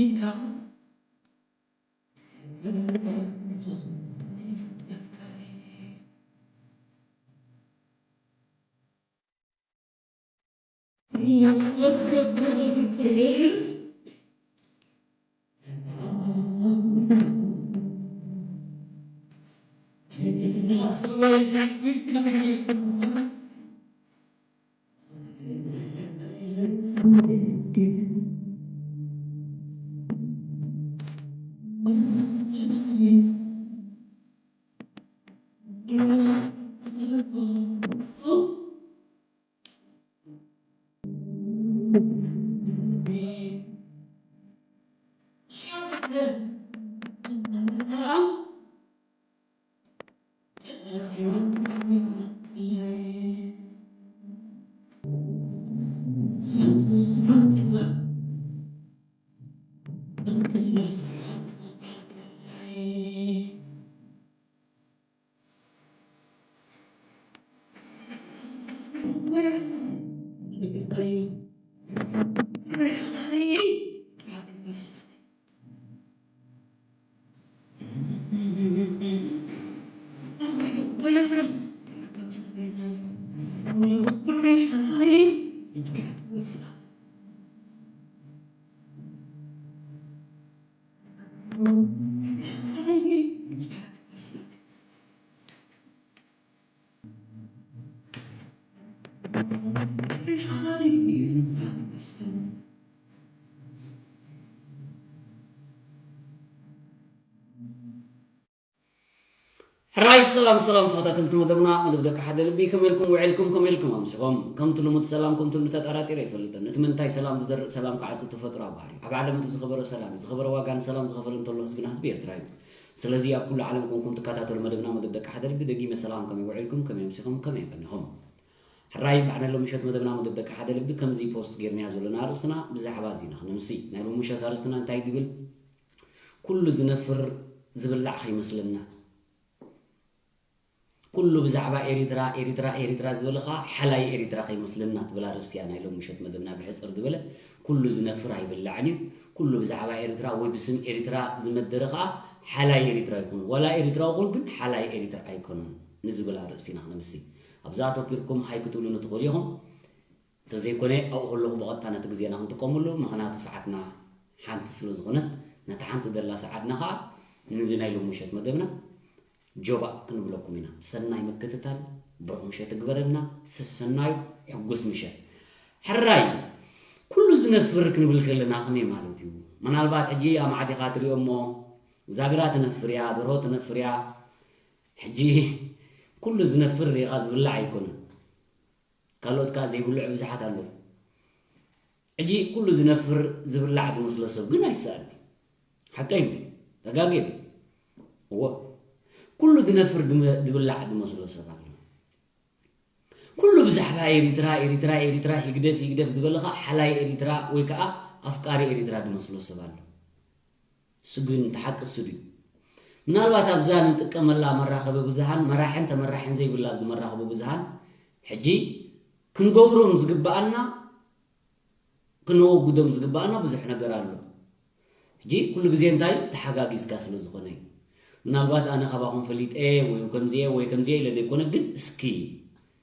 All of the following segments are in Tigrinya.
ቤካ። ሕራይ ሰላም ሰላም ተኸታተልቲ መደብና፣ መደብ ደቂ ሓደ ልቢ፣ ከመይ ኢልኩም ውዒልኩም፣ ከመይ ኢልኩም ኣምሲኹም? ከምቲ ልሙድ ሰላም ከምቲ ልሙድ ተጠራጢረ ኣይፈልጥን። እቲ ምንታይ ሰላም ዝዘርእ ሰላም ክዓጽድ ተፈጥሮኣዊ ባህሪ እዩ። ኣብ ዓለም እቲ ዝኸበረ ሰላም እዩ። ዝኸበረ ዋጋ ንሰላም ዝኸፈለ እንተሎ ህዝብና ህዝቢ ኤርትራ እዩ። ስለዚ ኣብ ኩሉ ዓለም ኮንኩም ትከታተሉ መደብና መደብ ደቂ ሓደ ልቢ፣ ደጊመ ሰላም፣ ከመይ ውዒልኩም፣ ከመይ ኣምሲኹም፣ ከመይ ቀኒኹም? ሕራይ ብዓነሎም ምሸት መደብና መደብ ደቂ ሓደ ልቢ ከምዚ ፖስት ጌርናዮ ዘለና ኣርእስትና ብዛዕባ እዚ ኢና ክነምሲ። ናይ ሎሚ ምሸት ኣርእስትና እንታይ ድብል? ኩሉ ዝነፍር ዝብላዕ ከይመስለና። ኩሉ ብዛዕባ ኤሪትራ ኤሪትራ ኤሪትራ ዝበልኻ ሓላይ ኤሪትራ ከይመስለና ትብል ኣርእስቲ እያ ናይ ሎሚ ምሸት መደብና። ብሕጽር ዝበለ ኩሉ ዝነፍር ኣይብላዕን እዩ። ኩሉ ብዛዕባ ኤሪትራ ወይ ብስም ኤሪትራ ዝመደረ ኸኣ ሓላይ ኤሪትራ ኣይኮኑን። ዋላ ኤሪትራዊ ኹን ግን ሓላይ ኤሪትራ ኣይኮኑን ንዝብል ኣርእስቲ ኢና ክነምሲ። ኣብዛ ኣተኪርኩም ሃይ ክትብሉኒ ትኽእሉ ኢኹም። እንተዘይኮነ ኣብኡ ከለኹ ብቐጥታ ነቲ ግዜና ክንጥቀመሉ፣ ምኽንያቱ ሰዓትና ሓንቲ ስለ ዝኾነት፣ ነታ ሓንቲ ደላ ሰዓትና ኸኣ ነዚ ናይ ሎሚ ምሸት መደብና ጆባእ ክንብለኩም ኢና። ሰናይ ምክትታል፣ ብሩኽ ምሸት ይግበረልና። ሰሰናዩ ሕጉስ ምሸት። ሕራይ ኩሉ ዝነፍር ክንብል ከለና ከመይ ማለት እዩ? ምናልባት ሕጂ ኣማዕዲኻ ትሪኦ እሞ፣ ዛግራ ትነፍር እያ፣ ደርሆ ትነፍር እያ። ሕጂ ኩሉ ዝነፍር ሪኢኻ ዝብላዕ ኣይኮነን። ካልኦት ከኣ ዘይብልዑ ብዙሓት ኣለዉ። ሕጂ ኩሉ ዝነፍር ዝብላዕ ዝመስሎ ሰብ ግን ኣይሰኣን። ሓቀይ ተጋግየ። እዎ፣ ኩሉ ዝነፍር ዝም- ዝብላዕ ዝመስሎ ሰብ ኣሎ። ኩሉ ብዛዕባ ኤሪትራ ኤሪትራ ኤሪትራ፣ ሂግደፍ ሂግደፍ ዝበልኻ ሓላይ ኤሪትራ ወይ ከኣ ኣፍቃሪ ኤሪትራ ዝመስሎ ሰብ ኣሎ። እሱ ግን እቲ ሓቂ እሱ ድዩ? ምናልባት ኣብዛ ንጥቀመላ መራኸቢ ብዙሃን፣ መራሕን ተመራሕን ዘይብላ ኣብዚ መራኸቢ ብዙሃን፣ ሕጂ ክንገብሮም ዝግብኣና፣ ክነወግዶም ዝግብኣና ብዙሕ ነገር ኣሎ። ሕጂ ኩሉ ግዜ እንታይ ተሓጋጊዝካ ስለ ዝኾነ እዩ። ምናልባት ኣነ ካባኹም ፈሊጠ ወይ ከምዚየ ወይ ከምዚየ ኢለ ዘይኮነ፣ ግን እስኪ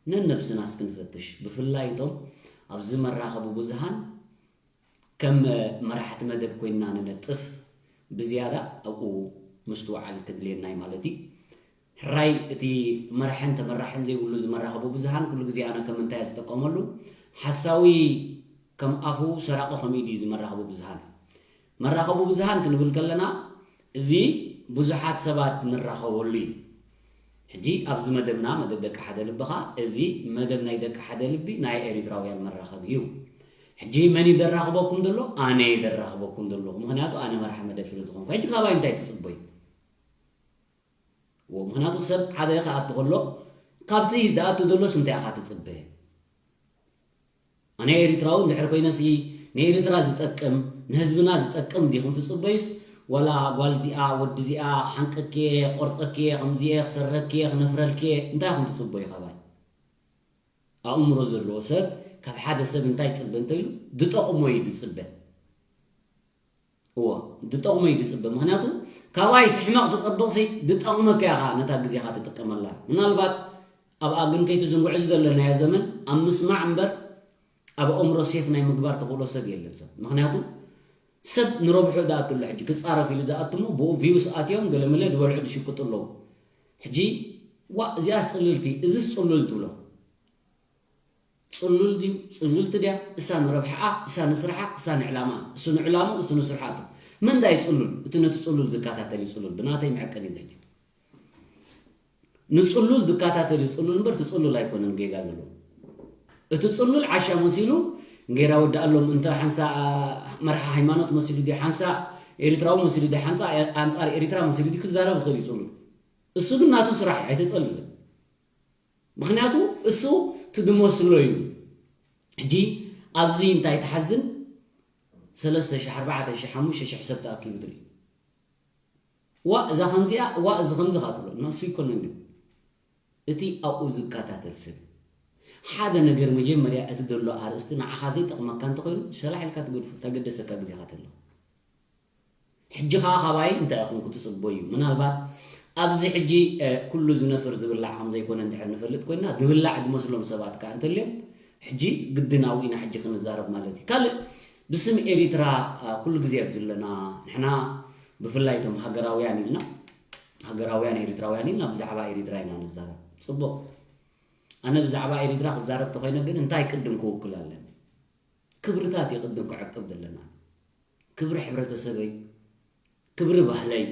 ነነብስና እስኪ ንፈትሽ። ብፍላይ እቶም ኣብዚ መራኸቢ ብዙሃን ከም መራሕቲ መደብ ኮይንና ንነጥፍ፣ ብዝያዳ ኣብኡ ምስትውዓል ክድልየና እዩ ማለት እዩ። ሕራይ እቲ መራሕን ተመራሕን ዘይብሉ ዝመራኸቡ ብዙሃን ኩሉ ግዜ ኣነ ከም እንታይ ዝጥቀመሉ፣ ሓሳዊ ከም ኣፉ ሰራቂ ከም ኢዱ እዩ ዝመራኸቡ ብዙሃን። መራኸቡ ብዙሃን ክንብል ከለና እዚ ብዙሓት ሰባት ንራኸበሉ እዩ። ሕጂ ኣብዚ መደብና፣ መደብ ደቂ ሓደ ልቢ ኸኣ፣ እዚ መደብ ናይ ደቂ ሓደ ልቢ ናይ ኤሪትራውያን መራኸቢ እዩ። ሕጂ መን እዩ ደራኽበኩም ዘሎ? ኣነ እየ ደራኽበኩም ዘለኹ። ምኽንያቱ ኣነ መራሒ መደብ ስለ ዝኾንኩ። ሕጂ ካባይ እንታይ ትጽበዩ? እዎ፣ ምኽንያቱ ሰብ ሓደ ክኣቱ ከሎ ካብቲ ዝኣቱ ዘሎስ እንታይ ኢኻ ትጽበ? ኣነ ኤሪትራዊ እንድሕር ኮይነሲ ንኤሪትራ ዝጠቅም ንህዝብና ዝጠቅም ዲኹም ትጽበዩስ ዋላ ጓል እዚኣ ወዲ እዚኣ ክሓንቀኪ እየ ክቆርጸኪ እየ ከምዚ እየ ክሰረኪ እየ ክነፍረልኪ እየ እንታይ ኢኹም ትጽበዩ ካባይ? ኣእምሮ ዘለዎ ሰብ ካብ ሓደ ሰብ እንታይ ይጽበ እንተኢሉ ዝጠቕሞ እዩ ዝጽበ። እዎ ዝጠቕሞ እዩ ዝጽበ። ምኽንያቱ ካባይ እቲ ሕማቕ ትጸብቕሲ ዝጠቕመካ ኢኻ ነታ ግዜኻ ትጥቀመላ። ምናልባት ኣብኣ ግን ከይትዝንግዑ እዚ ዘለናዮ ዘመን ኣብ ምስማዕ እምበር ኣብ ኣእምሮ ሴፍ ናይ ምግባር ተኽእሎ ሰብ የለን ሰብ። ምኽንያቱ ሰብ ንረብሑ ዝኣቱ ኣሎ ሕጂ ክጻረፍ ኢሉ ዝኣቱ እሞ ብኡ ቪውስ ኣትዮም ገለመለ ዝበልዑ ዝሽቅጡ ኣለዉ። ሕጂ ዋእ እዚኣስ ጽልልቲ እዝስ ጽሉል ትብሎ። ጽሉል ድዩ ጽልልቲ ድያ? እሳ ንረብሓኣ እሳ ንስርሓ እሳ ንዕላማኣ እሱ ንዕላምኡ እሱ ንስርሓቱ። መን ዳዩ ጽሉል? እቲ ነቲ ጽሉል ዝከታተል እዩ ጽሉል። ብናተይ መዐቀኒ እዩ ዘድልዮ። ንጽሉል ዝከታተል እዩ ጽሉል እምበር እቲ ጽሉል ኣይኮነን ጌጋ ዘለዎ። እቲ ጽሉል ዓሻ መሲሉ እንጌራ ወዲ ኣሎም እንተ ሓንሳ መርሓ ሃይማኖት መሲሉ ድዩ ሓንሳ ኤሪትራዊ መሲሉ ድዩ ሓንሳ ኣንጻር ኤሪትራ መሲሉ ድዩ ክዛረብ ይኽእል እዩ ጽሉል። እሱ ግን ናቱ ስራሕ እዩ ኣይተጸልልን። ምኽንያቱ እሱ ትድመስሎ እዩ። ሕጂ ኣብዚ እንታይ ትሓዝን ሰለስተ ሽሕ ኣርባዕተ ሽሕ ሓሙሽተ ሽሕ ሰብ ተኣኪቡ ትርኢ። ዋ እዛ ከምዚኣ ዋ እዚ ከምዚ ካ ትብሎ ንሱ ይኮነን ግን እቲ ኣብኡ ዝከታተል ሰብ ሓደ ነገር መጀመርያ እቲ ዘሎ ኣርእስቲ ንዓኻ ዘይጠቕመካ እንተኮይኑ ሸላሕ ኢልካ ትገድፎ ተገደሰካ ግዜኻ ተለኹ ሕጂ ኸዓ ካባይ እንታይ ኢኹም ክትጽበዩ? ምናልባት ኣብዚ ሕጂ ኩሉ ዝነፍር ዝብላዕ ከም ዘይኮነ እንድሕር ንፈልጥ ኮይንና ዝብላዕ ዝመስሎም ሰባት ከኣ እንተልዮም ሕጂ ግድን ኣብኡ ኢና ሕጂ ክንዛረብ ማለት እዩ። ካልእ ብስም ኤሪትራ ኩሉ ግዜ ኣብ ዘለና ንሕና ብፍላይ እቶም ሃገራውያን ኢልና ሃገራውያን ኤሪትራውያን ኢልና ብዛዕባ ኤሪትራ ኢና ንዛረብ። ጽቡቕ ኣነ ብዛዕባ ኤሪትራ ክዛረብ ተኾይነ ግን እንታይ ቅድም ክውክል ኣለኒ? ክብርታት እዩ ቅድም ክዕቅብ ዘለና። ክብሪ ሕብረተሰበይ፣ ክብሪ ባህለይ፣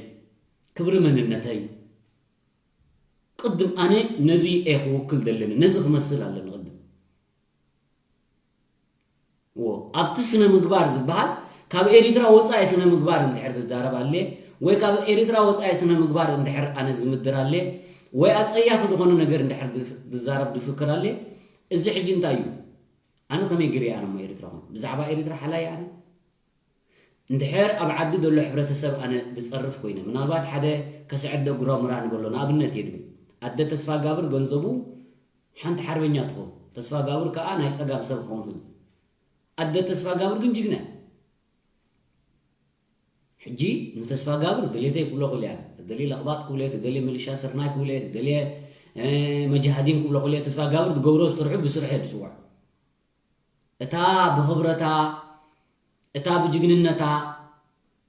ክብሪ መንነተይ። ቅድም ኣነ ነዚ እየ ክውክል ዘለኒ፣ ነዚ ክመስል ኣለኒ ቅድም። እዎ፣ ኣብቲ ስነ ምግባር ዝበሃል ካብ ኤሪትራ ወጻኢ ስነ ምግባር እንድሕር ዝዛረብ ኣለ፣ ወይ ካብ ኤሪትራ ወጻኢ ስነ ምግባር እንድሕር ኣነ ዝምድር ኣለ፣ ወይ ኣጸያፊ ዝኾነ ነገር እንድሕር ዝፍ-፣ ዝዛረብ ዝፍክር ኣለ፣ እዚ ሕጂ እንታይ እዩ? ኣነ ከመይ ገይረ ኣነ እሞ ኤሪትራ ኹን? ብዛዕባ ኤሪትራ ሓላይ ኣነ? እንድሕር ኣብ ዓዲ ዘሎ ሕብረተሰብ ኣነ ዝጸርፍ ኮይነ፣ ምናልባት ሓደ ከስዕድ ዶ ጉራሙራ ንበሎ፣ ንኣብነት እየ ድብል። ኣደ ተስፋ ጋብር ገንዘቡ ሓንቲ ሓርበኛ ትኾን፣ ተስፋ ጋብር ከኣ ናይ ጸጋም ሰብ ክኾን ይኽእል። ኣደ ተስፋ ጋብር ግን ጅግና እያ። ሕጂ ንተስፋ ጋብር ድሌተይ ክብሎ ክእል እያ። ትደልየ ለኽባጥ ክብሎ እየ፣ ትደልየ ሚሊሻ ስርናይ ክብሎ እየ፣ ትደልየ፣ እ፣ መጃሃዲን ክብሎ ክእል እየ። ተስፋ ጋብር ዝገብሮ ስርሑ ብስርሑ እየ ዝጽውዖ። እታ ብኽብረታ፣ እታ ብጅግንነታ፣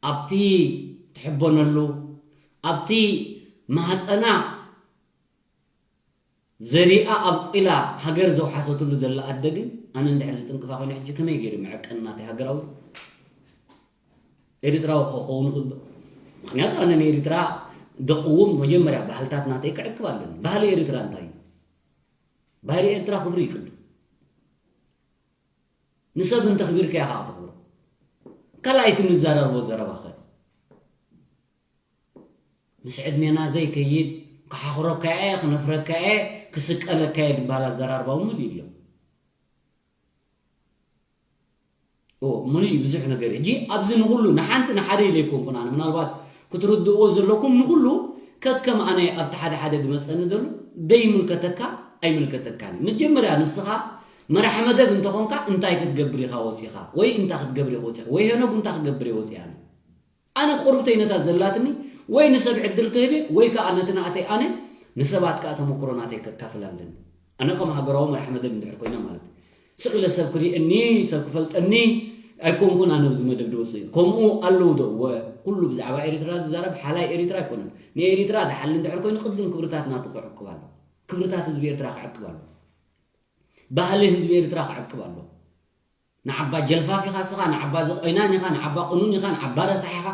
ኣብቲ ትሕበነሉ፣ ኣብቲ ማህጸና ዘሪኣ ኣብቂላ ሃገር ዘውሓሰትሉ ዘላ ኣደ ግን፣ ኣነ እንድሕር ዝጥንቅፋ ኮይነ ሕጂ ከመይ ገይሩ መዐቀኒ ናተይ ሃገራዊ ኤሪትራዊ ክኸውን ይኽእል ዶ? ምኽንያቱ ኣነ ንኤሪትራ ደቕውም መጀመርያ ባህልታት ናተይ ክዕቅብ ኣለኒ። ባህሊ ኤሪትራ እንታይ እዩ? ባህሊ ኤርትራ ክብሪ ይቅድም። ንሰብ እንተኽቢርካ ኢኻ ከተኽብሮ። ካልኣይ እቲ ንዘራርቦ ዘረባ ኸ? ምስ ዕድሜና ዘይከይድ፣ ክሓኽረካ እየ፣ ክነፍረካ እየ፣ ክስቀለካ እየ ዝበሃል ኣዘራርባ እውን ምሉእ ኣሎ። ኦ፣ ምሉእ እዩ ብዙሕ ነገር። ሕጂ ኣብዚ ንኹሉ ንሓንቲ ንሓደ ኢለ ኣይኮንኩን ኣነ። ምናልባት ክትርድእዎ ዘለኩም ንኹሉ ከከም ኣነ ኣብቲ ሓደ ሓደ ዝመጸኒ ዘሎ ዘይምልከተካ ኣይምልከተካን እዩ። መጀመርያ ንስኻ መራሒ መደብ እንተኾንካ እንታይ ክትገብር ኢኻ ወጺኻ? ወይ እንታይ ክትገብር ኢኻ ወጺኻ? ወይ ሄኖግ እንታይ ክገብር እየ ወጺኣ ኣነ? ኣነ ቁርብተይ ነታ ዘላትኒ ወይ ንሰብ ዕድል ክህብ እየ ወይ ከኣ ነቲ ናእተይ ኣነ ንሰባት ከኣ ተመክሮ ናተይ ከካፍል ኣለኒ። ኣነ ከም ሃገራዊ መራሒ መደብ እንድሕር ኮይነ ማለት እዩ። ስቕ ኢለ ሰብ ክርእየኒ፣ ሰብ ክፈልጠኒ ኣይኮንኩን ኣነ ኣብዚ መደብ ዝወጽእ። ከምኡ ኣለዉ ዶ? ወ-፣ ኩሉ ብዛዕባ ኤሪትራ ዝዛረብ ሓላይ ኤሪትራ ኣይኮነን። ንኤሪትራ ዝሓሊ እንድሕር ኮይኑ ቅድም ክብርታት ናቱ ክዕቅብ ኣሎ። ክብርታት ህዝቢ ኤርትራ ክዕቅብ ኣሎ። ባህሊ ህዝቢ ኤርትራ ክዕቅብ ኣሎ። ንዓባ ጀልፋፍ ኢኻ ስኻ፣ ንዓባ እዚ ቆይናን ኢኻ፣ ንዓባ ቅኑን ኢኻ፣ ንዓባ ረሳሕ ኢኻ።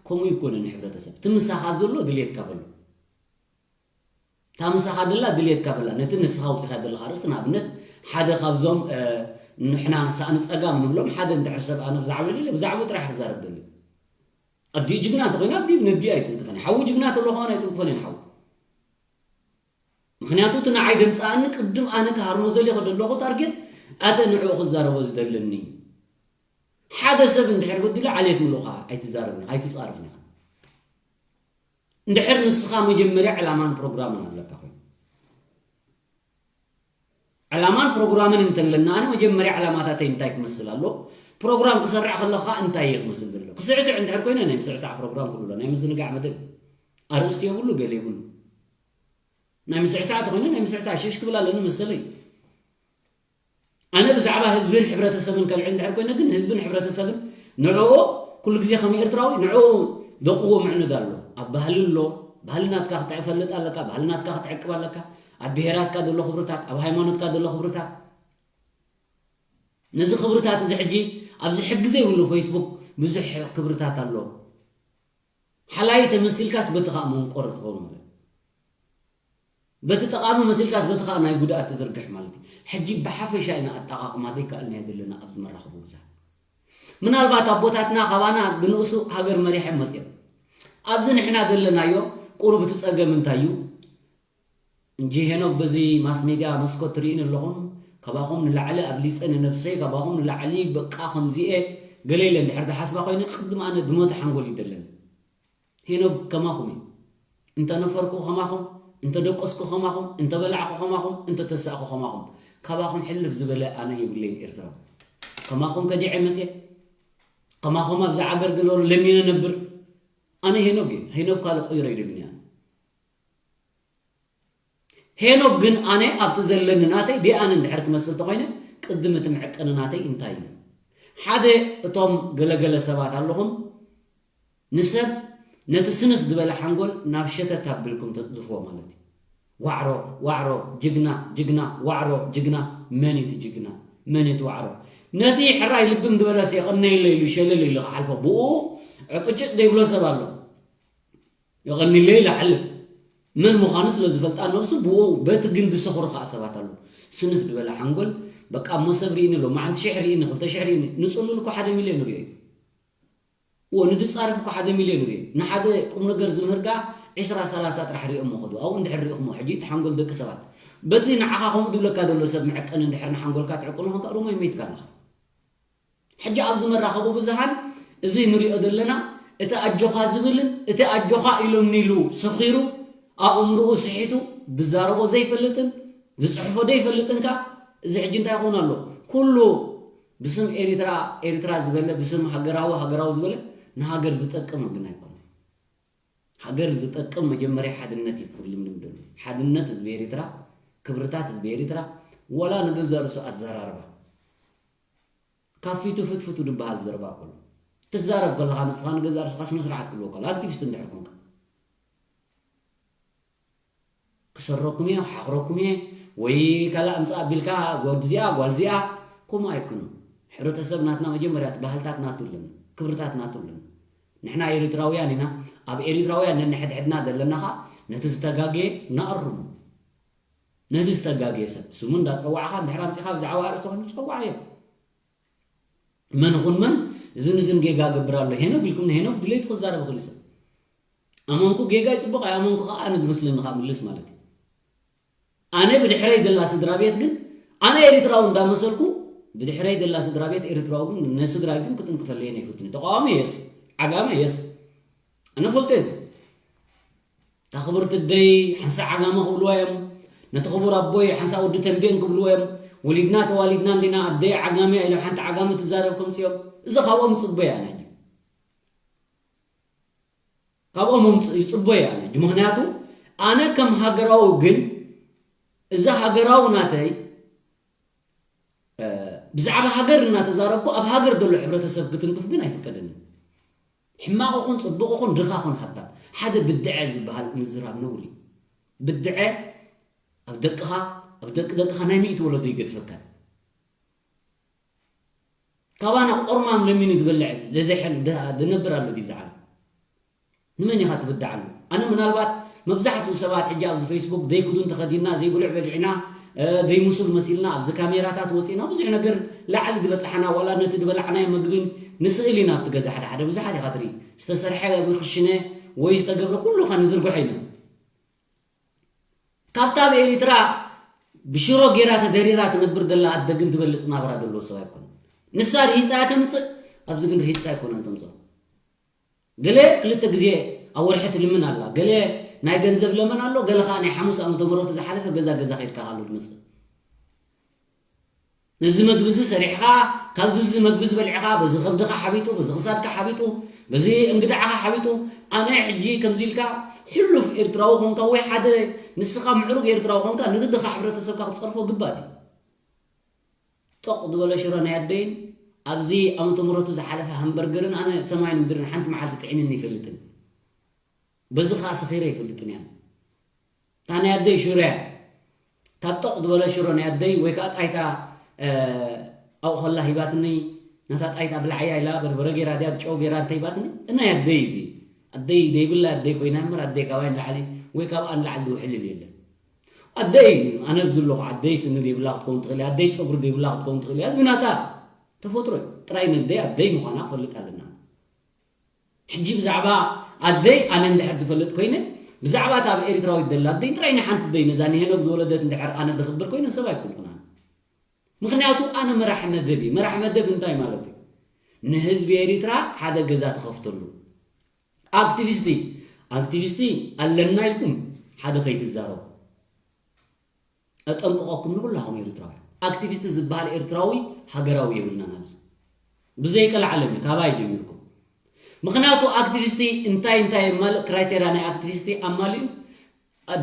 ከምኡ ይኮነን ሕብረተሰብ። እቲ ምሳኻ ዘሎ ድሌትካ በሎ። እታ ምሳኻ ደላ ድሌትካ በላ። ነቲ ንስኻ ኣውጺኻ ዘለኻ ርእሲ ንኣብነት ሓደ ካብዞም፣ እ፣ ንሕና ሳእኒ ጸጋም ንብሎም ሓደ እንድሕር ሰብ ኣነ ብዛዕባ ደልየ ብዛዕባኡ ጥራሕ ክዛረብ ደልየ። ኣዲኡ ጅግና እንተኾይኑ ኣዲኡ ነዲኡ ኣይጥንቅፈን። ሓዉ ጅግና ተሎ ከማን ኣይጥንቅፈን እየ ንሓዉ። ምኽንያቱ እቲ ንዓይ ደምጽኣኒ ቅድም ኣነ ክሃርሞ ደልየ ከደለኹ ታርጌት ኣተ ንዕኡ ክዛረቦ ዝደለኒ። ሓደ ሰብ እንድሕር በዲሉ ዓሌት ምልኡኻ ኣይትዛረብን ኢኻ፣ ኣይትጻረፍን ኢኻ። እንድሕር ንስኻ መጀመርያ ዕላማን ፕሮግራምን ኣለካ ኮይኑ። ዕላማን ፕሮግራምን እንተለና ኣነ መጀመርያ ዕላማታተይ እንታይ ክመስል ኣሎ? ፕሮግራም ክሰርዕ ከለኻ እንታይ እየ ክመስል ዘሎ? ክስዕስዕ እንድሕር ኮይነ ናይ ምስዕሳዕ ፕሮግራም ክብሎ፣ ናይ ምዝንጋዕ መደብ ኣርእስቲ የብሉ፣ ገለ የብሉ። ናይ ምስዕሳዕ ተኾይኑ ናይ ምስዕሳዕ ሽሽ ክብል ኣለኒ መሰለይ። ኣነ ብዛዕባ ህዝብን ሕብረተሰብን ከልዕል እንድሕር ኮይነ ግን ህዝብን ሕብረተሰብን ንዕኡ ኩሉ ግዜ ከም ኤርትራዊ ንዕኡ ደቅዎ ምዕኑድ ኣሎ። ኣብ ባህሊ ኣሎ። ባህሊ ናትካ ክትፈልጥ ኣለካ፣ ባህሊ ናትካ ክትዕቅብ ኣለካ። ኣብ ብሄራትካ ዘሎ ክብርታት፣ ኣብ ሃይማኖትካ ዘሎ ክብርታት። ነዚ ክብርታት እዚ ሕጂ ኣብዚ ሕጊ ዘይብሉ ፌስቡክ ብዙሕ ክብርታት ኣሎ። ሓላይ ተመሲልካስ በቲ ኸኣ መንቆሪ ትኸውን ማለት እዩ። በቲ ጠቓሚ መሲልካስ በቲ ኸኣ ናይ ጉድኣት ትዝርግሕ ማለት እዩ። ሕጂ ብሓፈሻ ኢና ኣጠቓቕማ ዘይከኣልናዮ ዘለና ኣብዚ መራኸቢ ብዙሃን። ምናልባት ኣቦታትና ካባና ዝንእሱ ሃገር መሪሖም መጺኦም። ኣብዚ ንሕና ዘለናዮ ቁሩብ እቲ ጸገም እንታይ እዩ? እንጂ ሄኖክ በዚ ማስ ሜድያ መስኮት ትርእዩኒ ኣለኹም፣ ካባኹም ንላዕሊ ኣብሊጸ ንነብሰይ፣ ካባኹም ንላዕሊ በቃ ከምዚ እየ ገለ ኢለ እንድሕር ዝሓስባ ኮይነ ቅድም ኣነ ዝሞተ ሓንጎል እዩ ዘለኒ። ሄኖክ ከማኹም እዩ። እንተ ነፈርኩ ከማኹም፣ እንተ ደቆስኩ ከማኹም፣ እንተ በላዕኩ ከማኹም፣ እንተ ተሳእኩ ከማኹም። ካባኹም ሕልፍ ዝበለ ኣነ የብለይን ኤርትራዊ። ከማኹም ከዲዐ መጽየ። ከማኹም ኣብዚ ዓገር ድሎ ለሚነ ነብር። ኣነ ሄኖክ እየ። ሄኖክ ካልእ ቅይሮ ኣይደልን እየ ኣነ። ሄኖክ ግን ኣነ ኣብቲ ዘለኒ ናተይ ዲኣን እንድሕር ክመስል ተኾይነ ቅድም እቲ መዐቀኒ ናተይ እንታይ እዩ? ሓደ እቶም ገለገለ ሰባት ኣለኹም ንሰብ ነቲ ስንፍ ዝበለ ሓንጎል ናብ ሸተት ኣቢልኩም ተጽድፍዎ ማለት እዩ። ዋዕሮ፣ ዋዕሮ፣ ጅግና፣ ጅግና፣ ዋዕሮ፣ ጅግና፣ መን እዩ እቲ ጅግና? መን እዩ እቲ ዋዕሮ? ነቲ ሕራይ ልብም ዝበለስ የቐነየለይ ኢሉ ሸለል ኢሉ ክሓልፎ ብኡ ዕቅጭጭ ዘይብሎ ሰብ ኣሎ። የቐንየለይ ኢሉ ሓልፍ። መን ምዃኑ ስለ ዝፈልጣ ነብሱ ብኡ በቲ ግንዲ ሰኹሩ ከኣ ሰባት ኣለዉ። ስንፍ ዝበለ ሓንጎል፣ በቃ እሞ ሰብ ርኢኒ ኣሎ፣ መዓንቲ ሽሕ ርኢኒ፣ ክልተ ሽሕ ርኢኒ፣ ንጽሉል እኮ ሓደ ሚልዮን ርእዮ እዩ። እዎ፣ ንድጻርፍ እኮ ሓደ ሚልዮን ርኢዮ። ንሓደ ቁም ነገር ዝምህር ከኣ ዒስራ ሰላሳ ጥራሕ ርኢዮ እሞ ኸዱ። ኣብኡ እንድሕር ርኢኹሞ፣ ሕጂ እቲ ሓንጎል ደቂ ሰባት፣ በቲ ንዓኻ ከምኡ ዝብለካ ዘሎ ሰብ መዐቀኒ እንድሕር ንሓንጎልካ ትዕቅኖ፣ ከንታ ሩሞይ መይትካ ኣለኻ። ሕጂ ኣብዚ መራኸቢ ብዙሃን እዚ ንሪኦ ዘለና፣ እቲ ኣጆኻ ዝብልን እቲ ኣጆኻ ኢሎምኒ ኢሉ ሰኺሩ ኣእምርኡ ስሒቱ ዝዛረቦ ዘይፈልጥን ዝጽሕፎ ዘይፈልጥን ከኣ እዚ ሕጂ እንታይ ይኸውን ኣሎ? ኩሉ ብስም ኤሪትራ፣ ኤሪትራ ዝበለ፣ ብስም ሃገራዊ፣ ሃገራዊ ዝበለ ንሃገር ዝጠቅም ግን ኣይኮነን። ሃገር ዝጠቅም መጀመርያ ሓድነት እዩ ክልምልም ደሎ። ሓድነት ህዝቢ ኤሪትራ፣ ክብርታት ህዝቢ ኤሪትራ፣ ወላ ንገዛእ ርእሱ ኣዘራርባ። ካብ ፊቱ ፍትፍቱ ዝበሃል ዘረባ ከሎ። ትዛረብ ከለኻ ንስኻ ንገዛእ ርእስኻ ስነ ስርዓት ክህልወካ ኣሎ። ኣክቲቪስት እንድሕር ኮንካ። ክሰረኩም እየ፣ ክሓኽረኩም እየ፣ ወይ ካልእ ኣምጽእ ኣቢልካ ወዲ እዚኣ፣ ጓል እዚኣ፣ ከምኡ ኣይኩኑ። ሕብረተሰብ ናትና መጀመርያ እቲ ባህልታት ናቱ ኣለና፣ ክብርታት ናቱ ኣለና። ንሕና ኤሪትራውያን ኢና፣ ኣብ ኤሪትራውያን ነንሕድሕድና ዘለና ኸኣ ነቲ ዝተጋገየ ነኣርሞ። ነቲ ዝተጋገየ ሰብ ስሙ እንዳጸዋዕኻ እንድሕር ኣምጺኻ ብዛዕባ ኣርእስቲ ኮይኑ ጸዋዕዮ። መን ይኹን መን እዝን እዝን ጌጋ ገብር ኣሎ ሄኖክ ኢልኩም ንሄኖክ ድሌቱ ክዛረብ ይኽእል እዩ ሰብ። ኣመንኩ ጌጋ ይጽቡቕ፣ ኣይኣመንኩ ከኣ ኣነ ዝመስለኒ ከኣ ምልስ ማለት እዩ። ኣነ ብድሕረይ ዘላ ስድራ ቤት ግን፣ ኣነ ኤሪትራዊ እንዳመሰልኩ ብድሕረይ ዘላ ስድራ ቤት ኤሪትራዊ ግን ንስድራይ ግን ክትንክፈለየን ኣይፈቱን። ተቃዋሚ የስ፣ ዓጋመ የስ፣ ኣነ ፈልጦ እዚ። እታ ክብርቲ ኣደይ ሓንሳእ ዓጋመ ክብልዋ እዮም። ነቲ ክቡር ኣቦይ ሓንሳእ ወዲ ተንቤን ክብልዎ እዮም። ወሊድና ተዋሊድና እንዲና ኣደይ ዓጋመ እያ ኢሎም ሓንቲ ዓጋመ ትዛረብ ከምጽኦም። እዚ ካብኦም ጽበ እያ ናይ። ካብኦም ምጽ-፣ ይጽበ እያ ናይ። ምኽንያቱ ኣነ ከም ሃገራዊ ግን፣ እዚ ሃገራዊ ናተይ፣ እ፣ ብዛዕባ ሃገር እናተዛረብኩ ኣብ ሃገር ዘሎ ሕብረተሰብ ክትንክፍ ግን ኣይፍቀደንን። ሕማቕ ኹን ጽቡቕ ኹን ድኻ ኹን ሃብታም፣ ሓደ ብድዐ ዝበሃል ምዝራብ ነውሪ እዩ። ብድዐ ኣብ ደቅኻ፣ ኣብ ደቂ ደቅኻ ናይ ሚእቲ ወለዶ ይገድፈካ። ካባና ቆርማም ለሚኑ ዝበልዕ ደድሕን ደ-፣ ዝነብር ኣሎ ድዩ ዝዓለም? ንመን ኢኻ ትብድዓሉ? ኣነ ምናልባት መብዛሕትኡ ሰባት ሕጂ ኣብዚ ፌስቡክ ዘይክዱን ተኸዲንና፣ ዘይብሉዕ በሊዕና፣ እ፣ ዘይምሱል መሲልና ኣብዚ ካሜራታት ወፂእና ብዙሕ ነገር ላዕሊ ዝበፅሓና፣ ዋላ ነቲ ዝበላዕናዮ ምግብን ንስእል ኢና ኣብቲ ገዛ ሓደ ሓደ ብዙሓት ኢኻ ትርኢ። ዝተሰርሐ ክሽነ ወይ ዝተገብረ ኩሉ ኻ ንዝርግሖ ኢና። ካብታ ኣብ ኤሪትራ ብሽሮ ጌራ ተደሪራ ትነብር ዘላ ኣደ ግን ትበልጽ ናብራ ዘለዎ ሰብ ኣይኮነን። ንሳ ርሂጻ እያ ተምጽእ፣ ኣብዚ ግን ርሂጽካ ኣይኮነን ተምጽኦ። ገለ ክልተ ግዜ ኣብ ወርሒ ትልምን ኣላ፣ ገለ ናይ ገንዘብ ለመን ኣሎ፣ ገለ ከኣ ናይ ሓሙስ ዓመተ ምህረቱ ዝሓለፈ ገዛ ገዛ ከይድካ ኣሎ ትመጽእ። ነዚ መግቢ እዚ ሰሪሕኻ፣ ካብዚ እዚ መግቢ ዝበልዕኻ፣ በዚ ከብድኻ ሓቢጡ፣ በዚ ክሳድካ ሓቢጡ፣ በዚ እንግዳዕኻ ሓቢጡ፣ ኣነ ሕጂ ከምዚ ኢልካ ሕሉፍ ኤርትራዊ ኮንካ ወይ ሓደ ንስኻ ምዕሩግ ኤርትራዊ ኮንካ፣ ነቲ ድኻ ሕብረተሰብካ ክትጸርፎ ግባእ ድዩ? ጦቕ ዝበለ ሽሮ ናይ ኣደይን ኣብዚ ዓመተ ምህረቱ ዝሓለፈ ሃምበርገርን ኣነ ሰማይን ምድርን ሓንቲ መዓልቲ ጥዒምኒ ይፈልጥን። በዚ ኸኣ ሰኺረ ይፈልጥን እየ። እታ ናይ ኣደይ ሽሮ እያ። እታ ጦቕ ዝበለ ሽሮ ናይ ኣደይ ወይ ከኣ ጣይታ፣ እ፣ ኣብኡ ከላ ሂባትኒ፣ ነታ ጣይታ ብላዕያ ኢላ በርበረ ጌራ ድያ ጨው ጌራ እንተ ሂባትኒ፣ ናይ ኣደይ እዚ። ኣደይ ዘይብላ ኣደይ ኮይና እምበር ኣደይ ካባይ ንላዕሊ ወይ ካብኣ ንላዕሊ ዝውሕልል የለን። ኣደይ፣ ኣነ ኣብዚ ኣለኹ፣ ኣደይ ስኒ ዘይብላ ክትከውን ትኽእል እያ፣ ኣደይ ጸጉሪ ዘይብላ ክትከውን ትኽእል እያ። እዚ ናታ ተፈጥሮ እዩ። ጥራይ ነደይ ኣደይ ምዃና ክፈልጥ ኣለና። ሕጂ ብዛዕባ ኣደይ ኣነ እንድሕር ዝፈልጥ ኮይነ፣ ብዛዕባ እታ ኣብ ኤሪትራዊት ዘላ ኣደይ ጥራይ ንሓንቲ ኣደይ ነዛ ንሄኖክ ዝወለደት እንድሕር ኣነ ዘኽብር ኮይነ ሰብ ኣይኮንኩን ኣነ። ምኽንያቱ ኣነ መራሒ መደብ እየ። መራሒ መደብ እንታይ ማለት እዩ? ንህዝቢ ኤሪትራ ሓደ ገዛ ትኸፍተሉ። ኣክቲቪስቲ፣ ኣክቲቪስቲ ኣለና ኢልኩም ሓደ ከይትዛረቡ። ኣጠንቅቐኩም ንኹላኹም ኤሪትራውያን። ኣክቲቪስቲ ዝበሃል ኤርትራዊ ሃገራዊ የብልናን ኣብዚ። ብዘይቀልዓለም እዩ፣ ካባይ ጀሚርኩም። ምኽንያቱ ኣክቲቪስቲ እንታይ እንታይ የማልእ፣ ክራይቴርያ ናይ ኣክቲቪስቲ ኣማሊኡ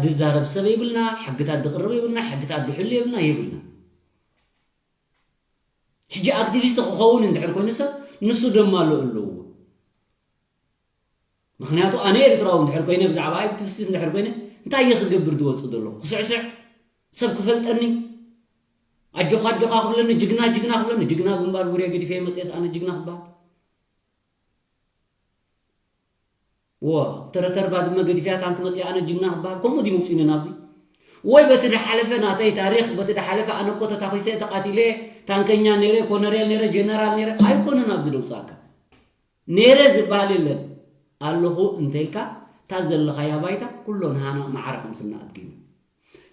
ዝዛረብ ሰብ የብልና፣ ሕግታት ዝቕርብ የብልና፣ ሕግታት ዝሕሉ የብልና፣ የብልና። ሕጂ ኣክቲቪስት ክኸውን እንድሕር ኮይኑ ሰብ ንሱ ደማሎ ኣለዎ። ምኽንያቱ ኣነ ኤርትራዊ እንድሕር ኮይነ፣ ብዛዕባ ኣክቲቪስት እንድሕር ኮይነ፣ እንታይ እየ ክገብር ዝወጽእ ዘለኹ? ክስዕስዕ? ሰብ ክፈልጠኒ? ኣጆኻ ኣጆኻ ክብለኒ፣ ጅግና ጅግና ክብለኒ፣ ጅግና ግንባር ውርየ ገዲፈ መጽኤስ ኣነ ጅግና ክበሃል? ወ ተረተር ባድመ ገዲፍያ ታንክ መፅያ ኣነ ጅግና ክበሃል ከምኡ ድዩ መውፅኡኒ ናብዚ? ወይ በቲ ድሓለፈ ናተይ ታሪኽ፣ በቲ ድሓለፈ ኣነ እኮ ተታኺሰ ተቓቲለ፣ ታንከኛ ነይረ፣ ኮነሬል ነይረ፣ ጀነራል ነይረ ኣይኮነን ኣብዚ ደውፃእካ። ነይረ ዝበሃል የለን። ኣለኹ እንተኢልካ እታ ዘለኻያ ባይታ ኩሎ ንሃና ማዕረ ከም ስና ኣድጊኑ።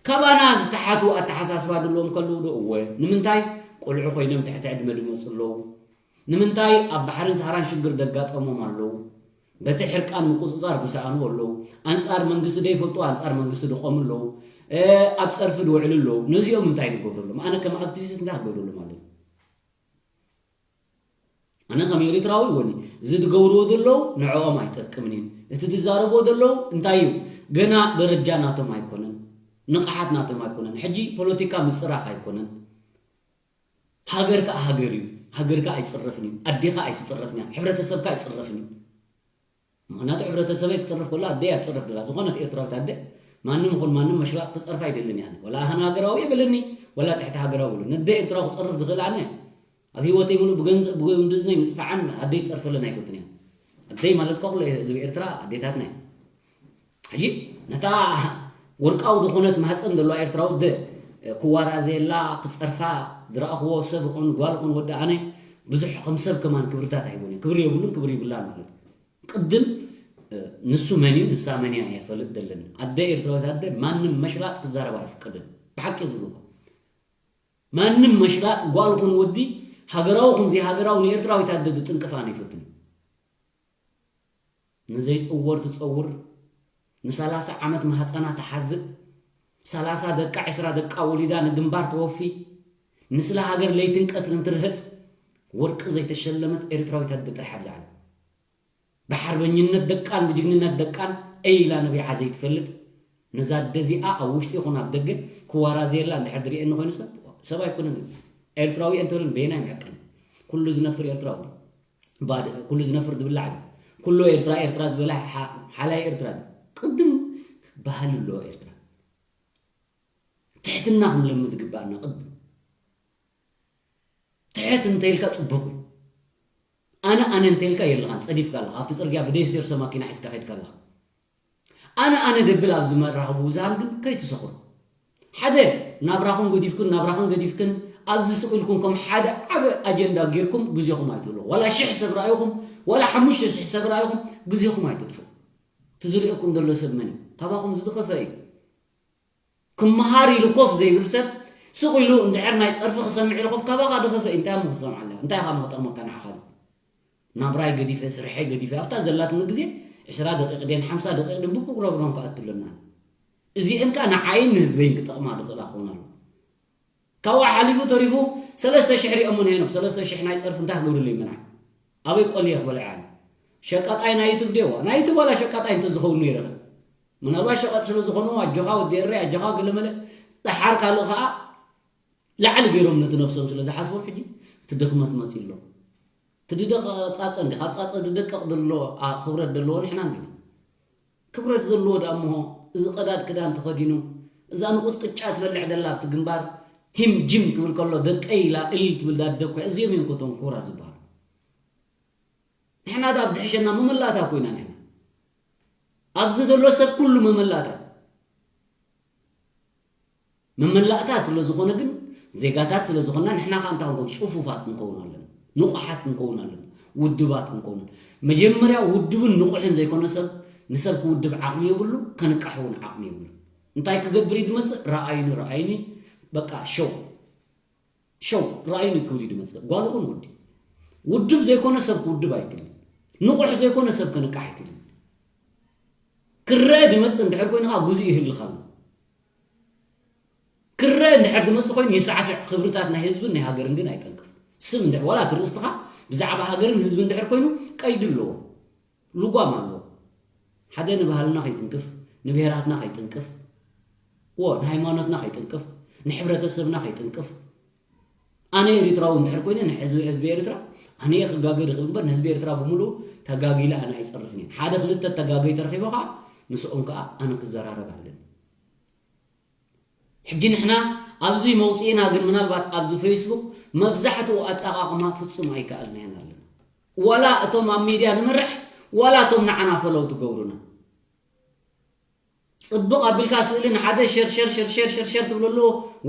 ካባና ዝተሓቱ ኣተሓሳስባ ድለዎም ከለዉ ዶ? እወ። ንምንታይ? ቆልዑ ኮይኖም ትሕቲ ዕድመ ድመፁ ኣለዉ። ንምንታይ? ኣብ ባሕርን ሰሃራን ሽግር ደጋጠሞም ኣለዉ። በቲ ሕርቃን ምቁፅፃር ዝሰኣኑ ኣለዉ። ኣንፃር መንግስቲ ደይፈልጡ ኣንፃር መንግስቲ ድቆሙ ኣለዉ። ኣብ ፀርፊ ድውዕሉ ኣለዉ። ነዚኦም እንታይ ንገብረሎም? ኣነ ከም ኣክቲቪስት እንታይ ክገብረሎም ኣለኒ? ኣነ ከም ኤሪትራዊ ወኒ እዚ ዝገብርዎ ዘለዉ ንዕኦም ኣይጠቅምን እዩ። እቲ ዝዛረብዎ ዘለዉ እንታይ እዩ? ገና ደረጃ ናቶም ኣይኮነን፣ ንቕሓት ናቶም ኣይኮነን። ሕጂ ፖለቲካ ምፅራፍ ኣይኮነን። ሃገር ከዓ ሃገር እዩ። ሃገርካ ኣይፅረፍን እዩ። ኣዴኻ ኣይትፅረፍን እያ። ሕብረተሰብካ ኣይፅረፍን እዩ። ምኽንያቱ ሕብረተሰበይ ክፀርፍ ከሎ ኣደይ እያ ትፀርፍ ደላ። ዝኾነት ኤርትራዊት ኣደ ማንም ይኹን ማንም መሽላጥ ክፀርፍ ኣይደልን እያ። ወላ ኣህን ሃገራዊ እየ በለኒ፣ ወላ ትሕቲ ሃገራዊ በለኒ። ኣደ ኤርትራዊ ክፀርፍ ዝኽእል ኣነ ኣብ ህይወተይ ሙሉእ ብገንዘብ ብገንድዝነይ ምፅፋዓን ኣደይ ፀርፈለን ኣይፈትን እያ። ኣደይ ማለት ከ ኩሉ ህዝቢ ኤርትራ ኣዴታትና እያ። ሕጂ ነታ ወርቃዊ ዝኾነት ማህፀን ዘለዋ ኤርትራዊ ደ ክዋራዘየላ ክፀርፋ ዝረኣኽዎ ሰብ ይኹን ጓል ይኹን ወዲ ኣነ ብዙሕ ከም ሰብ ከማን ክብርታት ኣይቦን ክብሪ የብሉን ክብሪ ይብላን ማለት እዩ። ቅድም ንሱ መን እዩ ንሳ መን እያ እየ ክፈልጥ ዘለኒ። ኣደ ኤርትራዊት ኣደ ማንም መሽላጥ ክዛረባ ኣይፍቀድን። ብሓቂ ዝብልኩ ማንም መሽላጥ ጓል ኹን ወዲ ሃገራዊ ኹን ዘይሃገራዊ ንኤርትራዊት ኣደ ዝጥንቅፋ ኣይፈትን። ንዘይፅወር ትፀውር፣ ንሰላሳ ዓመት ማህፀና ትሓዝእ፣ ሰላሳ ደቃ ዕስራ ደቃ ወሊዳ ንግንባር ተወፊ፣ ንስለ ሃገር ለይትን ቀትርን ትርህፅ፣ ወርቂ ዘይተሸለመት ኤርትራዊት ኣደ ጥራሕ ኣብዚ ዓለም። ብሓርበኝነት ደቃን ብጅግንነት ደቃን እይ ኢላ ነቢዓ ዘይትፈልጥ፣ ነዛ ኣደ እዚኣ ኣብ ውሽጢ ይኹን ኣብ ደገ ክዋራዘየላ እንድሕር ዝርእየኒ ኮይኑ ሰብ፣ ሰብ ኣይኮነን እዩ። ኤርትራዊ እየ እንተበለን በየናይ ምዕቀን? ኩሉ ዝነፍር ኤርትራዊ ባድ-፣ ኩሉ ዝነፍር ዝብላዕ እዩ። ኩሉ ኤርትራ ኤርትራ ዝበላ ሓ-፣ ሓላይ ኤርትራ እዩ። ቅድም ባህሊ ኣለዎ ኤርትራ። ትሕትና ክንለምድ ግባእና። ቅድም ትሕት እንተኢልካ ጽቡቕ እዩ። ኣነ ኣነ እንተኢልካ የለኻን፣ ጸዲፍካ ኣለኻ። ኣብቲ ጽርግያ ብደይስ ጀርሶ ማኪና ሒዝካ ከድካ ኣለኻ። ኣነ ኣነ ደብል ኣብዚ መራኸቢ ብዙሃን ግን ከይትሰኽሩ። ሓደ ናብራኹም ገዲፍክን ናብራኽን ገዲፍክን ኣብዚ ስቕ ኢልኩም ከም ሓደ ዓቢ ኣጀንዳ ጌርኩም ግዜኹም ኣይትብሉ። ዋላ ሽሕ ሰብ ረኣይኹም፣ ዋላ ሓሙሽተ ሽሕ ሰብ ረኣይኹም ግዜኹም ኣይትጥፉ። እቲ ዝርእየኩም ዘሎ ሰብ መን እዩ? ካባኹም ዝኸፈ እዩ። ክመሃር ኢሉ ኮፍ ዘይብል ሰብ ስቕ ኢሉ እንድሕር ናይ ጸርፊ ክሰምዕ ኢሉ ኮፍ ካባኻ ዝኸፈ እዩ። እንታይ እሞ ክሰምዓለካ? እንታይ ኢኻ እሞ ክጠቕመካ ንዓኻ እዚ? ናብራይ ገዲፈ፣ ስርሐይ ገዲፈ፣ ኣብታ ዘላትኒ ግዜ ዕስራ ደቂቕ ድየን ሓምሳ ደቂቕ ድን ብፕሮግራም ክኣቱ ኣለና። እዚአን ከኣ ንዓይን ንህዝበይን ክጠቕማ ዝኽእላ ክኾና ኣለዎ። ካብኡ ሓሊፉ ተሪፉ ሰለስተ ሽሕ ሪኦሞ ሄኖክ፣ ሰለስተ ሽሕ ናይ ጸርፊ እንታይ ክገብርሉ ይመንዓ? ኣበይ ቆልየ ክበልዐ ኣነ? ሸቃጣይ ናይ ዩቱብ ድየዋ? ናይ ዩቱብ ዋላ ሸቃጣይ እንተዝኸውን ነይረ ኸ? ምናልባት ሸቐጥ ስለ ዝኾኑ ኣጆኻ ወዲ ኤረይ፣ ኣጆኻ ገለመለ ደሓር ካልእ ኸኣ ላዕሊ ገይሮም ነቲ ነብሶም ስለ ዝሓስቦም ሕጂ እቲ ድኽመት መፂኡ ኣሎ። እቲ ድደቐ ፃፀ እንዲ ካብ ፃፀ ድደቀቕ ዘሎ ኣ-፣ ክብረት ዘለዎ ንሕና እንዲና። ክብረት ዘለዎ ደኣ እምሆ እዚ ቀዳድ ክዳን ተኸዲኑ እዛ ንቑፅ ቅጫ ትበልዕ ደላ ኣብቲ ግንባር ሂም ጂም ክብል ከሎ ደቀይ ኢላ እል ትብል ዳደ እኮ እዚኦም እዮም እኮ እቶም ክቡራት ዝበሃሉ። ንሕና ዳ ኣብ ድሕሸና መመላእታ እኮ ኢና ንሕና። ኣብዚ ዘሎ ሰብ ኩሉ መመላእታ እዩ። መመላእታ ስለ ዝኾነ ግን ዜጋታት ስለ ዝኾንና ንሕና ከኣ እንታይ ክንከውን? ጽፉፋት ክንከውን ኣለና። ንቑሓት ክንከውን ኣለና። ውድባት ክንከውን። መጀመርያ ውድብን ንቑሕን ዘይኮነ ሰብ ንሰብ ክውድብ ዓቕሚ የብሉ፣ ከንቃሕ እውን ዓቕሚ የብሉ። እንታይ ክገብር እዩ ዝመጽእ? ረኣይኒ፣ ረኣይኒ፣ በቃ ሸው። ሸው፣ ረኣይኒ ክብል እዩ ዝመጽእ። ጓል ይኹን ወዲ። ውድብ ዘይኮነ ሰብ ክውድብ ኣይክእልን። ንቑሕ ዘይኮነ ሰብ ከንቃሕ ኣይክእልን። ክረአ ዝመጽእ እንድሕር ኮይኑ ከኣ ግዜኡ ይህልኽ ኣሎ። ክረአ እንድሕር ዝመጽእ ኮይኑ ይሳዕስዕ፣ ክብርታት ናይ ህዝብን ናይ ሃገርን ግን ኣይጠንቅፍ። ስም እንድሕር ዋላ እቲ ርእስትኻ ብዛዕባ ሃገርን ህዝብን እንድሕር ኮይኑ ቀይዲ ኣለዎ። ልጓም ኣለዎ። ሓደ ንባህልና ከይትንቅፍ፣ ንብሄራትና ከይትንቅፍ፣ ወ-፣ ንሃይማኖትና ከይትንቅፍ፣ ንሕብረተሰብና ከይትንቅፍ። ኣነ ኤሪትራዊ እንድሕር ኮይነ ንህዝቢ፣ ህዝቢ ኤርትራ ኣነ እየ ክጋገ ይኽእል እምበር ንህዝቢ ኤርትራ ብምሉኡ ተጋጊለ ኣነ ኣይጸርፍን እየ። ሓደ ክልተ ተጋገይ ተረኺበ ከኣ ምስኦም ከኣ ኣነ ክዘራረብ ኣለኒ። ሕጂ ንሕና ኣብዚ መውጽኢና ግን ምናልባት ኣብዚ ፌስቡክ መብዛሕትኡ ኣጠቓቕማ ፍጹም ኣይከኣልናዮን ኣለና። ዋላ እቶም ኣብ ሚድያ ንመርሕ ዋላ እቶም ንዓና ፈለው ትገብሩና። ጽብቕ ኣቢልካ ስእሊ ንሓደ ሸር ሸር ሸር ሸር ሸር ሸር ትብለሉ፣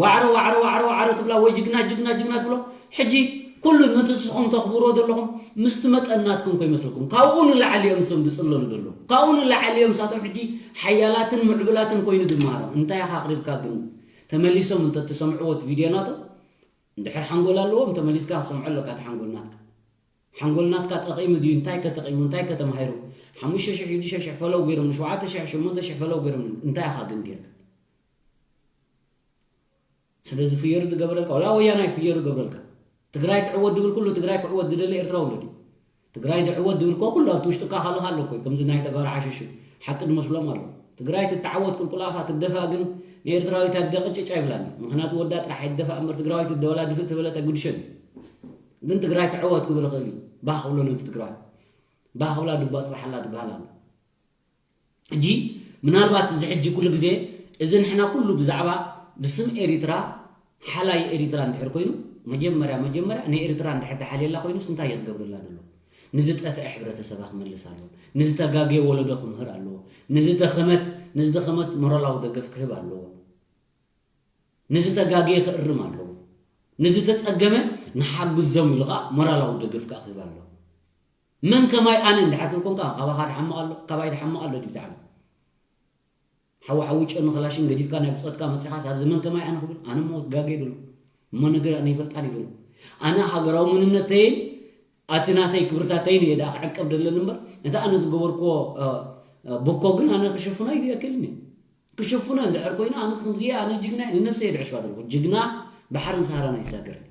ዋዕሮ ዋዕሮ ዋዕሮ ዋዕሮ ትብላ፣ ወይ ጅግና ጅግና ጅግና ትብሎ። ሕጂ ኩሉ ነቲ ንስኹም ተኽብርዎ ዘለኹም ምስቲ መጠን ናትኩም ከይመስለኩም። ካብኡ ንላዕሊ እዮም እሶም ዝጽለሉ ዘለዉ። ካብኡ ንላዕሊ እዮም እሳቶም ሕጂ ሓያላትን ምዕቡላትን ኮይኑ ዝመሃሮም። እንታይ ኢኻ ኣቕሪብካ ግን? ተመሊሶም እንተትሰምዕዎ እቲ ቪድዮ ናቶም፣ እንድሕር ሓንጎል ኣለዎም፣ ተመሊስካ ክትሰምዖ ኣለካ እቲ ሓንጎል ናትካ። ሓንጎል ናትካ ጠቒሙ ድዩ? እንታይ ከ ተጠቒሙ? እንታይ ከ ተማሂሩ? ሓሙሽተ ሽሕ፣ ሽዱሽተ ሽሕ ፈለው ገይሮም፣ ሸውዓተ ሽሕ፣ ሸሞንተ ሽሕ ፈለው ገይሮም፣ እንታይ ኢኻ ግን ጌርካ? ስለዚ ፍየሩ ዝገብረልካ፣ ወላ ወያናይ ፍየሩ ገብረልካ። ትግራይ ትዕወት ዝብል ኩሉ ትግራይ ክዕወት ዝደሊ ኤርትራዊ ኣሎ ድዩ? ትግራይ ትዕወት ዝብል እኮ ኩሉ ኣብቲ ውሽጥካ ካልኻ ኣሎ እኮ፣ ከምዚ ናይ ተጋሩ ዓሸሹ ሓቂ ዝመስሎም ኣሎ። ትግራይ ትተዓወት ቁልቁል ኣፋ ትደፋእ ግን ንኤርትራዊት ኣደ ቅጭጭ ኣይብላን። ምኽንያቱ ወዳ ጥራሕ ኣይትደፋእ እምበር ትግራዊት እደ ወላ ድፍእ ተበለት ኣይጉድሸን እዩ። ግን ትግራይ ትዕወት ክብል ይኽእል እዩ። ባህ ክብሎ ነቲ ትግራዋይ። ባህ ክብላ ድባ ጽባሓላ ድበሃል ኣሎ። ሕጂ ምናልባት እዚ ሕጂ ኩሉ ግዜ እዚ ንሕና ኩሉ ብዛዕባ ብስም ኤሪትራ ሓላይ ኤሪትራ እንድሕር ኮይኑ መጀመርያ መጀመርያ ንኤሪትራ እንድሕር ተሓልየላ ኮይኑስ እንታይ እዩ ክገብረላ ዘሎ? ንዝጠፍአ ሕብረተሰባ ክመልስ ኣለዎ። ንዝተጋገየ ወለዶ ክምህር ኣለዎ። ንዝደኸመት ንዝደኸመት ሞራላዊ ደገፍ ክህብ ኣለዎ። ንዝተጋገየ ክእርም ኣለዎ። ንዝተጸገመ ንሓግዞም ኢሉ ኸኣ ሞራላዊ ደገፍ ከኣ ክህብ ኣለዎ። መን ከማይ ኣነ እንድሕር ትብል ኮንካ ካባኻ ድሓምቕ ኣሎ፣ ካባይ ድሓምቕ ኣሎ ድዩ ብዛዕባ ሓዊ ሓዊ ጨኑ ክላሽን ገዲፍካ ናይ ብጾትካ መጺኻስ ኣብዚ መን ከማይ ኣነ ክብል ኣነ እሞ ጋገ ይብሉ እሞ ነገር ኣነ ይፈልጣን ይብሉ ኣነ ሃገራዊ መንነተይን ኣቲ ናተይ ክብርታተይን እየ ደኣ ክዕቀብ ደለን እምበር ነቲ ኣነ ዝገበርክዎ እ፣ እ፣ ብኮ ግን ኣነ ክሽፍኖ ይክእልን እየ ክሽፍኖ እንድሕር ኮይኑ ኣነ ከምዚ እየ ኣነ ጅግና እየ ንነብሰይ እየ ድዕሽዋ ዘለኹ ጅግና ባሕርን ሰሃራን ኣይሳገርን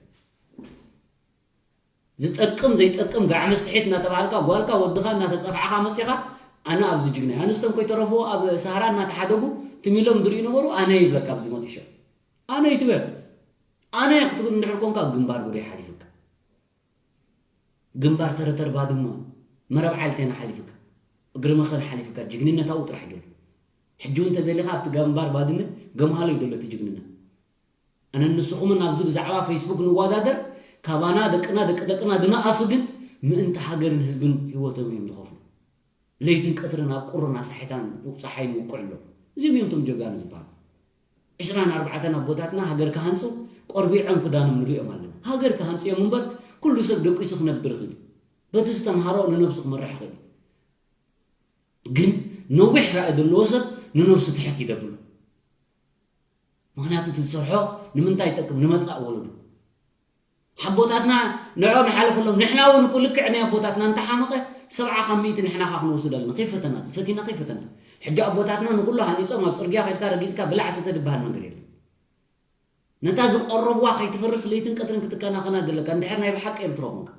ዝጠቅም ዘይጠቅም ጋዕ መስትሒት እናተባሃልካ ጓልካ ወድኻ እናተፀፍዓኻ መፂኻ ኣነ ኣብዚ ጅግና ኣንስቶም ከይተረፍዎ ኣብ ሰሃራ እናተሓደጉ ትሚሎም ዝርኢ ነበሩ ኣነ ይብለካ ኣብዚ መጢሾ ኣነ ይትበል ኣነ ክትብል እንድሕር ኮንካ ግንባር ጉዳይ ሓሊፍካ ግንባር ተረተር ባድመ መረብ ዓልቴና ሓሊፍካ እግሪ መኸን ሓሊፍካ ጅግንነታዊ ጥራሕ ገሉ ሕጂ እውን ተደሊኻ ኣብቲ ግንባር ባድመ ገምሃሎ እዩ ዘሎ እቲ ጅግንነት ኣነ ንስኹምን ኣብዚ ብዛዕባ ፌስቡክ ንወዳደር ካባና ደቅና ደቂ ደቅና ዝነኣሱ ግን ምእንቲ ሃገርን ህዝብን ህይወቶም እዮም ዝኸፍሉ ለይትን ቀትርን ኣብ ቁርን ኣሳሒታን ጸሓይን ይውቅዑ ኣለዉ እዚኦም እዮም እቶም ጀጋኑ ዝበሃሉ ዕስራን ኣርባዕተን ኣቦታትና ሃገር ክሃንፁ ቆርቢዖም ክዳኖም ንሪኦም ኣለና ሃገር ክሃንፁ እዮም እምበር ኩሉ ሰብ ደቂሱ ክነብር ይኽእል እዩ በቲ ዝተምሃሮ ንነብሱ ክመርሕ ይኽእል እዩ ግን ነዊሕ ራኢ ዘለዎ ሰብ ንነብሱ ትሕት ይደብሉ ምኽንያቱ እቲ ዝሰርሖ ንምንታይ ይጠቅም ንመፃእ ወለዱ ሓቦታትና ንዕኦም ይሓለፈሎም ንሕና እውን እኮ ልክዕ ናይ ኣቦታትና እንተሓመቐ ሰብዓ ካብ ሚእቲ ንሕና ካ ክንወስድ ኣለና ከይፈተና እዚ ፈቲና ከይፈተና ሕጂ ኣቦታትና ንኩሉ ሃኒፆም ኣብ ፅርግያ ከድካ ረጊፅካ ብላዕ ስተ ዝበሃል ነገር የለን ነታ ዝቆረብዋ ከይትፈርስ ለይትን ቀትርን ክትከናኸና ዘለካ እንድሕር ናይ ብሓቂ ኤርትራ ኮንካ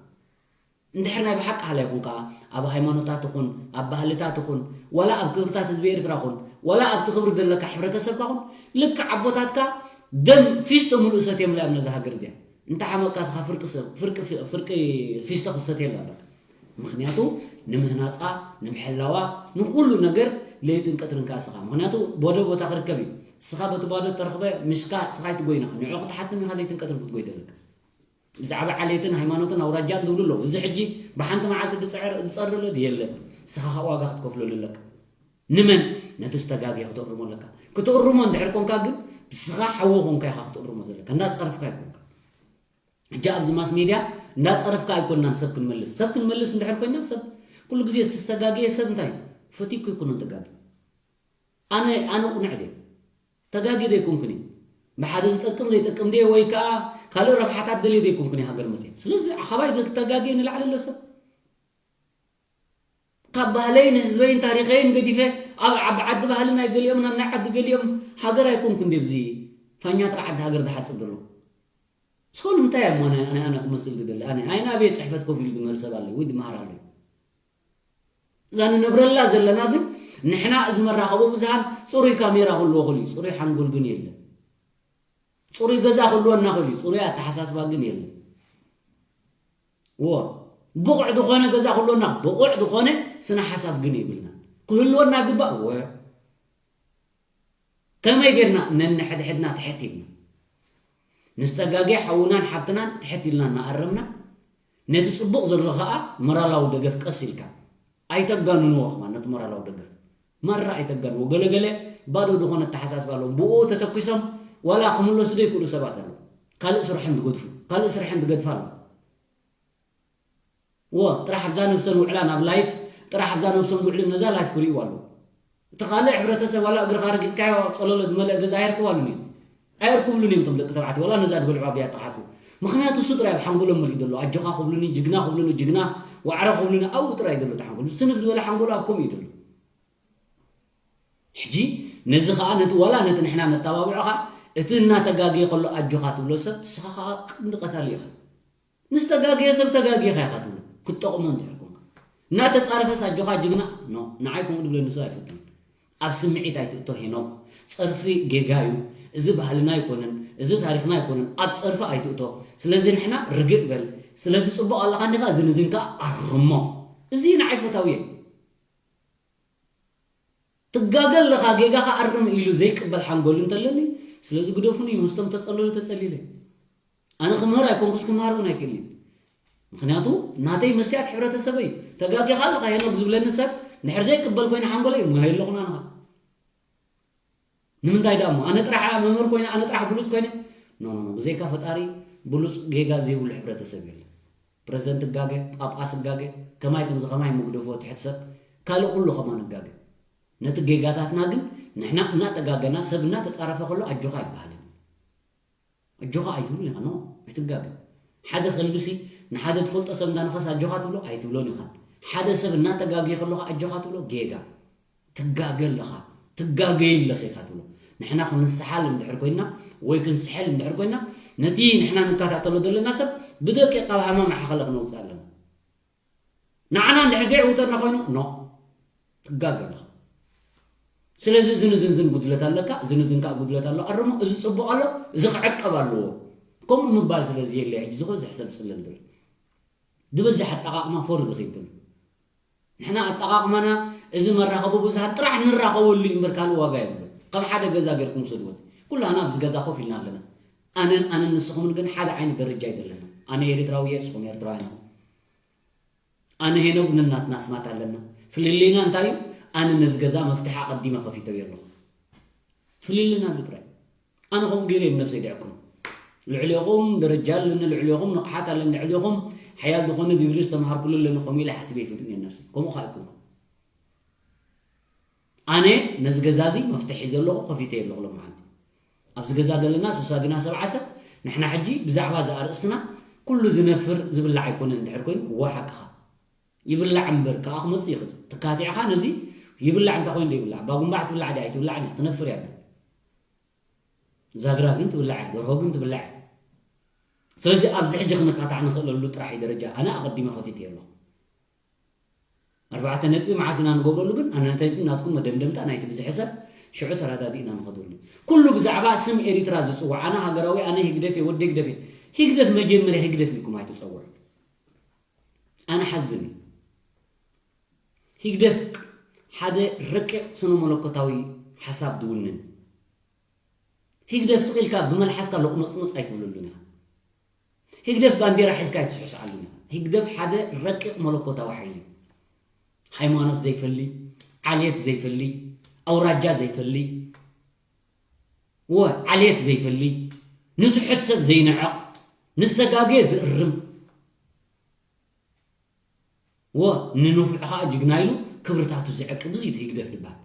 እንድሕር ናይ ብሓቂ ሃላይ ኩን ከኣ ኣብ ሃይማኖታት ይኹን ኣብ ባህልታት ይኹን ዋላ ኣብ ክብርታት ህዝቢ ኤርትራ ኩን ዋላ ኣብቲ ክብሪ ዘለካ ሕብረተሰብካ ኩን ልክዕ ኣቦታትካ ደም ፊስቶ ሙሉእ ሰትዮም እዮም ነዛ ሃገር እዚኣ እንተ ሓመቅካ ስኻ ፍርቂ ሰብ ፍርቂ ፍርቂ ፊስቶ ክሰትየላ ኣለካ ምኽንያቱ ንምህናፃ ንምሕላዋ ንኩሉ ነገር ለይትን ቀትርን ከኣ ስኻ ምኽንያቱ ቦደ ቦታ ክርከብ እዩ ስኻ በቲ ባዶ ተረኽበ ምሽካ ስኻ ኣይትጎይና ንዑ ክትሓትም ኢኻ ለይትን ቀትርን ክትጎይ ዘለካ ብዛዕባ ዓሌትን ሃይማኖትን ኣውራጃን ዝብሉ ኣለዉ እዚ ሕጂ ብሓንቲ መዓልቲ ዝፀር ዝፀር ዘሎ የለን ንስኻ ካብ ዋጋ ክትከፍለሉ ኣለካ ንመን ነቲ ዝተጋግየ ክትእርሞ ኣለካ ክትእርሞ እንድሕር ኮንካ ግን ብስኻ ሓዊ ኮንካ ኢኻ ክትእርሞ ዘለካ እንዳፀረፍካ ኣይኮንካ ሕጂ ኣብዚ ማስ ሜድያ እንዳፀረፍካ ኣይኮንናን ሰብ ክንመልስ ሰብ ክንመልስ እንድሕር ኮይና ሰብ ኩሉ ግዜ ዝተጋግየ ሰብ እንታይ ፈትኩ ይኮነን ተጋግየ ኣነ ኣነ ቁኑዕ ድየ ተጋግየ ዘይኮንኩን እየ ብሓደ ዝጠቅም ዘይጠቅም ድየ ወይ ከዓ ካልእ ረብሓታት ደልየ ዘይኮንኩን እየ ሃገር መፅየ ስለዚ ካባይ ተጋግየ ንላዕሊ ኣሎ ሰብ ካብ ባህለይን ህዝበይን ታሪኸይን ገዲፈ ኣብ ዓቢ ዓዲ ባህሊ ናይ ገሊኦም ናብ ናይ ዓዲ ገሊኦም ሃገር ኣይኮንኩን ድየ ብዚ ፋኛ ጥራሕ ዓዲ ሃገር ዝሓፅብ ዘሎ ሶል እንታይ እሞ ኣነ ኣነ ክመስል ዝደሊ ኣነ ኣይ ናበይ ፅሕፈት ኮፍ ኢሉ ዝመል ሰብ ኣለይ ወይ ዝመሃር ኣለይ እዛ ንነብረላ ዘለና ግን ንሕና እዚ መራኸቢ ብዙሃን ፅሩይ ካሜራ ክህልዎ ክእል እዩ ፅሩይ ሓንጎል ግን የለን ፅሩይ ገዛ ክህልወና ክእል እዩ ፅሩይ ኣተሓሳስባ ግን የለን እዎ ብቑዕ ዝኾነ ገዛ ክህልወና ብቑዕ ዝኾነ ስነ ሓሳብ ግን የብልና ክህልወና ግባእ ወ ከመይ ጌርና ነንሕድሕድና ትሕት ኢልና ንዝተጋገየ ሓውናን ሓብትናን ትሕት ኢልና እናኣረምና ነቲ ፅቡቕ ዘሎ ከዓ ሞራላዊ ደገፍ ቀስ ኢልካ ኣይተጋንንዎ። ከማን ነቲ ሞራላዊ ደገፍ ማራ ኣይተጋንዎ። ገለገለ ባዶ ዝኾነ ኣተሓሳስባ ኣለዎም። ብኡ ተተኪሶም ዋላ ክምለሱ ዘይክእሉ ሰባት ኣለዉ። ካልእ ስርሖም ዝገድፉ፣ ካልእ ስርሐን ዝገድፋ ኣለዉ። እወ፣ ጥራሕ ኣብዛ ነብሰን ውዕላ ናብ ላይፍ፣ ጥራሕ ኣብዛ ነብሶም ዝውዕሉ ነዛ ላይፍ ክርእይዋ ኣለዉ። እቲ ካልእ ሕብረተሰብ ዋላ እግርኻ ረጊጽካዮ ጸለሎ ዝመልአ ገዛ ኣየርክባሉን እዮም። ኣየርክብሉን እዮም እቶም ደቂ ተባዕትዮ ዋላ ነዛ ዝበልዕዋ ብያ ተሓስቡ። ምኽንያቱ እሱ ጥራይ ኣብ ሓንጎሎም መሊኡ ዘሎ። ኣጆኻ ክብሉኒ፣ ጅግና ክብሉኒ፣ ጅግና ዋዕሮ ክብሉኒ ኣብኡ ጥራይ ዘሎ እቲ ሓንጎሉ። ስንፍ ዝበለ ሓንጎሉ ኣብ ከምኡ እዩ ዘሎ። ሕጂ ነዚ ኸኣ ነቲ ዋላ ነቲ ንሕና ነተባብዖ ኸኣ እቲ እናተጋገየ ከሎ ኣጆኻ ትብሎ ሰብ ንስኻ ኸኣ ቅንዲ ቀታሊ ኢኻ። ምስ ተጋገየ ሰብ ተጋጊኻ ኢኻ ትብሎ ክትጠቕሞ እንድሕር ኮንካ። እናተጻረፈስ ኣጆኻ ጅግና ኖ ንዓይ ከምኡ ድብለኒ ሰብ ኣይፈቱን። ኣብ ስምዒት ኣይትእቶ ሄኖክ። ጸርፊ ጌጋ እዩ። እዚ ባህልና ኣይኮነን፣ እዚ ታሪኽና ኣይኮነን። ኣብ ጸርፊ ኣይትእቶ። ስለዚ ንሕና ርግእ በል። ስለዚ ጽቡቕ ኣለኻ እንዲኻ እዚ ንዝን ከኣ ኣርሞ። እዚ ንዓይ ፈታዊ እየ። ትጋገ ኣለኻ ጌጋኻ ኣርም ኢሉ ዘይቅበል ሓንጎል እንተለኒ ስለዚ ግደፉኒ ምስቶም ተጸለሉ ተጸሊለ ኣነ ክምህር ኣይኮንኩስ ክምሃር እውን ኣይክእልን ምክንያቱ ናተይ መስትያት ሕብረተሰበይ ተጋጊኻ ኣለኻ ሄኖክ ዝብለኒ ሰብ እንድሕር ዘይቅበል ኮይነ ሓንጎለይ ሞያ ኣለኹና ንኻ ንምንታይ ደኣ እሞ ኣነ ጥራሕ መምህር ኮይነ ኣነ ጥራሕ ብሉፅ ኮይነ ኖ ኖ ኖ ብዘይካ ፈጣሪ ብሉፅ ጌጋ ዘይብሉ ሕብረተሰብ የለን ፕረዚደንት እጋገ፣ ጳጳስ እጋገ፣ ከማይ ከምዚ ከማይ ምግደፎ ትሕት ሰብ፣ ካልእ ኩሉ ከማን እጋገ። ነቲ ጌጋታትና ግን ንሕና እናተጋገና ሰብ እናተጻረፈ ከሎ ኣጆኻ ኣይበሃልን። ኣጆኻ ኣይትብሉን ኢኻ፣ ኖ፣ ኣይትጋገ። ሓደ ከልብሲ ንሓደ ትፈልጦ ሰብ እንዳነኸስ ኣጆኻ ትብሎ ኣይትብሎን ኢኻ። ሓደ ሰብ እናተጋገየ ከሎ ኣጆኻ ትብሎ ጌጋ። ትጋገ ኣለኻ ትጋገይ ኣለኺ ኢኻ ትብሎ ንሕና ክንስሓል እንድሕር ኮይና ወይ ክንስሐል እንድሕር ኮይና ነቲ ንሕና ንከታተሎ ዘለና ሰብ ብደቂቕ ካብ ሃማም ሓኸለ ክነውፅእ ኣለና ንዓና እንድሕር ዘይዕውተና ኮይኑ ኖ ትጋገ ኣለኻ ስለዚ እዚ ንዝንዝን ጉድለት ኣለካ እዚ ንዝን ከዓ ጉድለት ኣሎ ኣርሞ እዚ ፅቡቅ ኣሎ እዚ ክዕቀብ ኣለዎ ከምኡ ምባል ስለዚ የለ ሕጂ ዝበዝሕ ሰብ ፅልል ድብል ዝበዝሕ ኣጠቃቅማ ፎርድ ከይትብል ንሕና ኣጠቓቕማና እዚ መራኸቢ ብዙሃን ጥራሕ ንራኸበሉ እዩ እምበር ካልእ ዋጋ የብሉን። ከም ሓደ ገዛ ጌርኩም ውሰድዎ። ኩላህና ኣብዚ ገዛ ኮፍ ኢልና ኣለና። ኣነን ኣነን ንስኹምን ግን ሓደ ዓይነት ደረጃ እዩ ዘለና። ኣነ ኤሪትራዊ እየ፣ ንስኹም ኤርትራውያን ኢኹም። ኣነ ሄኖግ ነናትና ኣስማት ኣለና። ፍልልይና እንታይ እዩ? ኣነ ነዚ ገዛ መፍትሒ ኣቐዲመ ከፊተዮ ኣለኹ። ፍልልይና እዚ ጥራይ። ኣነ ከምኡ ገይረ እየ ንነብሰይ ድዕቅኖ። ልዕሌኹም ደረጃ ኣለኒ፣ ልዕሌኹም ንቕሓት ኣለኒ፣ ልዕሌኹም ሓያል ዝኾነ ዲግሪ ዝተምሃርኩሉ ኣለኒ፣ ከምኡ ኢለ ሓሲበ ኣይፈልጥን እየ ንነብሰይ። ከምኡ ከኣ ኣይኮንኩን። ኣነ ነዚ ገዛ እዚ መፍትሒ ሒዘ ኣለኹ፣ ከፊተዮ ኣለኹ ሎማዓንቲ። ኣብዚ ገዛ ዘለና ሱሳ ግና ሰብዓ ሰብ፣ ንሕና ሕጂ ብዛዕባ እዚ ኣርእስትና ኩሉ ዝነፍር ዝብላዕ ኣይኮነን እንድሕር ኮይኑ፣ እወ ሓቅኻ። ይብላዕ እምበር ከኣ ክመጽእ ይኽእል። ተካቲዕኻ ነዚ ይብላዕ እንታይ ኮይኑ ዘይብላዕ? ባጉምባሕ ትብላዕ ድያ ኣይትብላዕን እያ፣ ትነፍር እያ ግን። ዛግራ ግን ትብላዕ እያ፣ ደርሆ ግን ትብላዕ እያ። ስለዚ ኣብዚ ሕጂ ክንካታዕ ንኽእለሉ ጥራሕ እዩ ደረጃ ኣነ ኣቐዲመ ከፊተ ኣለኹ። ኣርባዕተ ነጥቢ መዓስ ኢና ንገብረሉ ግን ኣነ ናተይትን ናትኩም መደምደምታ ናይቲ ብዝሒ ሰብ ሽዑ ተረዳዲእና ንኸደሉ ኩሉ ብዛዕባ ስም ኤሪትራ ዝፅዋዕ ኣነ ሃገራዊ ኣነ ህግደፍ እየ ወዲ ህግደፍ እየ ህግደፍ መጀመርያ ህግደፍ ኢልኩም ኣይትፀውዑ ኣነ ሓዝን እዩ ህግደፍ ሓደ ረቂቕ ስነ መለኮታዊ ሓሳብ ዝውንን ህግደፍ ስቕ ኢልካ ብመልሓስካ ሎቕመጽመጽ ኣይትብለሉን ኢኻ። ህግደፍ ባንዴራ ሒዝካ ኣይትስዕስዓሉን ኢኻ። ህግደፍ ሓደ ረቂቕ መለኮታዊ ሓይሊ እዩ። ሃይማኖት ዘይፈሊ፣ ዓሌት ዘይፈሊ፣ ኣውራጃ ዘይፈሊ፣ ወ ዓሌት ዘይፈሊ፣ ንትሑት ሰብ ዘይንዕቕ፣ ንዝተጋገየ ዝእርም፣ ወ ንንፉዕ ኸኣ ጅግና ኢሉ ክብርታቱ ዝዕቅብ እዚ እቲ ህግደፍ ዝበሃል።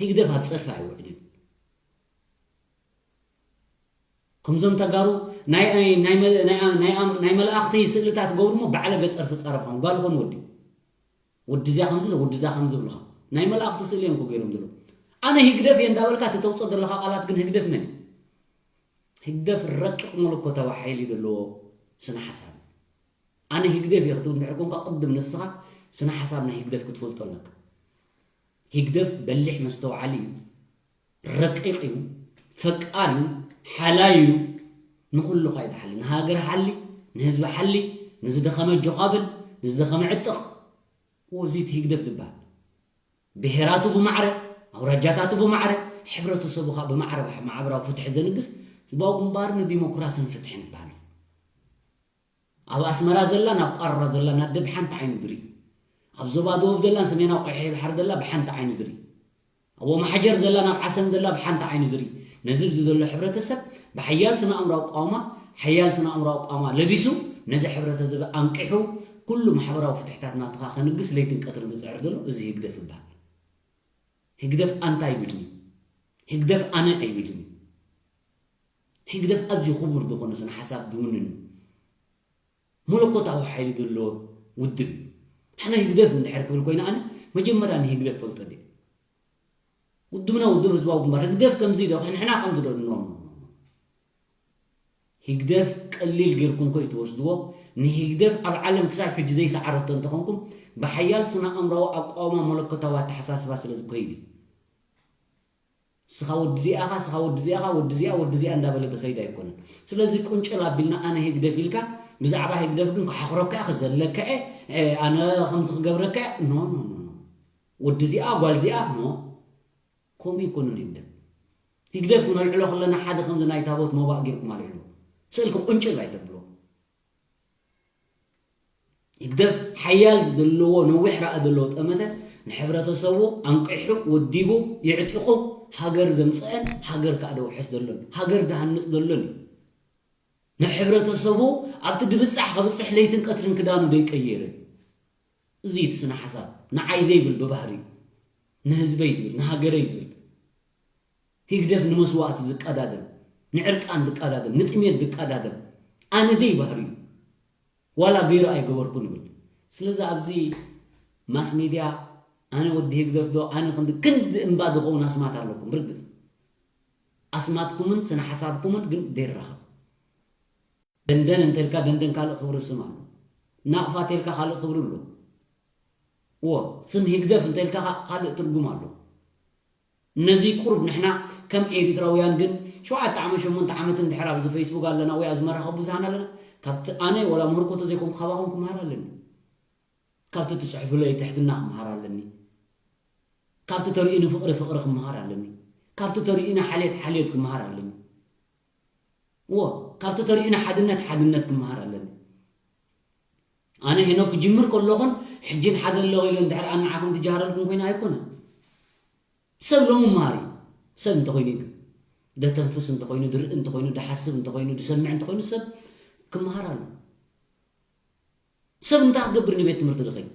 ህግደፍ ኣብ ጸርፊ ኣይውዕልን። ከምዞም ተጋሩ ናይ ናይ መላእኽቲ ስእልታት ገብሩ እሞ ባዕለ ገጸር ፍጻረፋም ጓል ኾን ወዲ ወዲ እዚያ ከምዚ ወዲ እዛ ከምዚ ብልኻ ናይ መላእኽቲ ስእሊ እዮም ገይሮም ዘለዉ ኣነ ህግደፍ እየ እንዳበልካ እቲ ተውፅኦ ዘለኻ ቃላት ግን ህግደፍ መን ህግደፍ ረቂቕ መለኮታዊ ሓይሊ ዘለዎ ስነ ሓሳብ ኣነ ህግደፍ እየ ክትብል እንድሕር ኮንካ ቅድም ንስኻ ስነ ሓሳብ ናይ ህግደፍ ክትፈልጦ ኣለካ ህግደፍ በሊሕ መስተውዓሊ እዩ ረቂቕ እዩ፣ ፈቃር እዩ፣ ሓላይ እዩ፣ ንኹሉ ኸኣ እዩ ዝሓሊ። ንሃገር ሓሊ፣ ንህዝቢ ሓሊ፣ ንዝደኸመ ጆኻብል፣ ንዝደኸመ ዕጥቕ። እዚ እቲ ህግደፍ ዝበሃል። ብሄራቱ ብማዕረ፣ ኣውራጃታቱ ብማዕረ፣ ሕብረተሰቡ ኸኣ ብማዕረ ማዕበራዊ ፍትሒ ዘንግስ ህዝባዊ ግንባር ንዲሞክራስን ፍትሕን ይበሃል። ኣብ ኣስመራ ዘላ ናብ ቋራ ዘላ ናደብ ሓንቲ ዓይኑ ድርኢ ኣብ ዞባ ደቡብ ዘላን ሰሜናዊ ቀይሕ ባሕሪ ዘላ ብሓንቲ ዓይኒ ዝርኢ፣ ኣብ ወማሓጀር ዘላን ኣብ ዓሰብ ዘላ ብሓንቲ ዓይኒ ዝርኢ፣ ነዚ ኣብዚ ዘሎ ሕብረተሰብ ብሓያል ስነ ኣእምራዊ ኣቋውማ፣ ሓያል ስነ ኣእምራዊ ኣቋውማ ለቢሱ፣ ነዚ ሕብረተሰብ ኣንቂሑ፣ ኩሉ ማሕበራዊ ፍትሕታት ናትኻ ከንግስ ለይትን ቀትርን ዝፅዕር ዘሎ እዚ ህግደፍ ይበሃል። ህግደፍ ኣንታ ኣይብልን እዩ። ህግደፍ ኣነ ኣይብልን እዩ። ህግደፍ ኣዝዩ ክቡር ዝኾነ ስነ ሓሳብ ዝውንን እዩ። መለኮታዊ ሓይሊ ዘለዎ ውድብ እዩ። ኣነ ህግደፍ እንድሕር ክብል ኮይነ ኣነ መጀመርያ ንህግደፍ ፈልጦ ድየ? ውድብና ውድብ ህዝባዊ ግንባር ህግደፍ ከምዚ ዶ ንሕና ከምዚ ዶ ኖ ህግደፍ ቀሊል ጌርኩም ኮይ ትወስድዎ። ንህግደፍ ኣብ ዓለም ክሳብ ሕጂ ዘይሰዓረቶ እንተኾንኩም ብሓያል ስነ ኣእምራዊ ኣቋውማ መለኮታዊ ኣተሓሳስባ ስለ ዝኮይድ እዩ። ስኻ ወዲ ዚኣኻ ስኻ ወዲ ዚኣኻ ወዲ ዚኣ ወዲ ዚኣ እንዳበለ ዝኸይድ ኣይኮነን። ስለዚ ቁንጭል ኣቢልና ኣነ ህግደፍ ኢልካ ብዛዕባ ህግደፍ ግን ክሓኽረካ እየ ክዘለካ እየ ኣነ ከምዚ ክገብረካ እየ ኖ ኖ ኖ ወዲ ዚኣ ጓል ዚኣ ኖ። ከምኡ ይኮነን ህግደፍ። ህግደፍ ክነልዕሎ ከለና ሓደ ከምዚ ናይ ታቦት ሞባእ ጌርኩም ኣልዕሎ። ስእልኪ ቁንጭል ኣይተብሎ። ህግደፍ ሓያል ዘለዎ ነዊሕ ራኢ ዘለዎ ጠመተ ንሕብረተሰቡ ኣንቂሑ ወዲቡ የዕጢቑ ሃገር ዘምፀአን ሃገር ከዓ ደውሕስ ዘሎን ሃገር ዝሃንፅ ዘሎን እዩ። ንሕብረተሰቡ ኣብቲ ድብፃሕ ከብፅሕ ለይትን ቀትርን ክዳኑ ደይቀየረ እዚ እቲ ስነ ሓሳብ ንዓይ ዘይብል ብባህሪ ንህዝበይ ዝብል ንሃገረይ ዝብል ህግደፍ ንመስዋእቲ ዝቀዳደም ንዕርቃን ዝቀዳደም ንጥሜት ዝቀዳደም ኣነ ዘይባህሪ እዩ ዋላ ገይሩ ኣይገበርኩን ይብል ስለዚ ኣብዚ ማስ ሜድያ ኣነ ወዲ ህግደፍ ዶ ኣነ ክንዲ ክንዲ እምባ ዝኸውን ኣስማት ኣለኩም ብርግጽ ኣስማትኩምን ስነ ሓሳብኩምን ግን ዘይራኸብ ደንደን እንተልካ ደንደን ካልእ ክብሪ ስም ኣሎ ናቕፋ ተልካ ካልእ ክብሪ ኣሎ እዎ ስም ህግደፍ እንተልካ ካልእ ትርጉም ኣሎ ነዚ ቁሩብ ንሕና ከም ኤሪትራውያን ግን ሸውዓተ ዓመት ሸሞንተ ዓመት እንድሕር ኣብዚ ፌስቡክ ኣለና ወይ ኣብ ዝመራኸቡ ብዙሃን ኣለና ካብቲ ኣነ ወላ ምህርኮ ተዘይኮንኩ ካባኹም ክመሃር ኣለኒ ካብቲ ትፅሕፉለይ ትሕትና ክመሃር ኣለኒ ካብቲ ተርእዩኒ ፍቕሪ ፍቕሪ ክመሃር ኣለኒ ካብቲ ተርእዩኒ ሓልየት ሓልየት ክመሃር ኣለኒ እዎ ካብቲ ተርእዩኒ ሓድነት ሓድነት ክመሃር ኣለኒ ኣነ ሄኖክ ክጅምር ከለኹን ሕጂን ሓደ ኣለኹ ኢለ እንድሕር ኣንዓኹም ትጃሃረልኩም ኮይነ ኣይኮነን ሰብ ሎሚ መሃር እዩ ሰብ እንተኮይኑ ግን ደተንፍስ እንተኮይኑ ድርኢ እንተኮይኑ ድሓስብ እንተኮይኑ ድሰምዕ እንተኮይኑ ሰብ ክመሃር ኣሎ ሰብ እንታይ ክገብር ንቤት ትምህርቲ ዝኸይድ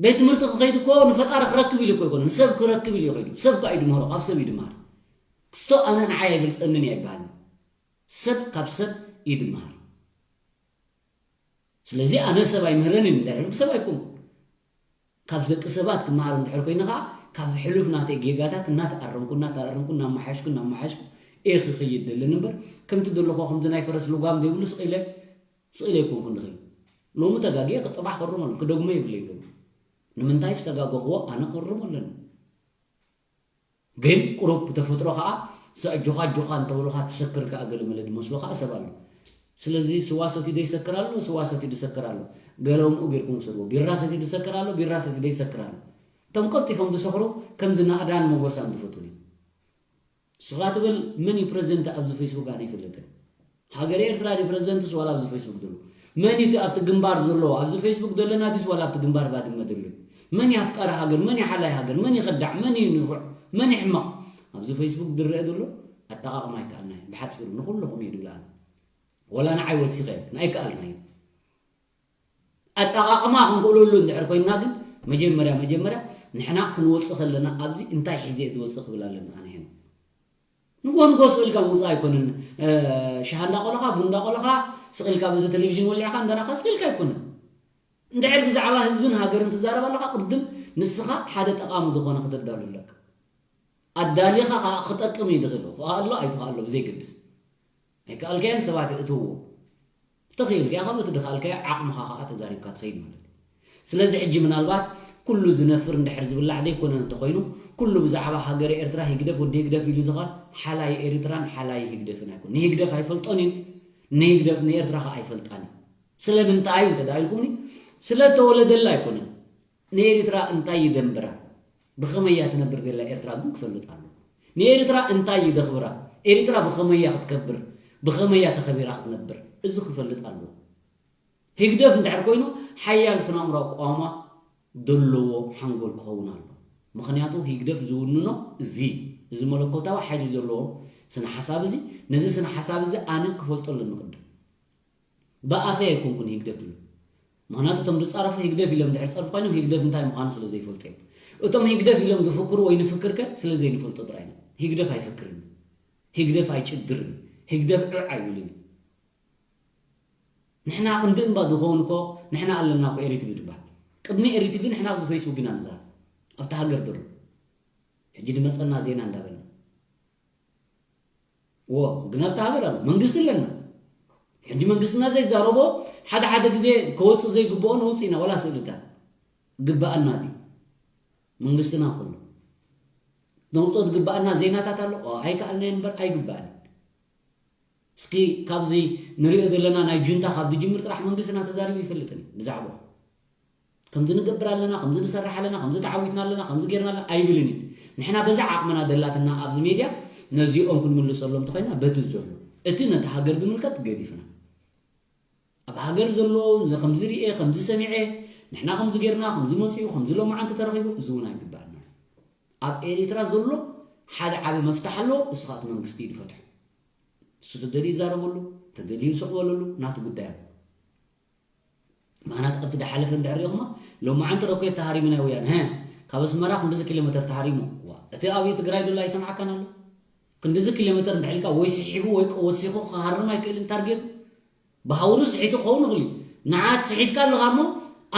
ቤት ትምህርቲ ክኸይድ እኮ ንፈጣሪ ክረክብ ኢሉ እኮ ይኮነ ንሰብ ክረክብ ኢሉ ይኸይዱ ሰብ ከዓ ይድምሃሮ ካብ ሰብ ይድምሃር ክስቶ ኣነ ንዓይ ኣይበልፀንን እያ ይበሃል ሰብ ካብ ሰብ ይድምሃር ስለዚ ኣነ ሰብ ኣይምህረንን እንድሕር ኢልኩ ሰብ ኣይኮንኩ ካብ ደቂ ሰባት ክመሃር እንድሕር ኮይነ ከዓ ካብ ሕሉፍ ናተይ ጌጋታት እናተኣረምኩ እናተኣረምኩ እናመሓየሽኩ እናመሓየሽኩ እየ ክኸይድ ደልን እምበር ከምቲ ዘለኹ ከምዚ ናይ ፈረስ ልጓም ዘይብሉ ስቕ ኢለ ስቕ ኢለ ኣይኮንኩ ንኸይድ ሎሚ ተጋጊየ ክፅባሕ ከርም ኣሎ ክደግሞ የብለይ ሎሚ ንምንታይ ዝተጋገኽዎ ኣነ ከርም ኣለኒ ግን ቁሩብ ብተፈጥሮ ከዓ ኣጆኻ ኣጆኻ እንተበሉኻ ትሰክር ከዓ ገለ መለ ዝመስሎ ከዓ ሰብ ኣሎ ስለዚ ስዋ ሰትዩ ዶ ይሰክር ኣሎ ስዋ ሰትዩ ዝሰክር ኣሎ ገለ ከምኡ ጌርኩም ውሰድዎ ቢራ ሰትዩ ዝሰክር ኣሎ ቢራ ሰትዩ ዶ ይሰክር ኣሎ እቶም ቀልጢፎም ዝሰኽሩ ከምዚ ናእዳን ሞጎሳን ዝፈትዉን እዮም ንስኻ ትብል መን እዩ ፕረዚደንት ኣብዚ ፌስቡክ ኣነ ኣይፈልጥን ሃገረ ኤርትራ ድዩ ፕረዚደንትስ ዋላ ኣብዚ ፌስቡክ ዘሎ መን እዩ ኣብቲ ግንባር ዘሎ ኣብዚ ፌስቡክ ዘለና ድዩስ ዋላ ኣብቲ ግንባር ባድመ ዘሎ እዩ መን እዩ ኣፍቃሪ ሃገር መን እዩ ሓላይ ሃገር መን እዩ ከዳዕ መን እዩ ንፉዕ መን እዩ ሕማቕ ኣብዚ ፌስቡክ ዝረአ ዘሎ ኣጠቓቕማ ኣይከኣልናዮ ብሓፂሩ ንኩልኹም እየ ዝብል ኣነ ዋላ ንዓይ ወሲኸ ንኣይከኣልናዮ ኣጠቓቕማ ክንክእለሉ እንድሕር ኮይንና ግን መጀመርያ መጀመርያ ንሕና ክንወፅእ ከለና ኣብዚ እንታይ ሒዘ እየ ዝወፅእ ክብል ኣለኒ ኣነ ሄኖ ንጎ ንጎ ስቕ ኢልካ ምውፃእ ኣይኮነን ሻሃ እንዳቆለኻ ቡን እንዳቆለኻ ስቕ ኢልካ በዚ ቴሌቪዥን ወሊዕኻ እንዳራኻ ስቕ ኢልካ ኣይኮነን እንድሕር ብዛዕባ ህዝብን ሃገርን ትዛረብ ኣለኻ ቅድም ንስኻ ሓደ ጠቓሚ ዝኾነ ክተዳሉ ኣለካ ኣዳሊኻ ከዓ ክጠቅም እዩ ዝኽእል ክኣሎ ኣይትኽኣሎ ብዘይገድስ ኣይከኣልካዮን ሰባት እትውዎ ተኽኢልካ ኢኻ በቲ ድኽኣልካዮ ዓቕምኻ ከዓ ተዛሪብካ ትኸይድ ማለት እዩ ስለዚ ሕጂ ምናልባት ኩሉ ዝነፍር እንድሕር ዝብላዕ ዘይኮነ እንተኾይኑ ኩሉ ብዛዕባ ሃገረ ኤርትራ ህግደፍ ወዲ ህግደፍ ኢሉ ዝቓል ሓላይ ኤርትራን ሓላይ ህግደፍን ኣይኮን ንህግደፍ ኣይፈልጦን እዩ ንህግደፍ ንኤርትራ ከዓ ኣይፈልጣን እዩ ስለምንታይ እንተ ኢልኩምኒ ስለተወለደላ ኣይኮነን ንኤርትራ እንታይ ይደንብራ ብኸመይ እያ ትነብር ዘላ ኤርትራ ግን ክፈልጥ ኣሎ ንኤርትራ እንታይ ይደኽብራ ኤርትራ ብኸመይ እያ ክትከብር ብኸመይ እያ ተኸቢራ ክትነብር እዚ ክፈልጥ ኣሎ ህግደፍ እንድሕር ኮይኑ ሓያል ስነ ኣእምራዊ ቋማ ዘለዎ ሓንጎል ክኸውን ኣሎ። ምኽንያቱ ህግደፍ ዝውንኖ እዚ እዚ መለኮታዊ ሓይሊ ዘለዎ ስነ ሓሳብ እዚ ነዚ ስነ ሓሳብ እዚ ኣነ ክፈልጦ ኣለኒ ቅድም ብኣፈይ ኣይኮንኩን ህግደፍ ዝብል። ምኽንያቱ እቶም ዝፃረፉ ህግደፍ ኢሎም ድሕር ፀርፉ ኮይኖም ህግደፍ እንታይ ምዃኑ ስለ ዘይፈልጡ እዮም። እቶም ህግደፍ ኢሎም ዝፍክሩ ወይ ንፍክርከ ስለ ዘይንፈልጦ ጥራይ ህግደፍ ኣይፍክርን፣ ህግደፍ ኣይጭድርን፣ ህግደፍ ዕዕ ኣይብልን። ንሕና ክንዲ እምባ ዝኸውን እኮ ንሕና ኣለና እኮ ኤሪቲቪ ዝበሃል። ቅድሚ ኤሪቲቪ ንሕና ኣብዚ ፌስቡክ ኢና ንዛረብ ኣብቲ ሃገር ዘሎ። ሕጂ ድመፀና ዜና እንዳበልና ዎ ግን ኣብቲ ሃገር ኣሎ መንግስቲ ኣለና። ሕጂ መንግስትና ዘይዛረቦ ሓደ ሓደ ግዜ ከወፅእ ዘይግብኦ ነውፅእ ኢና ዋላ ስእልታት ግበኣና ድዩ? መንግስትና ኩሉ ነውፅኦ ዝግበኣና ዜናታት ኣሎ። ኣይከኣልናዮ እምበር ኣይግበኣን። እስኪ ካብዚ ንሪኦ ዘለና ናይ ጁንታ ካብ ዝጅምር ጥራሕ መንግስትና ተዛሪቡ ይፈልጥን ብዛዕባ ከምዚ ንገብር ኣለና፣ ከምዚ ንሰርሕ ኣለና፣ ከምዚ ተዓዊትና ኣለና፣ ከምዚ ጌርና ኣለና ኣይብልን እዩ። ንሕና በዛ ዓቕምና ደላትና ኣብዚ ሜድያ ነዚኦም ክንምልሰሎም እንተኾይና በቲ ዘሎ እቲ ነቲ ሃገር ዝምልከት ገዲፍና ኣብ ሃገር ዘሎ እዚ ከምዚ ርኤ ከምዚ ሰሚዐ ንሕና ከምዚ ጌርና ከምዚ መፂኡ ከምዚ ሎማዓንቲ ተረኺቡ እዚ እውን ኣይግባእና። ኣብ ኤሪትራ ዘሎ ሓደ ዓቢ መፍታሕ ኣለዎ፣ እሱ ከዓ እቲ መንግስቲ እዩ ዝፈትሖ። እሱ ተደልዩ ይዛረበሉ፣ ተደልዩ ስቕ በለሉ፣ ናቱ ጉዳይ ኣሎ። ምኽንያቱ ኣብቲ ድሓለፈ እንድሕር ሪኢኹማ ሎማዓንቲ ሮኬት ተሃሪሙ ናይ ወያነ ሀ ካብ ኣስመራ ክንድዚ ኪሎ ሜተር ተሃሪሙ ዋ እቲ ኣብ ትግራይ ዘሎ ኣይሰምዓካን ኣሎ ክንድዚ ኪሎ ሜተር እንድሕር ኢልካ ወይ ስሒቡ ወይ ወሲኹ ክሃርም ኣይክእልን ታርጌቱ ብሃውሩ ስሒቱ ክኸውን ይኽእል እዩ ንዓት ስሒትካ ኣለኻ እሞ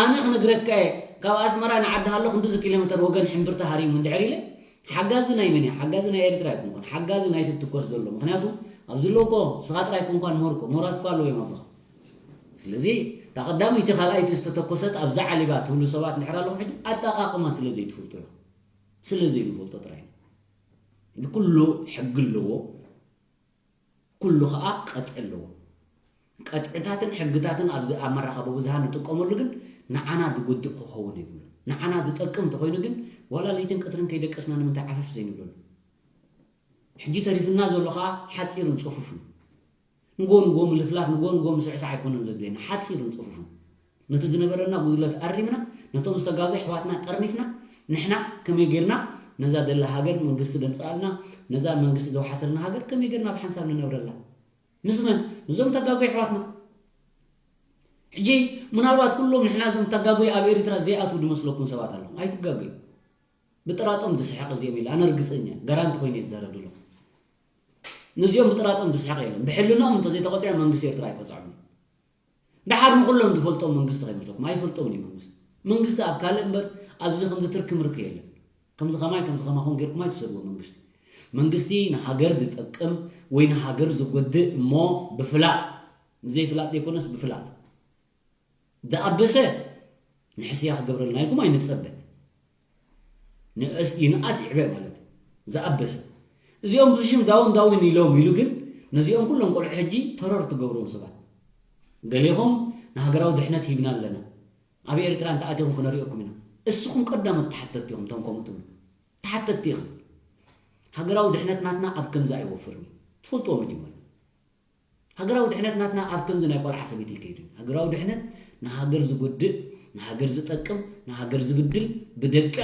ኣነ ክነግረካ እየ ካብ ኣስመራ ንዓዲ ሃሎ ክንድዚ ኪሎ ሜተር ወገን ሕምብርቲ ሃሪሙ እንድሕር ኢለ ሓጋዚ ናይ መን እያ ሓጋዚ ናይ ኤርትራ ኣይኮንኩን ሓጋዚ ናይቲ ትኮስ ዘሎ ምኽንያቱ ኣብዚ ኣለውኮ ስኻ ጥራይ ኮንኳን ሞርኮ ሞራት እኮ ኣለዎ እዮም ኣብዝኻ ስለዚ እታ ቀዳመይቲ ካልኣይቲ ዝተተኮሰት ኣብዛ ዓሊባ ትብሉ ሰባት እንድሕር ኣለኹም ሕጂ ኣጠቓቕማ ስለ ዘይትፈልጡ ኢኹም። ስለ ዘይንፈልጦ ጥራይ እዩ። ኩሉ ሕጊ ኣለዎ፣ ኩሉ ከዓ ቀጥዒ ኣለዎ። ቀጥዕታትን ሕግታትን ኣብዚ ኣብ መራኸቢ ብዙሃን ንጥቀመሉ ግን ንዓና ዝጎድእ ክኸውን የብሉን። ንዓና ዝጠቅም እንተኾይኑ ግን ዋላ ለይትን ቀትርን ከይደቀስና ንምንታይ ዓፈፍ ዘይንብለሉ? ሕጂ ተሪፍና ዘሎ ከዓ ሓፂርን ፅፉፍን ንጎ ንጎ ምልፍላፍ ንጎ ንጎ ምስዕሳዕ ኣይኮነን ዘድልየና ሓፂርን ፅፉፍን ነቲ ዝነበረና ጉድለት ኣሪምና ነቶም ዝተጋገ ኣሕዋትና ጠርኒፍና ንሕና ከመይ ጌርና ነዛ ደላ ሃገር መንግስቲ ደምፅኣልና ነዛ መንግስቲ ዘውሓሰልና ሃገር ከመይ ጌርና ብሓንሳብ ንነብረላ ምስ መን ምስዞም ተጋጉ ኣሕዋትና ሕጂ ምናልባት ኩሎም ንሕና እዞም ተጋጉ ኣብ ኤርትራ ዘይኣትዉ ዝመስለኩም ሰባት ኣለኹም ኣይትጋጉ ብጥራጦም ዝስሕቕ እዚኦም ኢለ ኣነ ርግፀኛ ጋራንቲ ኮይነ ይዛረብ ዘሎ ነዚኦም ብጥራጦም ዝስሕቕ የለን ብሕልናኦም እንተዘይተቆፂዖም መንግስቲ ኤርትራ ኣይቆፅዖም ደሓር ንኩሎም ዝፈልጦም መንግስቲ ከይመስለኩም ኣይፈልጦምን እዩ መንግስቲ መንግስቲ ኣብ ካልእ እምበር ኣብዚ ከምዚ ትርኪ ምርኪ የለን ከምዚ ከማይ ከምዚ ከማኹም ጌርኩም ኣይትውሰድዎ መንግስቲ መንግስቲ ንሃገር ዝጠቅም ወይ ንሃገር ዝጎድእ እሞ ብፍላጥ ብዘይፍላጥ ዘይኮነስ ብፍላጥ ዝኣበሰ ንሕስያ ክገብረልና ኢልኩም ኣይንጸበ ንእስ ይንኣስ ይዕበ ማለት ዝኣበሰ እዚኦም ብሽም ዳውን ዳውን ኢሎም ኢሉ ግን ነዚኦም ኩሎም ቆልዑ ሕጂ ተረር ትገብርዎም ሰባት ገሌኹም ንሃገራዊ ድሕነት ሂብና ኣለና ኣብ ኤርትራ እንተኣትዮም ክነሪኦኩም ኢና እስኹም ቀዳሞት ተሓተቲ ኢኹም ቶም ከምኡ ትብሉ ተሓተቲ ኢኹም ሃገራዊ ድሕነት ናትና ኣብ ከምዚ ኣይወፍርን እዩ ትፈልጥዎ መጀመርያ ሃገራዊ ድሕነት ናትና ኣብ ከምዚ ናይ ቆልዓ ሰበይቲ ይከይድ እዩ። ሃገራዊ ድሕነት ንሃገር ዝጎድእ፣ ንሃገር ዝጠቅም፣ ንሃገር ዝብድል ብደቂቕ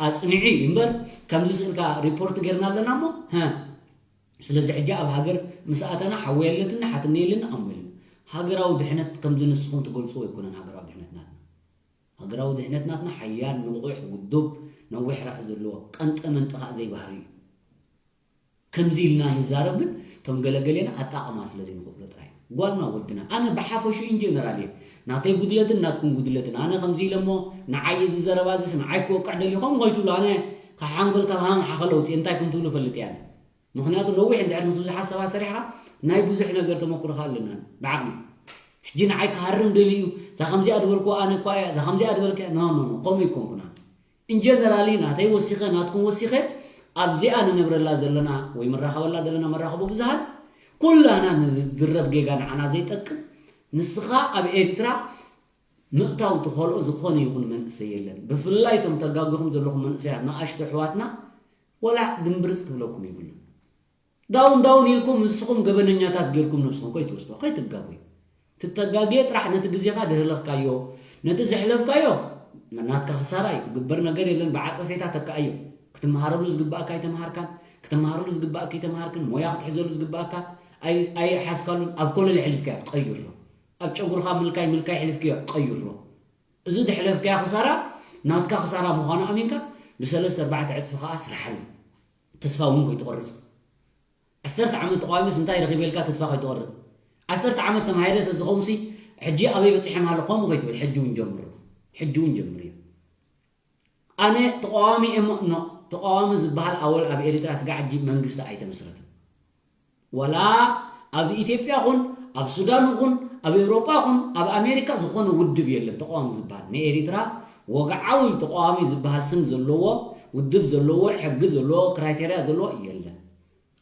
ኣፅኒዑ እዩ እምበር ከምዚ ስእልካ ሪፖርት ጌርና ኣለና እሞ ሀ ስለዚ ሕጂ ኣብ ሃገር ምስ ኣተና ሓወይ ኣለትኒ ሓትነይ ኣለኒ ኣሞ የለን። ሃገራዊ ድሕነት ከምዚ ንስኹም ትገልፅዎ ኣይኮነን ሃገራዊ ድሕነት ናትና። ሃገራዊ ድሕነት ናትና ሓያል፣ ንቑሕ፣ ውዱብ፣ ነዊሕ ራኢ ዘለዎ፣ ቀንጠ መንጠ ከዓ ዘይባህሪ እዩ። ከምዚ ኢልና ንዛረብ ግን እቶም ገለገሌና ኣጣቕማ ስለ ዘይንኽእሎ ጥራይ ጓልና ወድና ኣነ ብሓፈሹ ኢንጀነራል እየ ናተይ ጉድለትን ናትኩም ጉድለትን ኣነ ከምዚ ኢለ እሞ ንዓይ እዚ ዘረባ እዚስ ንዓይ ክወቅዕ ደልዩ ከምኡ ኣይትብሉ ኣነ ካብ ሓንጎል ካብ ሃም ሓኸለ ውፅእ እንታይ ከም ትብሉ ፈልጥ እየ ኣነ ምኽንያቱ ነዊሕ እንድሕር ምስ ብዙሓት ሰባት ሰሪሕኻ ናይ ብዙሕ ነገር ተመክሮ ከ ኣለና ብዓቕሚ ሕጂ ንዓይ ክሃርም ደልዩ እዩ እዛ ከምዚኣ ድበልክዋ ኣነ እኳ እያ እዛ ከምዚኣ ድበልከ ኖ ኖ ኖ ከምኡ ይኮንኩና ኢንጀነራሊ ናተይ ወሲኸ ናትኩም ወሲኸ ኣብዚኣ ንነብረላ ዘለና ወይ ምራኸበላ ዘለና መራኸቢ ብዙሃን ኩላና ንዝረብ ጌጋ ንዓና ዘይጠቅም ንስኻ ኣብ ኤርትራ ምእታው ትኸልኦ ዝኾነ ይኹን መንእሰይ የለን ብፍላይ እቶም ተጋጊኹም ዘለኹም መንእሰያት ንኣሽቱ ኣሕዋትና ወላ ድምብርፅ ክብለኩም የብሉን ዳውን ዳውን ኢልኩም ንስኹም ገበነኛታት ጌርኩም ነብስኹም ከይትወስዱ ከይትጋጉ ትተጋግየ ጥራሕ ነቲ ግዜኻ ድህለኽካዮ፣ ነቲ ዘሕለፍካዮ ናትካ ክሳራ እዩ። ትግበር ነገር የለን፣ ብዓጸፌታ ተካኣዮ። ክትመሃረሉ ዝግባእካ ኣይተምሃርካን፣ ክትመሃረሉ ዝግባእካ ኣይተምሃርክን፣ ሞያ ክትሕዘሉ ዝግባእካ ኣይ-፣ ኣይሓዝካሉን። ኣብ ኮለል ኣሕሊፍካዮ ቀይሮ። ኣብ ጨጉርኻ ምልካይ ምልካይ ኣሕሊፍካዮ ቀይሮ። እዚ ድሕለፍካዮ ክሳራ ናትካ ክሳራ ምዃኑ ኣሚንካ ብሰለስተ ኣርባዕተ ዕጽፊ ከኣ ስርሓሉ። ተስፋ እውን ከይትቆርጽ። ዓሰርተ ዓመት ተቓዋሚስ እንታይ ረኺበ ኢልካ ተስፋ ከይትቆርጽ። ዓሰርተ ዓመት ተማሂረ ተዝኸውንሲ ሕጂ ኣበይ በጺሐ ምሃለ ከምኡ ከይትብል። ሕጂ እውን ጀምሮ። ሕጂ እውን ጀምርዮ። ኣነ ተቓዋሚ እየ እሞ፣ ኖ፣ ተቓዋሚ ዝበሃል ኣወል ኣብ ኤሪትራ ስጋዕ ሕጂ መንግስቲ ኣይተመስረተን። ወላ ኣብ ኢትዮጵያ ኹን፣ ኣብ ሱዳን ኹን፣ ኣብ ኤውሮጳ ኹን፣ ኣብ ኣሜሪካ ዝኾነ ውድብ የለን ተቓዋሚ ዝበሃል። ንኤሪትራ ወግዓዊ ተቓዋሚ ዝበሃል ስም ዘለዎ፣ ውድብ ዘለዎ፣ ሕጊ ዘለዎ፣ ክራይቴርያ ዘለዎ የለን።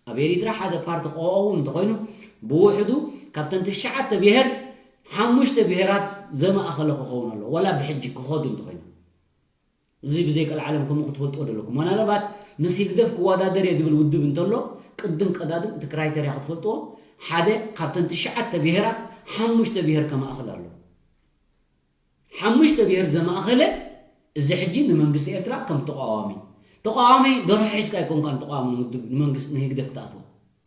ኣብ ኤሪትራ ሓደ ፓርቲ ክቐዋወም እንተኾይኑ ብውሕዱ ካብተን ትሽዓተ ብሄር ሓሙሽተ ብሄራት ዘማእኸለ ክኸውን ኣለዎ። ወላ ብሕጂ ክኸዱ እንተኾይኑ። እዚ ብዘይ ቀልዓለም ከምኡ ክትፈልጥዎ ደለኩም። ምናልባት ምስ ህግደፍ ክወዳደር እየ ዝብል ውድብ እንተሎ ቅድም ቀዳድም እቲ ክራይተርያ ክትፈልጥዎ ሓደ ካብተን ትሽዓተ ብሄራት ሓሙሽተ ብሄር ከማእኸል ኣለዎ። ሓሙሽተ ብሄር ዘማእኸለ እዚ ሕጂ ንመንግስቲ ኤርትራ ከም ተቃዋሚ፣ ተቃዋሚ ደርሆ ሒዝካ ኣይኮንካን ተቃዋሚ ንውድብ ንመንግስቲ ንህግደፍ ክትኣትዎ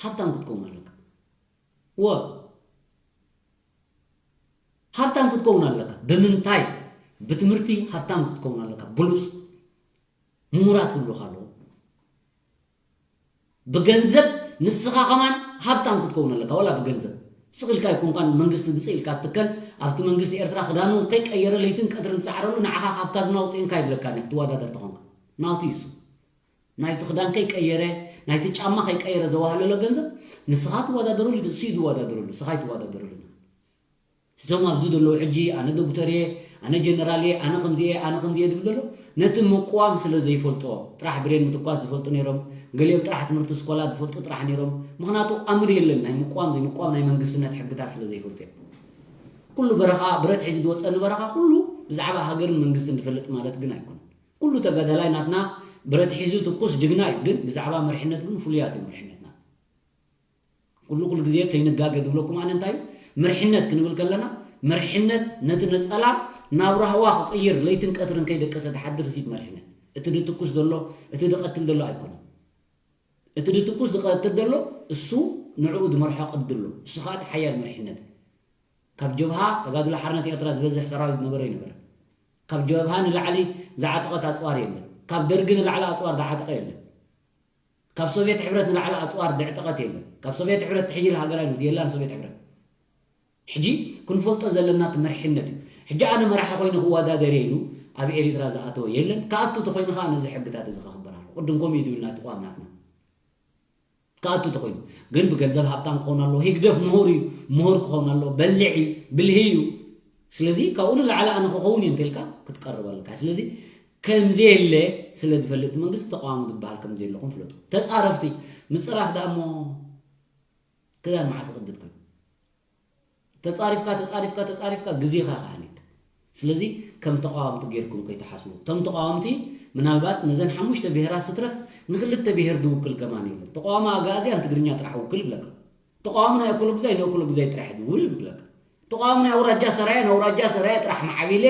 ሃብታም ክትከውን ኣለካ። ወ ሃብታም ክትከውን ኣለካ። ብምንታይ? ብትምህርቲ ሃብታም ክትከውን ኣለካ። ብሉጽ ምሁራት ክህሉኻ ኣለዎ። ብገንዘብ ንስኻ ከማን ሃብታም ክትከውን ኣለካ። ዋላ ብገንዘብ ስቕ ኢልካ ኣይኮንካን መንግስቲ ምጽእ ኢልካ ትከል ኣብቲ መንግስቲ ኤርትራ ክዳኑ ከይቀየረ ለይትን ቀትርን ዝሰዓረሉ ንዓኻ ካብ ካዝና ውፅእንካ ይብለካ ክትወዳደር ተኾንካ ናቱ ይሱ ናይቲ ክዳን ከይቀየረ ናይቲ ጫማ ከይቀየረ ዘዋህለሎ ገንዘብ ንስኻ ትወዳደረሉ እሱ እዩ ዝወዳደረሉ ንስኻ ይትወዳደረሉ እዞም ኣብዚ ዘለዉ ሕጂ ኣነ ዶክተር እየ ኣነ ጀነራል እየ ኣነ ከምዚ እየ ኣነ ከምዚ እየ ዝብል ዘሎ ነቲ ምቅዋም ስለ ዘይፈልጦ ጥራሕ ብሬን ምትኳስ ዝፈልጡ ነይሮም ገሊኦም ጥራሕ ትምህርቲ ስኮላ ዝፈልጡ ጥራሕ ነይሮም ምክንያቱ ኣምር የለን ናይ ምቅዋም ዘይምቅዋም ናይ መንግስትነት ሕግታት ስለ ዘይፈልጡ እዮም ኩሉ በረኻ ብረት ሒዙ ዝወፀኒ በረኻ ኩሉ ብዛዕባ ሃገርን መንግስትን ዝፈልጥ ማለት ግን ኣይኮነን ኩሉ ተጋዳላይ ናትና ብረት ሒዙ ትኩስ ጅግና እዩ ግን ብዛዕባ መሪሕነት ግን ፍሉያት እዩ መሪሕነትና ኩሉ ኩሉ ግዜ ከይንጋገ ዝብለኩም ኣነ እንታይ መርሕነት ክንብል ከለና መርሕነት ነቲ ነፀላ ናብ ራህዋ ክቕይር ለይትን ቀትርን ከይደቀሰ ዝሓድር ሲት መርሕነት እቲ ድትኩስ ዘሎ እቲ ድቐትል ዘሎ ኣይኮነን እቲ ድትኩስ ዝቐትል ዘሎ እሱ ንዕኡ ዝመርሖ ቅዲ ኣሎ እሱ ከዓ እቲ ሓያል መርሕነት ካብ ጀብሃ ተጋድሎ ሓርነት ኤርትራ ዝበዝሕ ሰራዊት ነበረ ይነበረ ካብ ጀብሃ ንላዕሊ ዝዓጠቐት ኣፅዋር የለን ካብ ደርጊ ንላዕሊ ኣፅዋር ዝዓጠቐ የለን ካብ ሶቭየት ሕብረት ንላዕሊ ኣፅዋር ድዕጠቐት የለን ካብ ሶቭየት ሕብረት ትሕይል ሃገር ኣይነት የላን ሶቭየት ሕብረት ሕጂ ክንፈልጦ ዘለና እቲ መርሕነት እዩ ሕጂ ኣነ መራሒ ኮይኑ ክወዳደር ኢሉ ኣብ ኤሪትራ ዝኣተወ የለን ክኣቱ ተኮይኑ ከዓ ነዚ ሕግታት እዚ ከኽበር ኣሎ ቅድም ከምኡ እዩ ድብልና ተቋም ናትና ክኣቱ ተኮይኑ ግን ብገንዘብ ሃብታም ክኸውን ኣለዎ ህግደፍ ምሁር እዩ ምሁር ክኸውን ኣለዎ በሊሕ እዩ ብልሂ እዩ ስለዚ ካብኡ ንላዕሊ ኣነ ክኸውን እየ እንተልካ ክትቀርብ ኣለካ ስለዚ ከምዘየለ ስለ ዝፈልጥ መንግስቲ ተቃዋሚ ዝበሃል ከምዘየለኹም ፍለጡ ተፃረፍቲ ምፅራፍ ዳሞ ክዳን መዓስ ቅድድ ኮይኑ ተፃሪፍካ ተፃሪፍካ ተፃሪፍካ ግዜኻ ክሃልክ ስለዚ ከም ተቃዋምቲ ጌርኩም ከይትሓስቡ እቶም ተቃዋምቲ ምናልባት ነዘን ሓሙሽተ ብሄራት ስትረፍ ንክልተ ብሄር ዝውክል ከማን የለን ተቃዋሚ ኣጋእዝያን ትግርኛ ጥራሕ ውክል ይብለካ ተቃዋሚ ናይ ኣኮሎ ግዛይ ንኣኮሎ ግዛይ ጥራሕ ዝውል ይብለካ ተቃዋሚ ናይ ኣውራጃ ሰራየ ንኣውራጃ ሰራየ ጥራሕ ማዓቢለ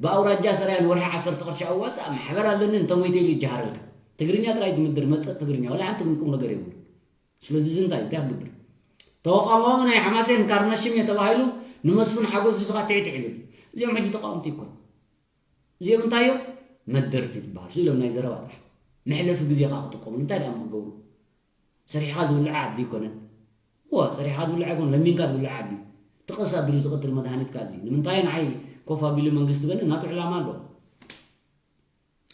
ብኣውራጃ ሰራየ ንወርሒ ዓሰርተ ቅርሺ ኣዋፃእ ማሕበር ኣለኒ እንተሞይተ ኢሉ ይጀሃረልካ ትግርኛ ጥራይ ዝምድር መፀጥ ትግርኛ ወላ ሓንቲ ምንቁም ነገር የብሉ ስለዚ እዚ እንታይ እንታይ ክግብር ተወቃማዊ ናይ ሓማሴን ካርነሽም እየ ተባሂሉ ንመስፍን ሓጎስ ዝስኻ ትዕትዕ ይብል እዚኦም ሕጂ ተቃወምቲ ይኮኑ እዚኦም እንታይ እዮም መደርቲ ትበሃል ስኢሎም ናይ ዘረባ ጥራሕ መሕለፊ ግዜኻ ክጥቀሙሉ እንታይ ደኣ ክገብሩ ሰሪሕኻ ዝብልዐ ዓዲ ይኮነን እወ ሰሪሕኻ ዝብልዐ ይኮን ለሚንካ ዝብልዐ ዓዲ ትቐስ ኣቢሉ ዝቐትል መድሃኒትካ እዚ ንምንታይ ንዓይ ኮፍ ኣቢሉ መንግስቲ በለ ናቱ ዕላማ ኣለዎ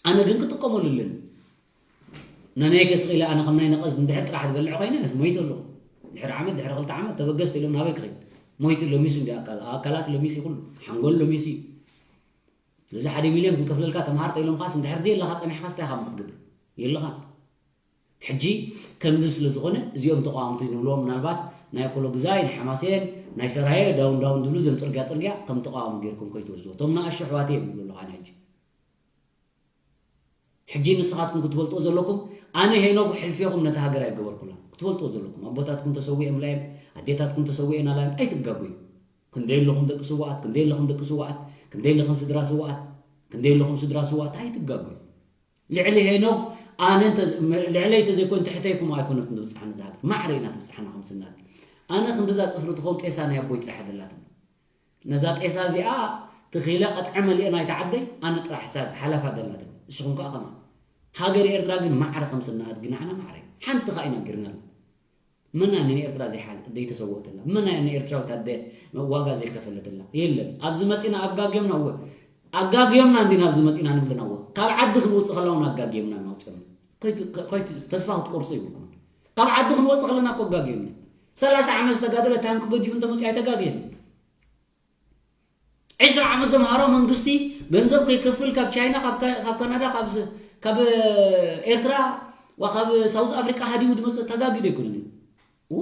ኣነ ግን ክጥቀመሉ ኣለኒ ነናይ ገስቕ ኢለ ኣነ ከም ናይ ነቐዝ እንድሕር ጥራሕ ዝበልዕ ኮይነ ሞይት ኣለኹ ድሕሪ ዓመት ድሕሪ ክልተ ዓመት ተበገስ ኢሎም ናበይ ክኸይድ ሞይት ለሚሱ እንዲ ኣካል ኣካላት ለሚሱ ኩሉ ሓንጎል ለሚሱ እዩ ስለዚ ሓደ ሚልዮን ክንከፍለልካ ተምሃር ተኢሎም ካስ እንድሕር ደየለኻ ፀኒሕካ ስታይ ካብ ክትገብር የለኻን ሕጂ ከምዚ ስለ ዝኾነ እዚኦም ተቃወምቲ ንብልዎም ምናልባት ናይ ኣኮሎ ግዛይ ናይ ሓማሴን ናይ ሰራየ ዳውን ዳውን ዝብሉ ዘም ፅርግያ ፅርግያ ከም ተቃወሚ ጌርኩም ከይትወስድዎ እቶም ንኣሽቱ ኣሕዋት እዮም ዝብሉ ኣለኻ ሕጂ ሕጂ ንስኻትኩም ክትፈልጥዎ ዘለኩም ኣነ ሄኖግ ሕልፌኹም ነታ ሃገር ኣይገበርኩላን ክትፈልጥዎ ዘለኩም ኣቦታትኩም ተሰዊኦምላ እዮም ኣዴታትኩም ተሰዊኦናላ እዮም ኣይትጋጉዩ ክንደይ ኣለኹም ደቂ ስውኣት፣ ክንደይ ኣለኹም ደቂ ስውኣት፣ ክንደይ ኣለኽን ስድራ ስውኣት፣ ክንደይ ኣለኹም ስድራ ስውኣት ኣይትጋገዩ። ልዕሊ ሄኖክ ኣነ እንተ-፣ ልዕለይ እንተዘይኮይኑ ትሕተይኩም ኣይኮነትን ትብጽሓኒ እዛ ሃገር። ማዕረ ኢና ትብጽሓና ከም ስናት። ኣነ ክንድዛ ጽፍሪ ትኸውን ጤሳ ናይ ኣቦይ ጥራሕ ደላትኒ። ነዛ ጤሳ እዚኣ ትኺለ ቀጥዐ መሊአ ናይታ ዓደይ ኣነ ጥራሕ ሳድ ሓላፋ ደላትኒ። ንስኹም ከኣ ከማ። ሃገር ኤርትራ ግን ማዕረ ከም ስናት ግን ኣነ ማዕረ። ሓንቲ ከኣ ይነግርና ኣሎ። መን ኣነ ንኤርትራ ዘይሓል-፣ ዘይተሰወእትላ? መን ኣነ ንኤርትራዊት ኣደ ዋጋ ዘይከፈለትላ? የለን። ኣብዚ መጺና ኣጋግዮምና እወ። ኣጋግዮምና እንዲና ኣብዚ መጺና ንብል ዲና እወ። ካብ ዓዲ ክንወጽእ ከላ እውን ኣጋግዮምና እናውጽኦም። ከይት-፣ ከይት-፣ ተስፋ ክትቆርጹ ይብልኩም። ካብ ዓዲ ክንወጽእ ከለና እኮ ኣጋግዮምና። ሰላሳ ዓመት ዝተጋደለ ታንኪ ገዲፉ እንተመጺኡ ኣይተጋግየን። ዕስራ ዓመት ዘምሃሮ መንግስቲ ገንዘብ ከይከፍል ካብ ቻይና፣ ካብ ካ-፣ ካብ ካናዳ፣ ካብ ስ-፣ ካብ ኤርትራ፣ ዋ ካብ ሳውዝ ኣፍሪቃ ሃዲሙ ዝመጽእ ተጋጊ ዶ ኣይኮነን እዩ? እዎ።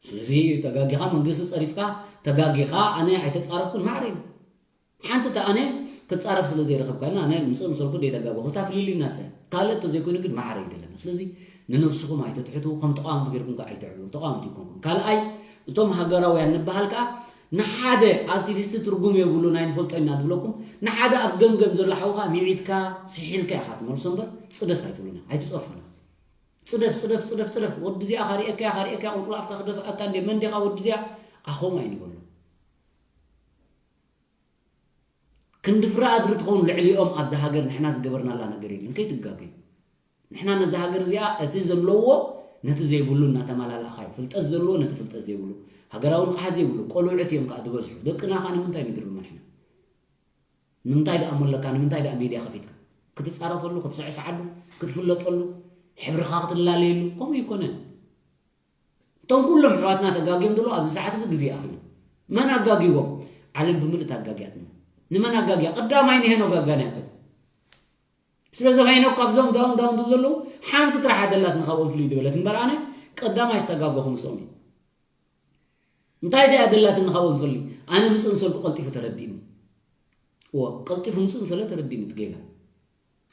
ስለዚ ተጋጊኻ መንግስቲ ጸሪፍካ ተጋጊኻ ኣነ ኣይተጻረፍኩን ማዕረ እዩ። ሓንቲ እታ ኣነ ክጻረፍ ስለ ዘይረኸብካ እና ኣነ ምጽእ ምሰልኩ ደይተጋገኹ እታ ፍልልይና ሰ ካልእ እንተዘይኮይኑ ግን ማዕረ እዩ ደለና። ስለዚ ንነብስኹም ኣይትትሕቱ፣ ከም ተቃወምቲ ጌርኩም ከኣ ኣይትዕብሩ። ተቃወምቲ ይኮንኩም። ካልኣይ እቶም ሃገራውያን ንበሃል ከኣ ንሓደ ኣክቲቪስት ትርጉም የብሉ ናይ ንፈልጦ ኢና ዝብለኩም ንሓደ ኣብ ገምገም ዘሎ ሓውኻ ሚዒትካ ስሒልካ ኢኻ ትመልሶ እምበር ጽደፍ ኣይትብሉና፣ ኣይትጸርፉና። ጽደፍ፣ ጽደፍ፣ ጽደፍ፣ ጽደፍ። ወዲ እዚኣ ካሪኤካ፣ ካሪኤካ፣ ቁልቁል ኣፍካ ክደፍኣካ እንዴ፣ መን ዲኻ ወዲ እዚኣ? ኣኾም ኣይንበሎ። ክንዲ ፍረ ኣድሪ ትኸውን ልዕሊኦም ኣብዛ ሃገር ንሕና ዝገበርናላ ነገር የለን። ከይትጋገዩ። ንሕና ነዛ ሃገር እዚኣ እቲ ዘለዎ ነቲ ዘይብሉ እናተመላላእኻዮ። ፍልጠት ዘለዎ ነቲ ፍልጠት ዘይብሉ። ሃገራዊ ንቕሓት ዘይብሉ። ቆልዑት እዮም ከኣ ዝበዝሑ። ደቅና ከኣ ንምንታይ ንድርብም ንሕና? ንምንታይ ደኣ ሞለካ? ንምንታይ ደኣ ሜድያ ከፊትካ? ክትጻረፈሉ፣ ክትስዕስዓሉ፣ ክትፍለጠሉ፣ ሕብርኻ ክትላለየሉ? ከምኡ ኣይኮነን። እቶም ኩሎም ኣሕዋትና ተጋግዮም ዘለዉ ኣብዚ ሰዓት እዚ ግዜ ይኣኽሉ። መን ኣጋግይዎም? ዓለም ብምልእ ኣጋግያትና። ንመን ኣጋግያ? ቀዳማይ ንሄኖክ ኣጋግያናዮ። ስለዚ ሄኖክ ካብዞም ዳውን ዳውን ዝብሉ ዘለዉ ሓንቲ ጥራሕ ኣደላትኒ ካብኦም ፍልይ ዝበለት እምበር ኣነ ቀዳማይ ዝተጋገኹ ምስኦም እዩ። እንታይ እንታይ ኣደላትኒ ካብኦም ትፈልዩ? ኣነ ምጽእ ምሰልኩ ቀልጢፉ ተረዲእኒ። እዎ፣ ቀልጢፉ ምጽእ ምሰለ ተረዲእኒ እቲ ጌጋ።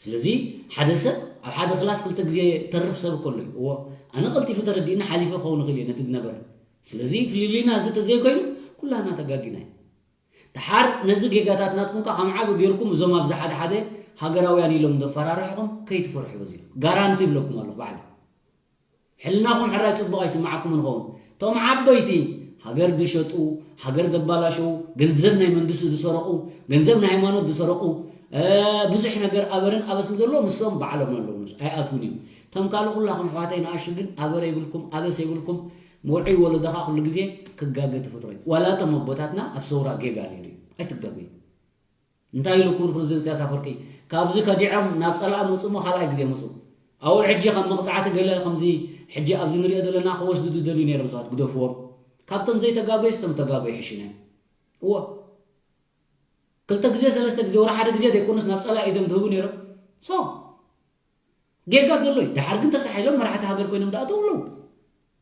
ስለዚ ሓደ ሰብ ኣብ ሓደ ክላስ ክልተ ግዜ ተርፍ ሰብ እኮ ኣሎ እዩ። እዎ፣ ኣነ ቀልጢፉ ተረዲእኒ ሓሊፈ ክኸውን ይኽእል እየ ነቲ ዝነበረ። ስለዚ ፍልልይና እዚ ተዘይኮይኑ ኩላና ተጋጊና እዩ። ደሓር ነዚ ጌጋታት ናትኩም ከኣ ከም ዓቢ ጌርኩም እዞም ኣብዚ ሓደ ሓደ ሃገራውያን ኢሎም ዘፈራርሕኹም ከይትፈርሑ በዚ ጋራንቲ ይብለኩም ኣለኹ ባዕለይ። ሕልናኹም ሕራይ ጽቡቕ ኣይስምዓኩምን ይኸውን። እቶም ዓበይቲ ሃገር ዝሸጡ፣ ሃገር ዘባላሸዉ፣ ገንዘብ ናይ መንግስቲ ዝሰረቑ፣ ገንዘብ ናይ ሃይማኖት ዝሰረቑ፣ እ፣ ብዙሕ ነገር ኣበርን ኣበስን ዘለዎ ንሶም ባዕሎም ኣለዉ፣ ኣይኣትዉን እዮም። እቶም ካልእ ኩላኹም ኣሕዋተይ ንኣሽቱ ግን ኣበር የብልኩም፣ ኣበስ የብልኩም። ውዑይ ወለዶኻ ኩሉ ግዜ ክጋገ ተፈጥሮ እዩ። ዋላ እቶም ኣቦታትና ኣብ ሰውራ ጌጋ ነይሩ እዩ። ኣይትጋገዩ። እንታይ ኢሉ ክቡር ፕረዚደንት ኢሳያስ ኣፈወርቂ፣ ካብዚ ከዲዖም ናብ ጸላኢ መጹ እሞ ካልኣይ ግዜ መጹ። ኣብኡ ሕጂ ከም መቕጻዕቲ ገለ ከምዚ ሕጂ ኣብዚ ንሪኦ ዘለና ክወስዱ ዝደልዩ ነይሮም ሰባት ግደፍዎም። ካብቶም ዘይተጋገዩስ እቶም ተጋገዩ ይሕሹና እዮም። እዎ። ክልተ ግዜ፣ ሰለስተ ግዜ፣ ወላ ሓደ ግዜ ዘይኮኑስ ናብ ጸላኢ ኢዶም ዝህቡ ነይሮም። ሶ፣ ጌጋ ዘሎ እዩ። ደሓር ግን ተሳሒሎም መራሕቲ ሃገር ኮይኖም ዝኣተዉ ኣለዉ።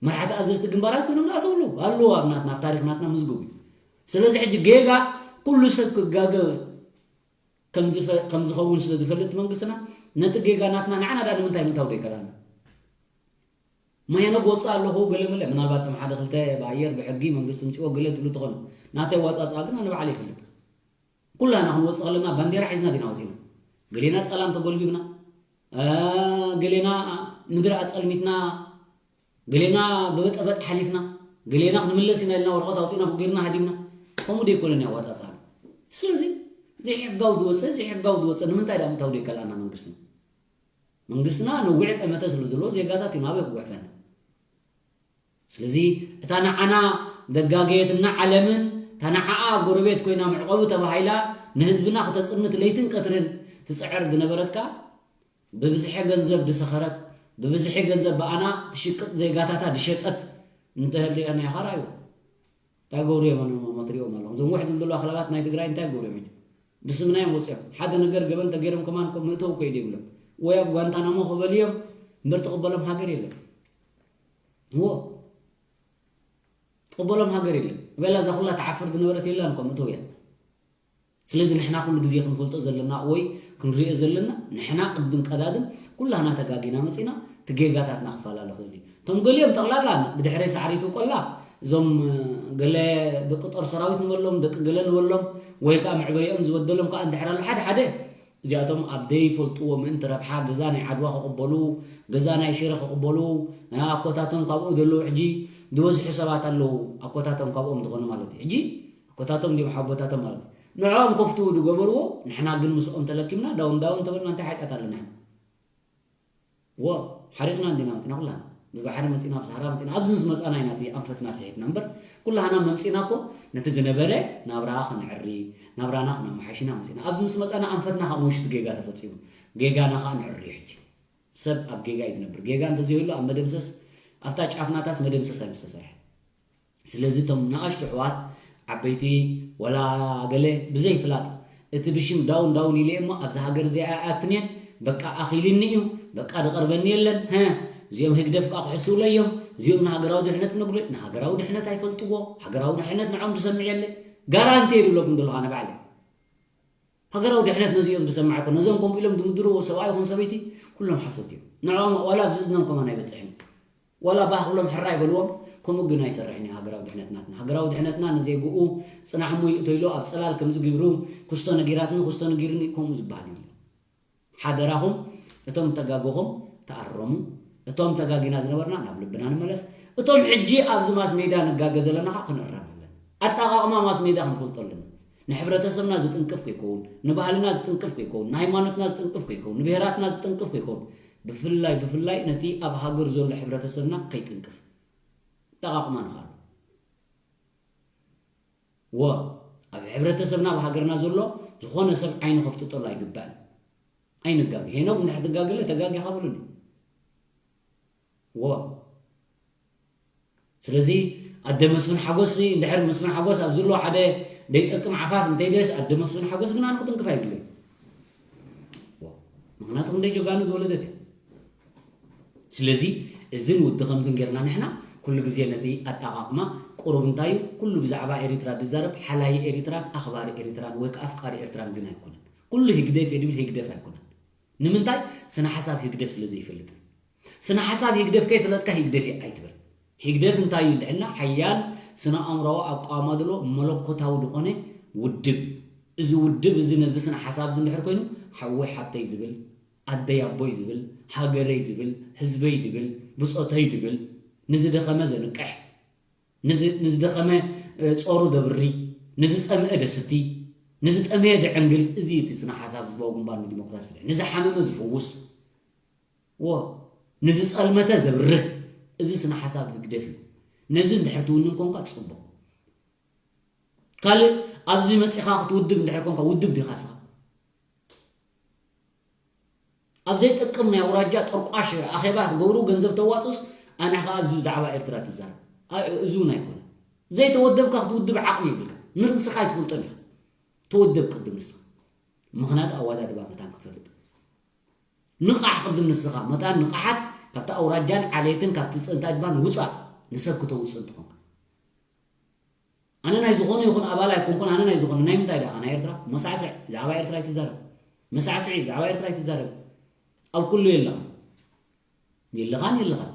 መራሕቲ ኣዘዝቲ ግንባራት ኮይኖም ዝኣተዉ ኣለዉ። ኣለዉ ኣብ ናትና፣ ኣብ ታሪኽ ናትና ምዝጉብ እዩ። ስለዚ ሕጂ ጌጋ ኩሉ ሰብ ክጋገ ከም ዝፈ-፣ ከም ዝኸውን ስለ ዝፈልጥ መንግስትና ነቲ ጌጋ ናትና ንዓና ደኣ ንምንታይ ምእታው ደይከላና? መሄነ ክወጽእ ኣለኹ ገለ መለ፣ ምናልባት እቶም ሓደ ክልተ ብኣየር ብሕጊ መንግስቲ ምጽእዎ ገለ ትብሉ ትኾኑ። ናተይ ኣወጻጽኣ ግን ኣነ ባዕለይ ይፈልጥ። ኩላና ክንወጽእ ከለና ባንዴራ ሒዝና ዲና ወጺና? ገሌና ጸላም ተጎልቢብና፣ እ፣ ገሌና ምድሪ ኣጸልሚትና፣ ገሌና ብበጠበጥ ሓሊፍና፣ ገሌና ክንምለስ ኢና ኢልና ወረቐት ኣውጺእና ጌርና ሃዲምና። ከምኡ ደይኮነን ኣወጻጽኣና። ስለዚ ዘይሕጋዊ ዝወጸ፣ ዘይሕጋዊ ዝወጸ ንምንታይ ደኣ ምእታው ደይከልኣና መንግስትና? መንግስትና ነዊሕ ጠመተ ስለ ዘለዎ ዜጋታት እዩ ናበይ ክጉሕፈና? ስለዚ እታ ንዓና ዘጋገየትና ዓለምን እታ ንዓኣ ጎረቤት ኮይና መዕቆቢ ተባሂላ ንህዝብና ክተጽንት ለይትን ቀትርን ትጽዕር ዝነበረት ከኣ ብብዝሒ ገንዘብ ዝሰኸረት፣ ብብዝሒ ገንዘብ ብኣና ትሽቅጥ ዜጋታታ ዝሸጠት እንተህልያ ናይ ኻራ እዩ። እንታይ ገብሩ እዮም ኣነ መትሪኦም ኣለኹም? እዞም ውሕድ ዝብሉ ኣኽላባት ናይ ትግራይ እንታይ ገብሩ እዮም ሕጂ? ብስምና እዮም ወፂኦም። ሓደ ነገር ገበን ተገይሮም ከማን እኮ መእተዊ እኮ የብሎም። ወይ ኣብ ጓንታናሞ ክበሉ እዮም እምበር ትቕበሎም ሃገር የለን። እዎ። ትቕበሎም ሃገር የለን። በላ እዛ ኩላ ትዓፍር ዝነበረት የላን እኮ መእተዊ እያ። ስለዚ ንሕና ኩሉ ግዜ ክንፈልጦ ዘለና ወይ ክንሪኦ ዘለና ንሕና ቅድም ቀዳድም ኩላና ተጋጊና መጺና እቲ ጌጋታትና ክፈላለ ክእል እዩ። እቶም ገሊኦም ጠቕላላ ብድሕረይ ሳዕሪቱ ቆላ እዞም ገለ ደቂ ጦር ሰራዊት ንበሎም፣ ደቂ ገለ ንበሎም፣ ወይ ከዓ መዕበይኦም ዝበደሎም ከዓ እንድሕር ኣሎ ሓደ ሓደ፣ እዚኣቶም ኣብ ዘይፈልጥዎ ምእንቲ ረብሓ ገዛ ናይ ዓድዋ ክቕበሉ፣ ገዛ ናይ ሽረ ክቕበሉ፣ ኣኮታቶም ካብኡ ዘለዉ ሕጂ ዝበዝሑ ሰባት ኣለዉ፣ ኣኮታቶም ካብኦም ዝኾኑ ማለት እዩ። ሕጂ ኣኮታቶም ድዮም ሓቦታቶም ማለት እዩ። ንዕኦም ከፍትዉ ዝገበርዎ፣ ንሕና ግን ምስኦም ተለኪምና ዳውን ዳውን ተበልና እንታይ ሓጢኣት ኣለና? ሕና ወ ሓሪቕና እንዲና መፂና ኩላና፣ ብባሕሪ መፂና፣ ብሳህራ መፂና፣ ኣብዚ ምስ መፃና ኢና እቲ ኣንፈትና ስሒትና እምበር፣ ኩላህና መምፂና እኮ ነቲ ዝነበረ ናብራ ክንዕሪ፣ ናብራና ክነመሓሽና መፂና። ኣብዚ ምስ መፃና ኣንፈትና ካብ መውሽቲ ጌጋ ተፈፂሙ፣ ጌጋና ከዓ ንዕሪ። ሕጂ ሰብ ኣብ ጌጋ እዩ ዝነብር። ጌጋ እንተዘይህሉ ኣብ መደምሰስ፣ ኣብታ ጫፍናታስ መደምሰስ ኣይምስተሰርሐ። ስለዚ እቶም ንኣሽቱ ኣሕዋት ዓበይቲ ወላ ገለ ብዘይ ፍላጥ እቲ ብሽም ዳውን ዳውን ኢለ እሞ ኣብዚ ሃገር እዚኣ ኣይኣቱን እየን፣ በቃ ኣኺልኒ እዩ፣ በቃ ዝቐርበኒ የለን፣ ሀ እዚኦም ህግደፍ ከዓ ክሕስውለ እዮም፣ እዚኦም ንሃገራዊ ድሕነት ክነግሩ፣ ንሃገራዊ ድሕነት ኣይፈልጥዎ፣ ሃገራዊ ድሕነት ንዖም ዝሰምዕ የለ። ጋራንቲ እየ ዝብለኩም ዘለኹ ኣነ ባዕለ። ሃገራዊ ድሕነት ነዚኦም ዝሰምዕ ኣይኮነ። ነዞም ከምኡ ኢሎም ዝምድርዎ ሰብኣይ ይኹን ሰበይቲ ኩሎም ሓሶት እዮም። ንዕኦም ዋላ ኣብዚ እዝኖም ከማን ኣይበፅሕን። ዋላ ባህ ክብሎም ሕራይ በልዎም፣ ከምኡ ግን ኣይሰርሕን እዩ ሃገራዊ ድሕነት ናትና። ሃገራዊ ድሕነትና ንዜግኡ ጽናሕ እሞ ይእቶ ኢሉ ኣብ ጽላል ከምዚ ጊብሩ ክስቶ ነጊራትኒ ክስቶ ነጊርኒ ከምኡ ዝበሃል የለን። ሓደራኹም እቶም ተጋገኹም ተኣረሙ። እቶም ተጋጊና ዝነበርና ናብ ልብና ንመለስ። እቶም ሕጂ ኣብዚ ማስ ሜዳ ንጋገ ዘለና ከዓ ክንእረም ኣለና። ኣጠቓቕማ ማስ ሜዳ ክንፈልጦ ኣለና። ንሕብረተሰብና ዝጥንቅፍ ከይከውን፣ ንባህልና ዝጥንቅፍ ከይከውን፣ ንሃይማኖትና ዝጥንቅፍ ከይከውን፣ ንብሄራትና ዝጥንቅፍ ከይከውን፣ ብፍላይ ብፍላይ ነቲ ኣብ ሃገር ዘሎ ሕብረተሰብና ከይጥንቅፍ ኣጠቓቕማ ንኽኣሉ። ወ ኣብ ሕብረተሰብና ኣብ ሃገርና ዘሎ ዝኾነ ሰብ ዓይኑ ከፍጥጠሉ ኣይግባእን። ኣይንጋገ። ሄኖክ እንድሕር ትጋገለ ተጋጊኻ በሉኒ። ወ ስለዚ ኣደ መስፍን ሓጎስ እንድሕር መስፍን ሓጎስ ኣብ ዝሎ ሓደ ደይጠቅም ዓፋፍ እንተይደስ ኣደ መስፍን ሓጎስ ግን ኣነ ክትንክፍ ኣይብለይ። ወ ምክንያቱ ክንደይ ጀጋኑ ዝወለደት እያ። ስለዚ እዝን ውዲ ከምዝን ጌርና ንሕና ኩሉ ግዜ ነቲ ኣጠቓቕማ ቁሩብ እንታይ እዩ ኩሉ ብዛዕባ ኤሪትራ ዝዛረብ ሓላይ ኤሪትራን ኣኽባሪ ኤሪትራን ወይ ከዓ ኣፍቃሪ ኤሪትራን ግን ኣይኮነን። ኩሉ ህግደፍ እየ ዝብል ህግደፍ ኣይኮነን። ንምንታይ? ስነ ሓሳብ ህግደፍ ስለ ዘይፈልጥ። ስነ ሓሳብ ህግደፍ ከይፈለጥካ ህግደፍ እየ ኣይትበል። ህግደፍ እንታይ እዩ እንድሕና ሓያል ስነ ኣእምሮዊ ኣቋማ ዘሎ መለኮታዊ ዝኾነ ውድብ። እዚ ውድብ እዚ ነዚ ስነ ሓሳብ እዚ እንድሕር ኮይኑ ሓወይ ሓብተይ ዝብል ኣደይ ኣቦይ ዝብል፣ ሃገረይ ዝብል፣ ህዝበይ ዝብል፣ ብጾተይ ዝብል፣ ንዝደኸመ ዘንቅሕ፣ ንዝደኸመ ጾሩ ዘብሪ፣ ንዝጸምአ ዘስቲ፣ ንዝጠመየ ዘዕንግል፣ እዚ እዩ እቲ ስነ ሓሳብ ህዝባዊ ግንባር ንዲሞክራሲ ፍትሒ። ንዝሓመመ ዝፍውስ፣ ወ ንዝጸልመተ ዘብርህ፣ እዚ ስነ ሓሳብ ህግደፍ እዩ። ነዚ እንድሕር ትውንን ኮንካ ጽቡቕ። ካልእ ኣብዚ መጺኻ ክትውድብ እንድሕር ኮንካ ውድብ ዲኻ ስኻ? ኣብ ዘይጠቅም ናይ ኣውራጃ ጠርቋሽ ኣኼባ ትገብሩ ገንዘብ ተዋፅስ ኣነ ከዓ ኣብዚ ብዛዕባ ኤርትራ ትዛረብ። እዚ እውን ኣይኮነ። ዘይተወደብካ ክትውድብ ዓቕሚ የብልካ። ንርእስኻ ኣይትፈልጦን ኢኻ። ተወደብ ቅድም ንስኻ። ምኽንያቱ ኣወዳድባ መታን ክትፈልጥ ንቓሕ ቅድም ንስኻ መታን ንቓሓት ካብቲ ኣውራጃን ዓሌትን ካብቲ እንታይ ድባን ውፃእ ንሰብ ክተውፅእ እንትኾንካ ኣነ ናይ ዝኾነ ይኹን ኣባል ኣይኮንኩን ኣነ ናይ ዝኾነ ናይ ምንታይ ዳኻ ናይ ኤርትራ መሳዕስዕ ብዛዕባ ኤርትራ ኣይትዛረብ መሳዕስዒ ብዛዕባ ኤርትራ ኣይትዛረብ ኣብ ኩሉ የለኻ የለኻን የለኻን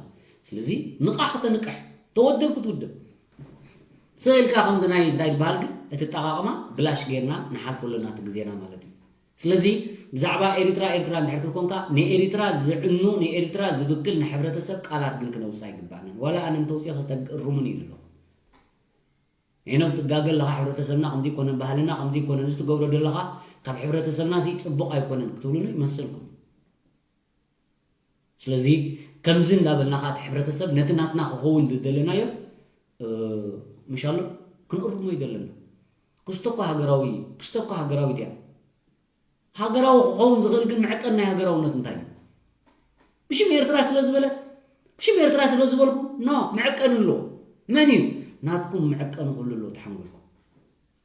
ስለዚ ንቓሕ ከተንቅሕ ተወደብ ክትውደብ ስቕ ኢልካ ከምዚ ናይ እንታይ ዝበሃል ግን እቲ ኣጠቓቕማ ብላሽ ጌርና ንሓልፎ ኣለና እቲ ግዜና ማለት እዩ ስለዚ ብዛዕባ ኤሪትራ ኤርትራ እንድሕር ትብል ኮንካ ንኤሪትራ ዝዕኑ ንኤሪትራ ዝብክል ንሕብረተሰብ ቃላት ግን ክነውፅእ ኣይግባእናን ዋላ ኣነ እንተውፅኦ ክተእርሙኒ እዩ ዘለኹ ሄኖክ ትጋገ ኣለኻ ሕብረተሰብና ከምዚ ይኮነን ባህልና ከምዚ ይኮነን እዚ ትገብሮ ዘለኻ ካብ ሕብረተሰብና ሲ ፅቡቕ ኣይኮነን ክትብሉኒ ይመስልኩም ስለዚ ከምዚ እንዳበልና ከዓ እቲ ሕብረተሰብ ነቲ ናትና ክኸውን ዝደለናዮ ምሻሎ ክንእርሞ ይደለና ክስቶ እኮ ሃገራዊ ክስቶ እኮ ሃገራዊት እያ ሃገራዊ ክኸውን ዝኽእል ግን መዕቀን ናይ ሃገራውነት እንታይ እዩ ብሽም ኤርትራ ስለ ዝበለ ብሽም ኤርትራ ስለ ዝበልኩ ኖ መዕቀን ኣሎ መን እዩ ናትኩም መዕቀን ኩሉ ኣሎ ተሓንጎልኩም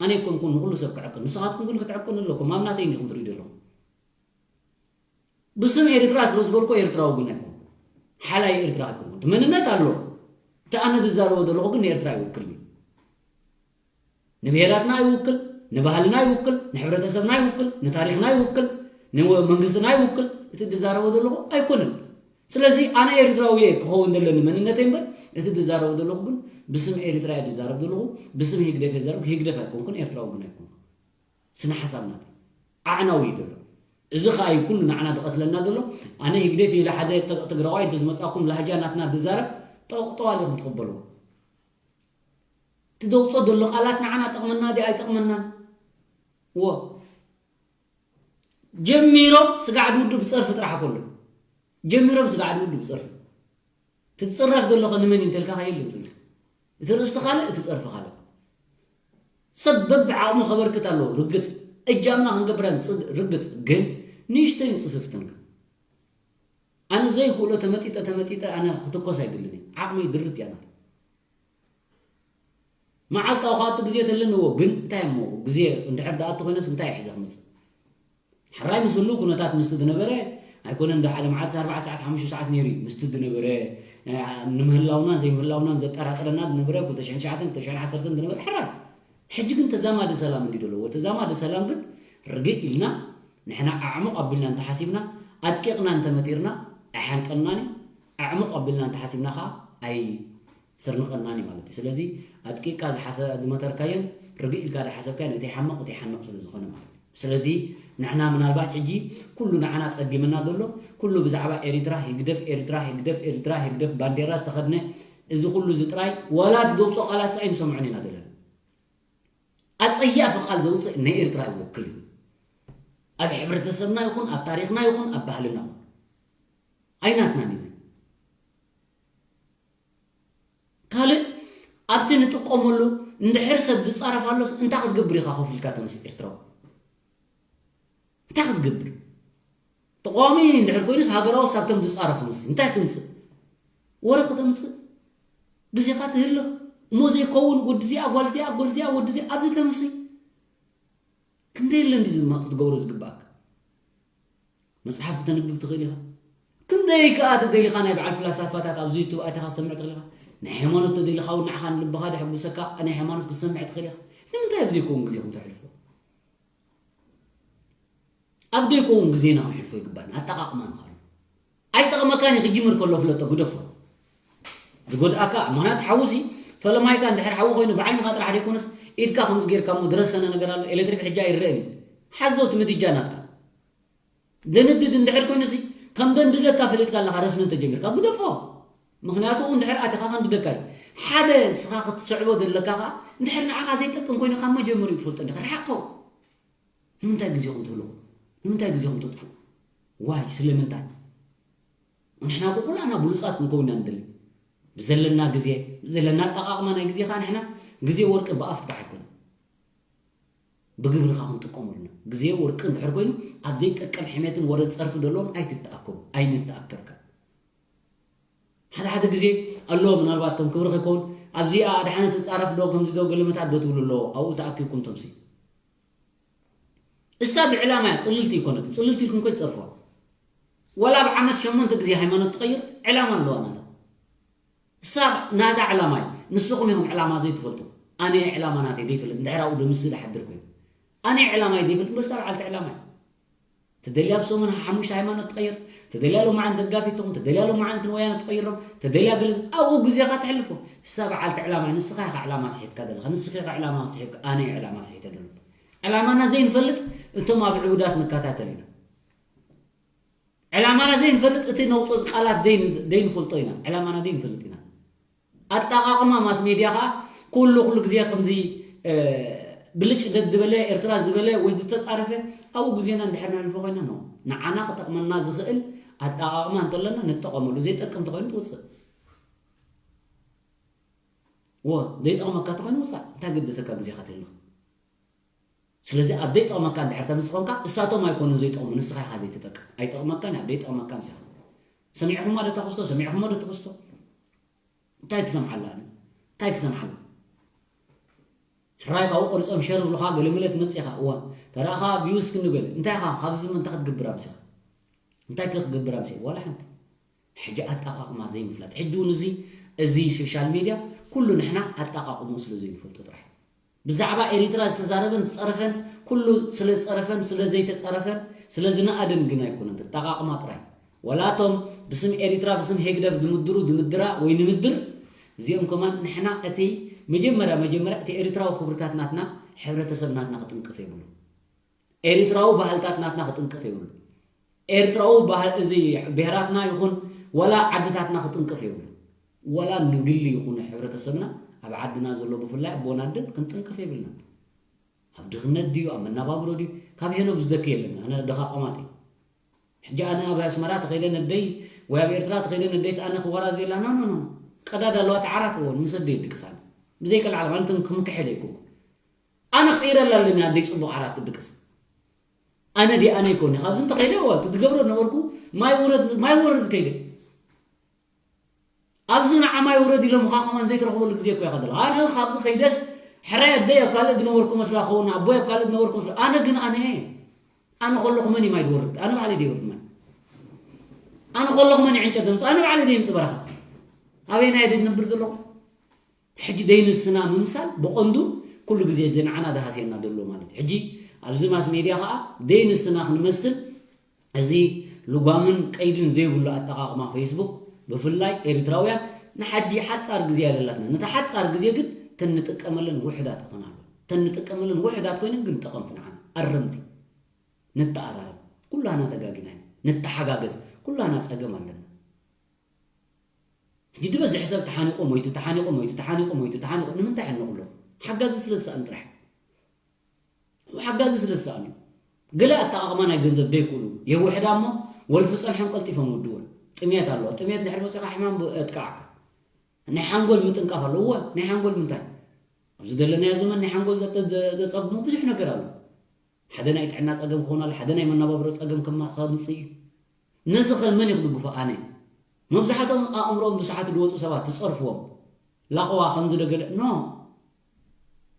ኣነ ይኮንኩን ንኩሉ ሰብ ክዕቅን ንስኻትኩም ግን ክትዕቅኑ ኣለኩም ኣብ ናተይ እንዲኹም ትሪኡ ዘለኹም ብስም ኤርትራ ስለ ዝበልኩ ኤርትራዊ ግን ኣይኮንኩ ሓላይ ኤርትራ ኣይኮንኩ እቲ መንነት ኣሎ እቲ ኣነ ዝዛረቦ ዘለኹ ግን ንኤርትራ ይውክል እዩ ንብሄራትና ይውክል ንባህልና ይውክል ንሕብረተሰብና ይውክል ንታሪክና ይውክል ንመንግስትና ይውክል እቲ ዝዛረቦ ዘለኹ ኣይኮነን ስለዚ ኣነ ኤርትራዊ እየ ክኸውን ዘለኒ መንነተይ እምበር፣ እቲ ዝዛረቦ ዘለኹ ግን ብስም ኤርትራ እየ ዝዛረብ ዘለኹ፣ ብስም ህግደፍ እየ ዝዛረብ። ህግደፍ ኣይኮንኩን፣ ኤርትራዊ ግን ኣይኮንኩን። ስነ ሓሳብ ናተይ ኣዕናዊ እዩ ዘሎ። እዚ ኸኣ እዩ ኩሉ ንዓና ዝቐትለና ዘሎ። ኣነ ህግደፍ ኢለ ሓደ ት-፣ ትግራዋይ እንተዝመጻኩም ላህጃ ናትና ዝዛረብ፣ ጠው-፣ ጠዋል ኢኹም ትቕበልዎ። እቲ ዘውፅኦ ዘሎ ቃላት ንዓና ጠቕመና ድዩ ኣይጠቕመናን? ዎ። ጀሚሮም ስጋዕ ድውድብ ብፀርፊ ጥራሕ ከሎ። ጀሚሮም ስጋዕ ድውድብ ብፀርፊ። ትፅረፍ ዘለኸ ንመን እዩ እንተልካ የለን ዝብል። እቲ ርእስቲ ካልእ፣ እቲ ፀርፊ ካልእ። ሰብ በብዓቕሙ ከበርክት ኣለዎ። ርግፅ። እጃምና ክንገብር ንፅግ-፣ ርግፅ። ግን ንእሽተይ ንፅፍፍትን ግን። ኣነ ዘይክእሎ ተመጢጠ፣ ተመጢጠ ኣነ ክትኮስ ኣይደልን እየ። ዓቕመይ ድርት እያ ናተይ። መዓልታዊ ከኣቱ ግዜ ተለኒ እዎ፣ ግን እንታይ እሞ ግዜ እንድሕር ደኣቱ ኮይነስ እንታይ እዩ ሒዘ ክመጽእ? ሕራይ ምስ ህሉ ኩነታት ምስቲ ዝነበረ ኣይኮነን፣ ዶ ሓደ መዓልቲ ኣርባዕተ ሰዓት፣ ሓሙሽተ ሰዓት ነይሩ እዩ። ምስቲ ዝነበረ፣ እ፣ ንምህላውናን ዘይምህላውናን ዘጠራጥረና ዝነበረ ክልተ ሽሕን ትሽዓተን፣ ክልተ ሽሕን ዓሰርተን ዝነበረ ሕራይ። ሕጂ ግን ተዛማዲ ሰላም እንዲ ዘለዎ፣ ተዛማዲ ሰላም ግን ርግእ ኢልና ንሕና ኣዕሙቕ ኣቢልና እንተሓሲብና፣ ኣድቂቕና እንተመጢርና ኣይሓንቀናን እዩ። ኣዕሙቕ ኣቢልና እንተሓሲብና ከኣ ኣይስርንቐናን እዩ ማለት እዩ። ስለዚ ኣድቂቕካ ዝሓሰ-፣ ዝመተርካዮን ርግእ ኢልካ ዝሓሰብካዮን እቲ ይሓምቕ፣ እቲ ይሓንቕ ስለ ዝኾነ ማለት እዩ። ስለዚ ንሕና ምናልባት ሕጂ ኩሉ ንዓና ጸጊምና ዘሎ፣ ኩሉ ብዛዕባ ኤሪትራ፣ ህግደፍ ኤሪትራ፣ ህግደፍ ኤሪትራ፣ ህግደፍ ባንዴራ ዝተኸድነ፣ እዚ ኩሉ እዚ ጥራይ ዋላ እቲ ዘውጽኦ ቃላት ኣይንሰምዖን ኢና ዘለና። ኣጸያፊ ቃል ዘውጽእ ናይ ኤርትራ ይወክል እዩ። ኣብ ሕብረተሰብና ይኹን፣ ኣብ ታሪኽና ይኹን፣ ኣብ ባህልና ይኹን። ኣይናትናን እዩ እዚ። ካልእ ኣብቲ ንጥቀመሉ እንድሕር ሰብ ዝጻረፍ ኣሎስ እንታይ ክትገብር ኢኻ ኮፍ ኢልካ ተምስ ኤርትራዊ? እንታይ ክትገብር? ተቃዋሚ እንድሕር ኮይኑስ ሃገራዊ ሳብቶም ዝጻረፉ ምስ እንታይ ክምጽእ? ወረ ከተምጽእ? ግዜኻ ትህልኽ? እሞ ዘይከውን ወዲ እዚኣ ጓል እዚኣ ጓል እዚኣ ወዲ እዚኣ ኣብዚ ተምሲ? ክንደይ ኣለ እንዲ ዝማ ክትገብሮ ዝግባኣካ? መጽሓፍ ክተንብብ ትኽእል ኢኻ። ክንደይ ከኣ ተደሊኻ ናይ በዓል ፍላሳፋታት ኣብዚ ዩቱብ ኣቲኻ ክትሰምዕ ትኽእል ኢኻ። ናይ ሃይማኖት ተደሊኻ እውን ንዓኻ ንልብኻ ደሕጉሰካ ናይ ሃይማኖት ክትሰምዕ ትኽእል ኢኻ። ንምንታይ ኣብ ዘይከውን ግዜኹም ተሕልፍዎ? ኣብ ዘይከውን ግዜና ክንሕልፎ ይግባና። ኣጠቓቕማ ንኽእል። ኣይጠቕመካን እዩ። ክጅምር ከሎ ፍለጦ፣ ግደፎ። ዝጎድኣካ፣ ምኽንያቱ ሓዊ ሲ፣ ፈለማይካ እንድሕር ሓዊ ኮይኑ ብዓይንኻ ጥራሕ ዘይኮነስ፣ ኢድካ ከምዚ ጌርካ እሞ ዝረሰነ ነገር ኣሎ፣ ኤሌክትሪክ ሕጂ ኣይረኣን እዩ። ሓዞ እቲ ምድጃ ናትካ። ደንድድ እንድሕር ኮይኑ ሲ፣ ከም ደንድደካ ፈሊጥካ ኣለኻ፣ ረስኒ እንተጀሚርካ፣ ግደፎ። ምኽንያቱ እንድሕር ኣቲኻ ከንድደካ እዩ። ሓደ ንስኻ ክትስዕቦ ዘለካ ኸኣ፣ እንድሕር ንዓኻ ዘይጠቅም ኮይኑ ካብ መጀመሪኡ ትፈልጦ እንዲኻ፣ ርሓቆ። ንምንታይ ግዜኹም ትህልኹ? ንምንታይ ግዜኹም ተጥፍኡ? ዋይ፣ ስለምንታይ? ንሕና እኮ ኩላና ብሉጻት ክንከውን ኢና ንደሊ። ብዘለና ግዜ፣ ብዘለና ኣጠቓቕማ ናይ ግዜ ኸኣ ንሕና ግዜ ወርቂ ብኣፍ ጥራሕ ኣይኮነን። ብግብሪ ኸኣ ክንጥቀመሉ ኢና። ግዜ ወርቂ እንድሕር ኮይኑ ኣብ ዘይጠቅም ሕሜትን ወረ ጸርፊ ዘለዎን ኣይትተኣከቡ፣ ኣይንተኣከብካ። ሓደ ሓደ ግዜ ኣሎ፣ ምናልባት ከም ክብሪ ከይከውን፣ ኣብዚኣ ደሓነ ትጻረፍ ዶ፣ ከምዚ ዶ፣ ገለመታት ዶ ትብሉ ኣለዎ፣ ኣብኡ ተኣኪብኩም ተምሲ። እሳ ብዕላማ እያ፣ ጽልልቲ ኣይኮነትን። ጽልልቲ ኢልኩም ከይትጸርፉዋ። ዋላ ኣብ ዓመት ሸሞንተ ግዜ ሃይማኖት ትቐይር፣ ዕላማ ኣለዋ ናታ። እሳ ናታ ዕላማ እዩ። ንስኹም ኢኹም ዕላማ ዘይትፈልጡ። ኣነ ዕላማ ናተይ ዘይፈልጥ፣ እንድሕር ኣብኡ ደምሲ ዝሓድር ኮይኑ። ኣነ ዕላማይ ዘይፈልጥ፣ እምበር እሳ በዓልቲ ዕላማ እያ። ተደልያ ኣብ ሰሙን ሓሙሽተ ሃይማኖት ትቐይር፣ ተደልያ ሎማዓንቲ ደጋፊት ትኹን፣ ተደልያ ሎማዓንቲ ንወያነ ትቐይሮም፣ ተደልያ ገለ ኣብኡ ግዜኻ ተሕልፎ። እሳ በዓልቲ ዕላማ እያ፣ ንስኻ ኢኻ ዕላማ ስሒትካ ዘለኻ፣ ንስኺ ኢኻ ዕላማ ስሒትካ፣ ኣነ እየ ዕላማ ስሒተ ዘለኹ። ዕላማና ዘይንፈልጥ እቶም ኣብ ዕቡዳት ንከታተል ኢና። ዕላማና ዘይንፈልጥ እቲ ነውጾ ቃላት ዘይን-፣ ዘይንፈልጦ ኢና። ዕላማና ዘይንፈልጥ ኢና። ኣጠቓቕማ ማስ ሜድያ ኸኣ ኩሉ፣ ኩሉ ግዜ ከምዚ፣ እ፣ ብልጭ ደድበለ ኤርትራ ዝበለ ወይ ዝተጻረፈ ኣብኡ ግዜና እንድሕር ነሕልፎ ኮይና ነው። ንዓና ክጠቕመና ዝኽእል ኣጠቓቕማ እንተለና ንጠቐመሉ፣ ዘይጠቅም እንተኾይኑ ትውጽእ። ወ-፣ ዘይጠቕመካ እንተኾይኑ ውጻእ። እንታይ ገደሰካ ግዜኻ ትህልኽ? ስለዚ ኣብ ዘይጠቕመካ እንድሕር ተምሲ ኾንካ፣ እሳቶም ኣይኮኑን ዘይጠቕሙ፣ ንስኻ ኢኻ ዘይትጠቅም። ኣይጠቕመካን እዩ፣ ኣብ ዘይጠቕመካ ምሳኻ። ሰሚዕኹማ ዶ ተኽስቶ? ሰሚዕኹሞ ዶ ተኽስቶ? እንታይ ክሰምዓላ ኣነ? እንታይ ክሰምዓላ? ሕራይ ካብኡ ቆሪጾም ሸር ብሉኻ፣ ገለመለ ትመጽእ ኢኻ። እዋ፣ ተረኣኻ ቪውስ ክንብል። እንታይ ኢኻ? ካብዚ ምን እንታይ ክትገብር ኣምሲኻ? እንታይ ከ ክገብር ኣምሲኻ? ዋላ ሓንቲ። ሕጂ ኣጠቓቕማ ዘይምፍላጥ። ሕጂ እውን እዚ፣ እዚ ሶሻል ሜድያ ኩሉ ንሕና ኣጠቓቕምኡ ስለ ዘይንፈልጦ ጥራሕ። ብዛዕባ ኤሪትራ ዝተዛረበን ዝጸረፈን ኩሉ ስለ ዝጸረፈን ስለ ዘይተጸረፈን ስለ ዝነኣደን ግን ኣይኮነን። ኣጠቓቕማ ጥራይ። ወላቶም ብስም ኤሪትራ ብስም ሄግደፍ ድምድሩ ድምድራ ወይ ንምድር እዚኦም ከማን ንሕና እቲ መጀመርያ መጀመርያ እቲ ኤሪትራዊ ክብርታት ናትና ሕብረተሰብ ናትና ክጥንቅፍ የብሉ። ኤሪትራዊ ባህልታት ናትና ክጥንቅፍ የብሉ። ኤርትራዊ ባህል እዚ ብሄራትና ይኹን ወላ ዓድታትና ክጥንቅፍ የብሉ። ወላ ንግሊ ይኹን ሕብረተሰብና ኣብ ዓድና ዘሎ ብፍላይ ኣቦን ኣደን ክንጥንቅፍ የብልና። ኣብ ድኽነት ድዩ ኣብ መናባብሮ ድዩ ካብ ሄኖብ ዝደኪ የለን። ኣነ ደኻ ቆማጥ እየ። ሕጂ ኣነ ኣብ ኣስመራ ተኸይደ ነደይ ወይ ኣብ ኤርትራ ተኸይደ ነደይስ ኣነ ክወራዝ የላ ኖ ኖ ኖ ቀዳድ ኣለዋ ተዓራት እውን ምስ ኣደይ ድቅስ ኣነ ብዘይቀልዓለም ኣንትን ክምክሐል ኣይኮንኩ ኣነ ክቕይረላ ኣለኒ ኣደይ ጽቡቕ ዓራት ክድቅስ ኣነ ዲ ኣነ ይኮኒ ካብዚ እንተኸይደ እዋ እቲ ትገብሮ ነበርኩ ማይ ውረድ ማይ ወረድ ከይደ ኣብዚ ንዓማይ ውረድ ኢሎምኻ ከማን ዘይትረኽበሉ ግዜ እኮ ኢኻ ዘለኻ። ኣነ ካብዚ ከይደስ ሕራይ ኣደይ ኣብ ካልእ ዝነበርኩ መስላ ክኸውን ኣቦይ ኣብ ካልእ ዝነበርኩ መስላ ኣነ ግን ኣነ እየ። ኣነ ከለኹ መን እዩ ማይ ዝወርድ? ኣነ ባዕለይ ድየ ወርድ ማይ? ኣነ ከለኹ መን እዩ ዕንጨት ዘምፅእ? ኣነ ባዕለይ ድየ ምፅእ በረኻ? ኣበየናይ ድየ ዝነብር ዘለኹ? ሕጂ ደይንስና ምምሳል ብቐንዱ ኩሉ ግዜ እዚ ንዓና ዝሃስየና ዘሎ ማለት እዩ። ሕጂ ኣብዚ ማስ ሜድያ ከዓ ደይንስና ክንመስል እዚ ልጓምን ቀይድን ዘይብሉ ኣጠቓቕማ ፌስቡክ ብፍላይ ኤርትራውያን ንሓጂ ሓጻር ግዜ ኣለላትና ነታ ሓጻር ግዜ ግን ተንጥቀመለን ውሕዳት ክኾና ኣለዎ ተንጥቀመለን ውሕዳት ኮይነን ግን ጠቐምቲ ንዓና ኣረምቲ ንተኣራረም ኩላና ተጋጊና ኢና ንተሓጋገዝ ኩላና ጸገም ኣለና ሕጂ ዝበዝሕ ሰብ ተሓኒቆ ሞይቱ ተሓኒቆ ሞይቱ ተሓኒቆ ሞይቱ ተሓኒቆ ንምንታይ ሕንቁሎ ሓጋዚ ስለ ዝሰኣን ጥራሕ ሓጋዚ ስለ ዝሰኣኑ ገለ ኣጠቓቕማ ናይ ገንዘብ ደይክእሉ የውሕዳ እሞ ወልፊ ጸንሖም ቀልጢፎም ውድውን ጥሜት ኣለዋ ጥሜት ድሕሪ መፂኻ ሕማም የጥቃዓካ ናይ ሓንጎል ምጥንቃፍ ኣለዎ ናይ ሓንጎል ምንታይ ኣብዚ ዘለናዮ ዘመን ናይ ሓንጎል ዘፀግሙ ብዙሕ ነገር ኣሎ ሓደ ናይ ጥዕና ፀገም ክኾን ኣሎ ሓደ ናይ መናባብሮ ፀገም ከምፅእ እዩ ነዚ ኸ መን ይክድግፎ ኣነ መብዛሕትኦም ኣእምሮኦም ብሰሓት ዝወፁ ሰባት ትፀርፍዎም ላቕዋ ከምዚ ደገለ ኖ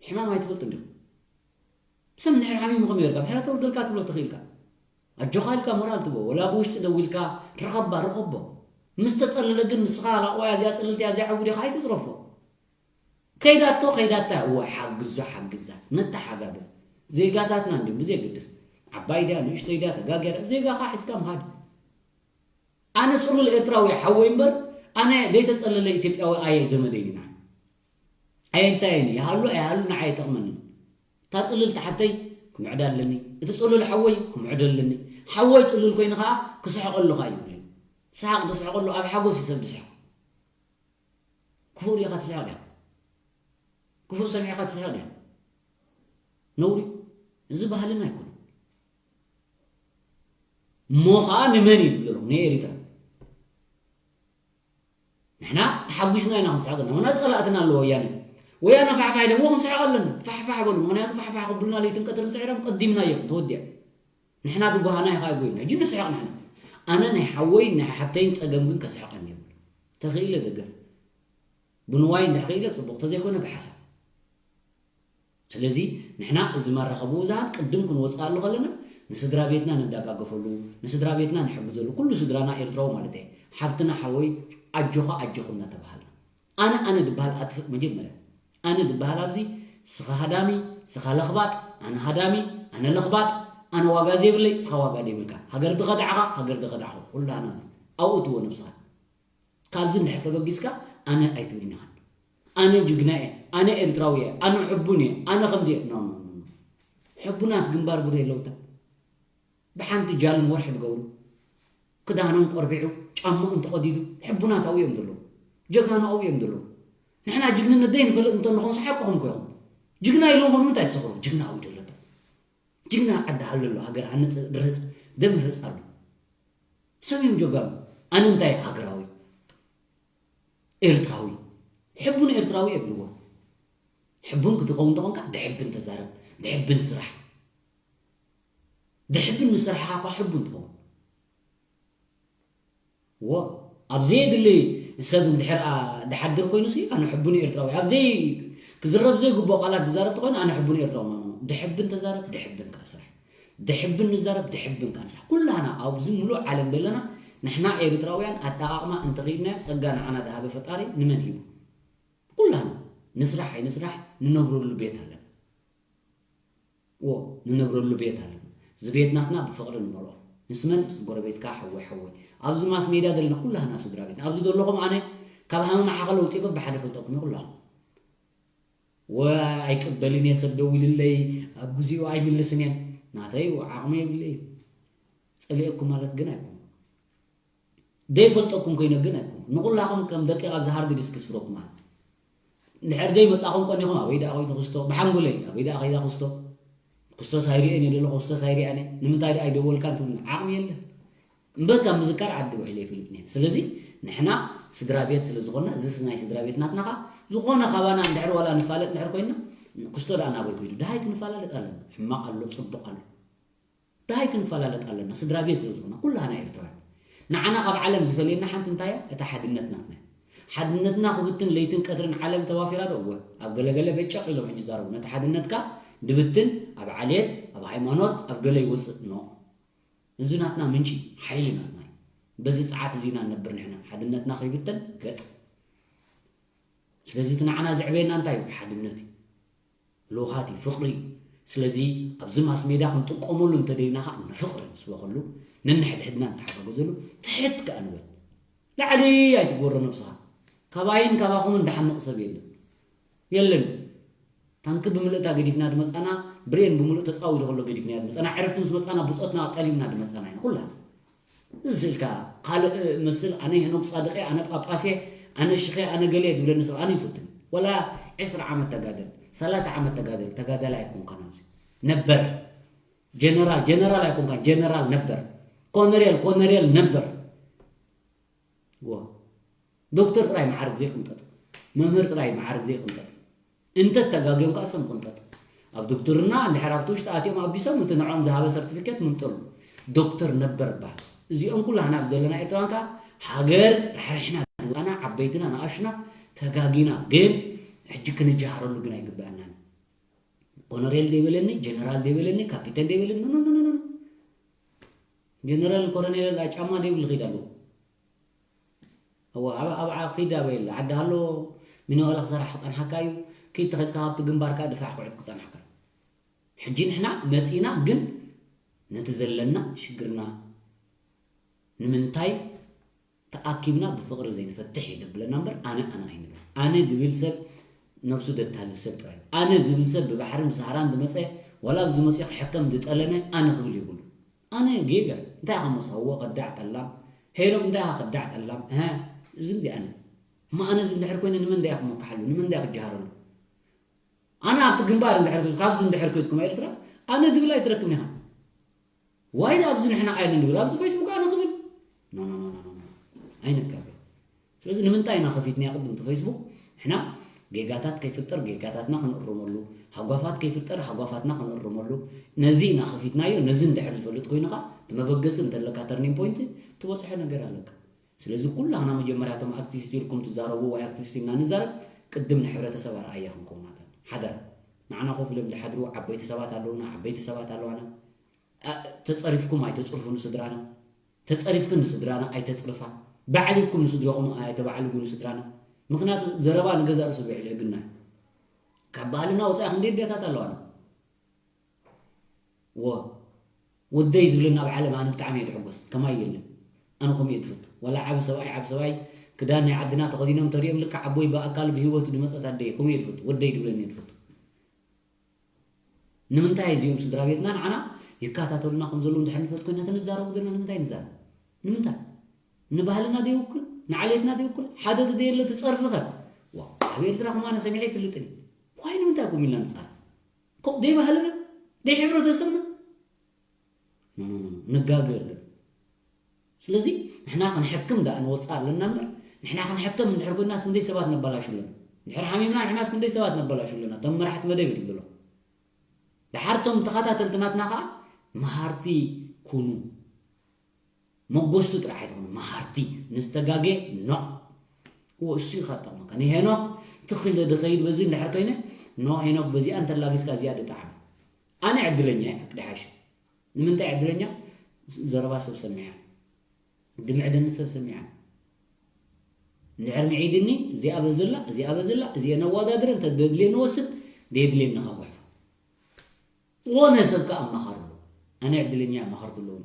ሕማም ኣይትፈልጡ እንዲኹም ሰብ እንድሕር ሓሚሙ ከመይ ጌርካ ምሕረት ተውርደልካ ትብሎ ትኽኢልካ ኣጆኻ ኢልካ ሞራል ትቦ ወላ ብውሽጢ ደው ኢልካ ርኸባ ርኸቦ ምስ ተጸለለ ግን ንስኻ ላቕዋያ እዚኣ ጽልልቲ እያ እዚኣ ዕውድ ኢኻ ኣይትጽረፎ ከይዳቶ ከይዳታ እወ ሓግዞ ሓግዛ ነተሓጋገዝ ዜጋታትና እንዲ ብዘየገድስ ዓባይ ድያ ንእሽተይ ድያ ተጋግያ ድያ ዜጋኻ ሒዝካ ምሃድ ኣነ ጽሉል ኤርትራዊ ሓወይ እምበር ኣነ ዘይተጸለለ ኢትዮጵያዊ ኣየ ዘመደይ ኢና ኣየንታየኒ ይሃሉ ኣይሃሉ ንዓይ ይጠቕመኒ እታ ጽልል ተሓተይ ክምዕዳ ኣለኒ እቲ ጽሉል ሓወይ ክምዕዶ ኣለኒ ሓወይ ጽሉል ኮይኑ ከዓ ክስሕቀሉ ከዓ ይብለይ ሰሓቅ ዝስሕቀሉ ኣብ ሓጎስ ይሰብ ዝስሕቅ ክፉእ ሪኢኻ ትስሕቅ ዲኻ ክፉእ ሰሚዕኻ ትስሕቅ ዲኻ ነውሪ እዚ ባህልና ኣይኮነ እሞ ከዓ ንመን እዩ ዝብሎ ንኤሪትራ ንሕና ተሓጒስና ኢና ክንስሕቕ ዘለና። ምኽንያቱ ጸላእትና ኣለዎ ወያነ። ወያነ ፋሕፋሕ ኢሎምዎ ክንስሕቕ ኣለና። ፋሕፋሕ በሉ። ምኽንያቱ ፋሕፋሕ ከብሉና ለይትን ቀትርን ስዒሮም ቀዲምናዮም። ተወዲኣ። ንሕና ብጓሃና ኢኻ ኣይጎይና። ሕጂ ንስሕቕ ንሕና። ኣነ ናይ ሓወይን ናይ ሓብተይን ጸገም ግን ከስሕቐኒ የብሉ። ተኽኢለ ደገፍ። ብንዋይ እንድሕር ክኢለ ጽቡቕ፣ ተዘይኮነ ብሓሳብ። ስለዚ ንሕና እዚ መራኸቢ ብዙሃን ቅድም ክንወፅኣሉ ከለና ንስድራ ቤትና ንደጋገፈሉ፣ ንስድራ ቤትና ንሕግዘሉ፣ ኩሉ ስድራና ኤርትራዊ ማለት እየ። ሓብትና ሓወይ ኣጆኻ ኣጆኹም እናተባሃልና። ኣነ ኣነ ዝበሃል ኣጥፍእ መጀመርያ። ኣነ ዝበሃል ኣብዚ ስኻ ሃዳሚ፣ ስኻ ለኽባጥ፣ ኣነ ሃዳሚ፣ ኣነ ለኽባጥ፣ ኣነ ዋጋ ዘይብለይ፣ ስኻ ዋጋ ዘይብልካ። ሃገር ዝኸዳዕኻ፣ ሃገር ዝኸዳዕኹ። ኩላህና እዚ ኣብኡ እትዎ ነብስኻ። ካብዚ እንድሕር ተበጊስካ ኣነ ኣይትብልን ኢኻ። ኣነ ጅግና እየ፣ ኣነ ኤርትራዊ እየ፣ ኣነ ሕቡን እየ፣ ኣነ ከምዚ እየ። ኖ ኖ ኖ ኖ። ሕቡናት ግንባር ብር የለውታ። ብሓንቲ ጃልን ወርሒ ዝገብሩ ክዳኖም ቆርቢዑ ጫማኦም ተቐዲዱ ሕቡናት ኣብኡ እዮም ዘለዉ። ጀጋኑ ኣብኡ እዮም ዘለዉ። ንሕና ጅግንነት ዘይንፈልጥ እንተንኾንስ ሓቅኹም እኮ ኢኹም። ጅግና ኢሎም ኾኑ እንታይ ትሰኽሩ? ጅግና ኣብኡ ደለታ። ጅግና ዓዲ ሃሎ ኣሎ ሃገር ሃነፀ ድረፅ ደም ረፅ ኣሎ ሰሚም ጆጋሉ ኣነ እንታይ ሃገራዊ ኤርትራዊ ሕቡን ኤርትራዊ የብልዎ ሕቡን ክትኸውን ተኾንካ ድሕብን ተዛረብ ድሕብን ስራሕ ድሕብን ንስራሕኻ እኳ ሕቡን ትኸውን ዎ ኣብ ዘየድሊ ሰብ እንድሕር ድሓድር ኮይኑ ሲ ኣነ ሕቡን ኤርትራዊ ኣብ ዘይ ክዝረብ ዘይግብኦ ቃላት ዝዛረብ ተኮይኑ ኣነ ሕቡን ኤርትራዊ ማለት ነው። ድሕብን ተዛረብ ድሕብን ከዓ ስራሕ ድሕብን ንዛረብ ድሕብን ከዓ ንስራሕ ኩላና ኣብዚ ሙሉእ ዓለም ዘለና ንሕና ኤርትራውያን ኣጠቃቅማ እንተኽኢልናዮ ጸጋ ንዓና ዝሃበ ፈጣሪ ንመን ሂቡ ኩላና ንስራሕ ኣይንስራሕ ንነብረሉ ቤት ኣለና። ዎ ንነብረሉ ቤት ኣለና። እዚ ቤት ናትና ብፍቕሪ ንመልኦ። ምስ መን? ምስ ጎረቤትካ። ሕወይ ሕወይ፣ ኣብዚ ማስ ሜድያ ዘለና ኩላህና ስድራ ቤት፣ ኣብዚ ዘለኹም ኣነ ካብ ሃመማ ሓኸለ ውፅእ በብሓደ ፈልጠኩም እየ ኩላኹም። ወኣይቅበልን እየ ሰብ ደዊልለይ፣ ኣብ ግዚኡ ኣይምልስን እየ። ናተይ ዓቕሚ የብለይ። ፀሊኤኩም ማለት ግን ኣይኮን፣ ዘይፈልጠኩም ኮይነ ግን ኣይኮን። ንኹላኹም ከም ደቂቕ ኣብዚ ሃርድ ዲስክ ስፍረኩም ኣለ። እንድሕር ዘይመጻኹም ቀኒኹም ኣበይ ደኣ ኮይኑ ክስቶ ብሓንጎለይ ኣበይ ደኣ ከይዳ ክስቶ ክስቶስ ኣይርእየን እየ ደሎ ክስቶስ ኣይርእያን እየ ንምንታይ ደኣ ኣይደወልካን ትብሉ ዓቕሚ የለን። እምበር ካብ ምዝካር ዓዲ ውዒለ ይፈልጥ እየ። ስለዚ ንሕና ስድራ ቤት ስለ ዝኾንና፣ እዚስ ናይ ስድራ ቤት ናትና ኸኣ ዝኾነ ካባና እንድሕር ዋላ ንፋለጥ እንድሕር ኮይንና፣ ክስቶ ደኣ ናበይ ከይዱ? ደሃይ ክንፈላለጥ ኣለና። ሕማቕ ኣሎ፣ ጽቡቕ ኣሎ። ደሃይ ክንፈላለጥ ኣለና። ስድራ ቤት ስለ ዝኾንና ኩላህና ኤርትራውያን። ንዓና ካብ ዓለም ዝፈልየና ሓንቲ እንታይ እያ? እታ ሓድነት ናትና እያ። ሓድነትና ክብትን ለይትን ቀትርን ዓለም ተዋፊራ ዶ? እወ። ኣብ ገለገለ በጨቕ ኢሎም ሕጂ ይዛረቡ። ነቲ ሓድነትካ ድብትን ኣብ ዓሌት፣ ኣብ ሃይማኖት፣ ኣብ ገለ ይወፅእ። ኖ። እዚ ናትና ምንጪ ሓይሊ ናትና እዩ። በዚ ጸዓት እዚ ኢና ንነብር ንሕና። ሓድነትና ከይብተን ገጥ። ስለዚ እቲ ንዓና ዘዕበየና እንታይ እዩ? ሓድነት እዩ። ለውሃት እዩ፣ ፍቕሪ እዩ። ስለዚ ኣብዚ ማስ ሜድያ ክንጥቀመሉ እንተደሊና ኸዓ ንፍቕሪ ንስበኸሉ፣ ነንሕድሕድና ንተሓጋገዘሉ፣ ትሕት ከኣ ንበል። ላዕሊ ኣይትግበሮ ነብስኻ። ካባይን ካባኹምን ዝሓምቕ ሰብ የለን። የለን። ታንኪ ብምልእታ ገዲፍና ድመጻና፣ ብሬን ብምሉእ ተጻዊሩ ከሎ ገዲፍናዮ ድመጻና፣ ዕረፍቲ ምስ መጻና ብጾትና ጠሊምና ድመጻና ኢና ኩላ። እዚ ስእልካ ካልእ መስል ኣነ ሄኖክ ጻድቕ እየ፣ ኣነ ጳጳስ እየ፣ ኣነ ሽኽ እየ፣ ኣነ ገለ እየ ድብለኒ ሰብ ኣነ ይፍትን። ወላ ዕስራ ዓመት ተጋደል፣ ሰላሳ ዓመት ተጋደል፣ ተጋዳላይ ኣይኮንካን ኣብዚ። ነበር። ጀነራል፣ ጀነራል ኣይኮንካን፣ ጀነራል ነበር። ኮነሬል፣ ኮነሬል ነበር። ዋ። ዶክተር ጥራይ መዓርግ ዘይቅንጠጥ። መምህር ጥራይ መዓርግ ዘይቅንጠጥ። እንተ ተጋግዮም ከኣ ሰም ቅንጠጥ። ኣብ ዶክተርና እንድሕር ኣብቲ ውሽጢ ኣትዮም ኣቢሶም እቲ ንዖም ዝሃበ ሰርቲፊኬት ምንጠሉ። ዶክተር ነበር በሃል። እዚኦም ኩላህና ኣብዚ ዘለና ኤርትራውያን ከኣ ሃገር ራሕሪሕና ድወጻና ዓበይትና ንኣሽና ተጋጊና ግን ሕጂ ክንጀሃረሉ ግን ኣይግበኣናን። ኮነሬል ደይበለኒ፣ ጀነራል ደይበለኒ፣ ካፒተን ደይበለኒ፣ ኖ፣ ኖ፣ ኖ፣ ኖ፣ ኖ። ጀነራል ኮሎኔል ጫማ ደይብሉ ኺድ ኣለዎ። እዋ፣ ኣብ፣ ኣብ፣ ኣብ ኪድ ኣበይ ኣሎ? ዓዲ ሃሎ፣ ሚነዋላ ክሰርሕ ክጸንሓካ እዩ። ኪድ ተኸድካ ካብቲ ግንባር ከኣ ድፋዕ ክውዕል ክጸንሓካ እዩ። ሕጂ ንሕና መጺና፣ ግን ነቲ ዘለና ሽግርና ንምንታይ ተኣኪብና ብፍቕሪ ዘይንፈትሕ እዩ ደብለና እምበር፣ ኣነ፣ ኣነ ኣይንብል። ኣነ ድብል ሰብ ነብሱ ደታልል ሰብ ጥራይ እዩ። ኣነ ዝብል ሰብ ብባሕርን ብሳህራን ዝመጸ፣ ዋላ ኣብዚ መጺኡ ክሕከም ዝጠለመ፣ ኣነ ክብል የብሉ። ኣነ ጌጋ፣ እንታይ ኢኻ መሳዎ፣ ከዳዕ ጠላም፣ ሄኖክ እንታይ ኢኻ ከዳዕ ጠላም፣ እህ፣ እዚ እንዲ ኣነ። እማ ኣነ እዚ እንድሕር ኮይነ፣ ንመን እንታይ ክመካሓሉ፣ ንመን እንታይ ክጀሃረሉ? ኣነ ኣብቲ ግንባር እንድሕር ኮይንኩ፣ ካብዚ እንድሕር ኮይንኩም ኤርትራ፣ ኣነ ድብል ኣይትረክብን ኢኻ። ዋይ ኣብዚ ንሕና ኣይነ ንብል፣ ኣብዚ ፌስቡክ ኣነ ክብል? ኖ፣ ኖ፣ ኖ፣ ኖ፣ ኖ፣ ኖ። ኣይንጋገ። ስለዚ ንምንታይ ኢና ከፊትናያ ቅድም እቲ ፌስቡክ? ንሕና ጌጋታት ከይፍጠር ጌጋታትና ክንእርመሉ፣ ሃጓፋት ከይፍጠር ሃጓፋትና ክንእርመሉ፣ ነዚ ኢና ከፊትናዮ። ነዚ እንድሕር ዝፈልጥ ኮይኑ ኸኣ፣ እቲ መበገሲ እንተለካ፣ ተርኒንግ ፖይንት፣ ትበጽሖ ነገር ኣለካ። ስለዚ ኩላህና መጀመርያ እቶም ኣክቲቪስት ኢልኩም ትዛረቡ ወይ ኣክቲቪስት ኢልና ንዛረብ፣ ቅድም ንሕብረተሰብ ኣርኣያ ክንከውን ኣለና። ሓደራ። ንዓና ኮፍ ኢሎም ዝሓድሩ ዓበይቲ ሰባት ኣለዉና፣ ዓበይቲ ሰባት ኣለዋና። ኣ-፣ ተጸሪፍኩም ኣይተጽርፉ ንስድራና። ተጸሪፍክን ንስድራና ኣይተጽርፋ። ባዕሊኩም ንስድራኹም ኣይተባዕልጉ ንስድራና። ምኽንያቱ ዘረባ ንገዛእ ርእሱ ብዕል ሕግና እዩ። ካብ ባህልና ወጻኢ ክንደይ ኣዴታት ኣለዋና። ወ-፣ ወደይ ዝብለኒ ኣብ ዓለም ኣነ ብጣዕሚ እየ ዝሕጎስ። ከማይ የለን። ኣነ ከምኡ እየ ዝፈቱ። ዋላ ዓቢ ሰብኣይ፣ ዓቢ ሰብኣይ ክዳን ናይ ዓድና ተኸዲኖም ተሪኦም ልክዕ ኣቦይ ብኣካል ብህይወቱ ዝመጸት ኣደይ ከምኡ እየ ዝፈቱ። ወደይ ዝብለኒ እየ ዝፈቱ። ንምንታይ እዚኦም ስድራ ቤትና ንዓና ይከታተሉና ከም ዘለዉ እንድሕር ንፈልጥ ኮይና ተንዛረቡ ዘለና ንምንታይ ንዛረብ? ንምንታይ? ንባህልና ዘይውክል? ንዓሌትና ዘይውክል? ሓደ ዝደየለ ትጸርፊ ከ? ዋው፣ ኣብ ኤርትራ ከማነ ሰሚዐ ይፈልጥን እዩ። ዋይ ንምንታይ ከምኡ ኢልና ንጻረፍ? ከምኡ ደይ ባህልና? ደይ ሕብረተሰብና? ኖ፣ ኖ፣ ኖ፣ ኖ፣ ንጋገ ኣለና። ስለዚ ንሕና ክንሕክም ደኣ ንወጽእ ኣለና እምበር፣ ንሕና ክንሕከም እንድሕር ኮይናስ ክንደይ ሰባት ነባላሹ ኣለና። እንድሕር ሓሚምና ንሕናስ ክንደይ ሰባት ነባላሹ ኣለና። እቶም መራሕቲ መደብ ይድብሎ። ደሓር እቶም ተኸታተልቲ ናትና ከኣ መሃርቲ ኩኑ። መጎስቲ ጥራሕ ኣይትኹኑ፣ መሃርቲ። ንዝተጋግየ ኖ። እዎ፣ እሱ እዩ ካብ ጠቕመካ። ንሄኖክ ትኽ ኢለ ድኸይድ በዚ እንድሕር ኮይነ፣ ኖ ሄኖክ በዚኣ እንተላጊስካ እዚኣ ድጠዓመ። ኣነ ዕድለኛ እየ፣ ድሓሽ። ንምንታይ ዕድለኛ? ዘረባ ሰብ ሰሚዐ። ድምዕደኒ ሰብ ሰሚዐ። እንድሕር ምዒድኒ፣ እዚኣ በዝላ፣ እዚኣ በዝላ፣ እዚአ ነዋዳድረ፣ እንተ ደድልየኒ ወስድ፣ ደየድልየኒ ካብ ጉሕፎ። ዝኾነ ሰብ ከኣ ኣማኻርሉ። ኣነ ዕድለኛ እየ፣ ኣማኸርቲ ኣለዉኒ።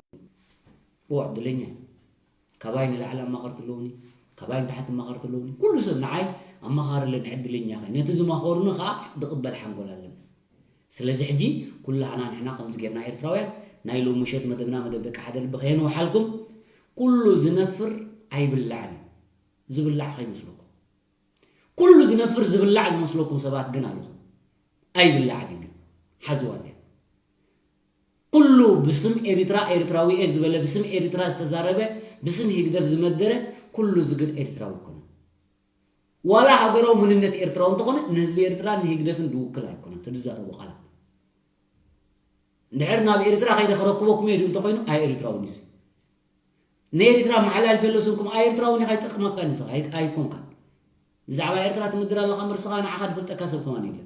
እዋ ዕድለኛ እየ። ካባይ ንላዕሊ ኣማኸርቲ ኣለውኒ፣ ካባይ ንታሕቲ ኣማኸርቲ ኣለውኒ። ኩሉ ሰብ ንዓይ ኣማኻሪ ኣለኒ፣ ዕድለኛ እየ። ነቲ ዝመኸሩኒ ከዓ ዝቕበል ሓንጎል ኣለኒ። ስለዚ ሕጂ ኩላህና ንሕና ከምዚ ጌርና ኤርትራውያን ናይ ሎሚ ምሸት መደብና መደብ ደቂ ሓደ ልቢ ከየንውሓልኩም፣ ኩሉ ዝነፍር ኣይብላዕን እዩ። ዝብላዕ ከይመስለኩም። ኩሉ ዝነፍር ዝብላዕ ዝመስለኩም ሰባት ግን ኣለኹም። ኣይብላዕን እዩ ግን። ሓዝዋ እዚኣ። ኩሉ ብስም ኤሪትራ ኤርትራዊ እየ ዝበለ፣ ብስም ኤሪትራ ዝተዛረበ፣ ብስም ህግደፍ ዝመደረ፣ ኩሉ እዚ ግን ኤርትራዊ ኣይኮነን። ዋላ ሃገራዊ መንነት ኤርትራዊ እንተኾነ ንህዝቢ ኤርትራ ንህግደፍን ዝውክል ኣይኮነን። እቲ ዝዛረቦ ቃላት እንድሕር ናብ ኤርትራ ከይደ ክረክበኩም እየ ዝብል እንተኾይኑ ኣይ ኤርትራውን እዩ። ንኤርትራ መሓላልፍ የለስንኩም ኣይ ኤርትራውን ኢኻ ይጠቅመካ ንስኻ ኣይ- ኣይኮንካ። ብዛዕባ ኤርትራ ትምድር ኣለኻ እምበር ስኻ ንዓኻ ዝፈልጠካ ሰብ ከማን የለን።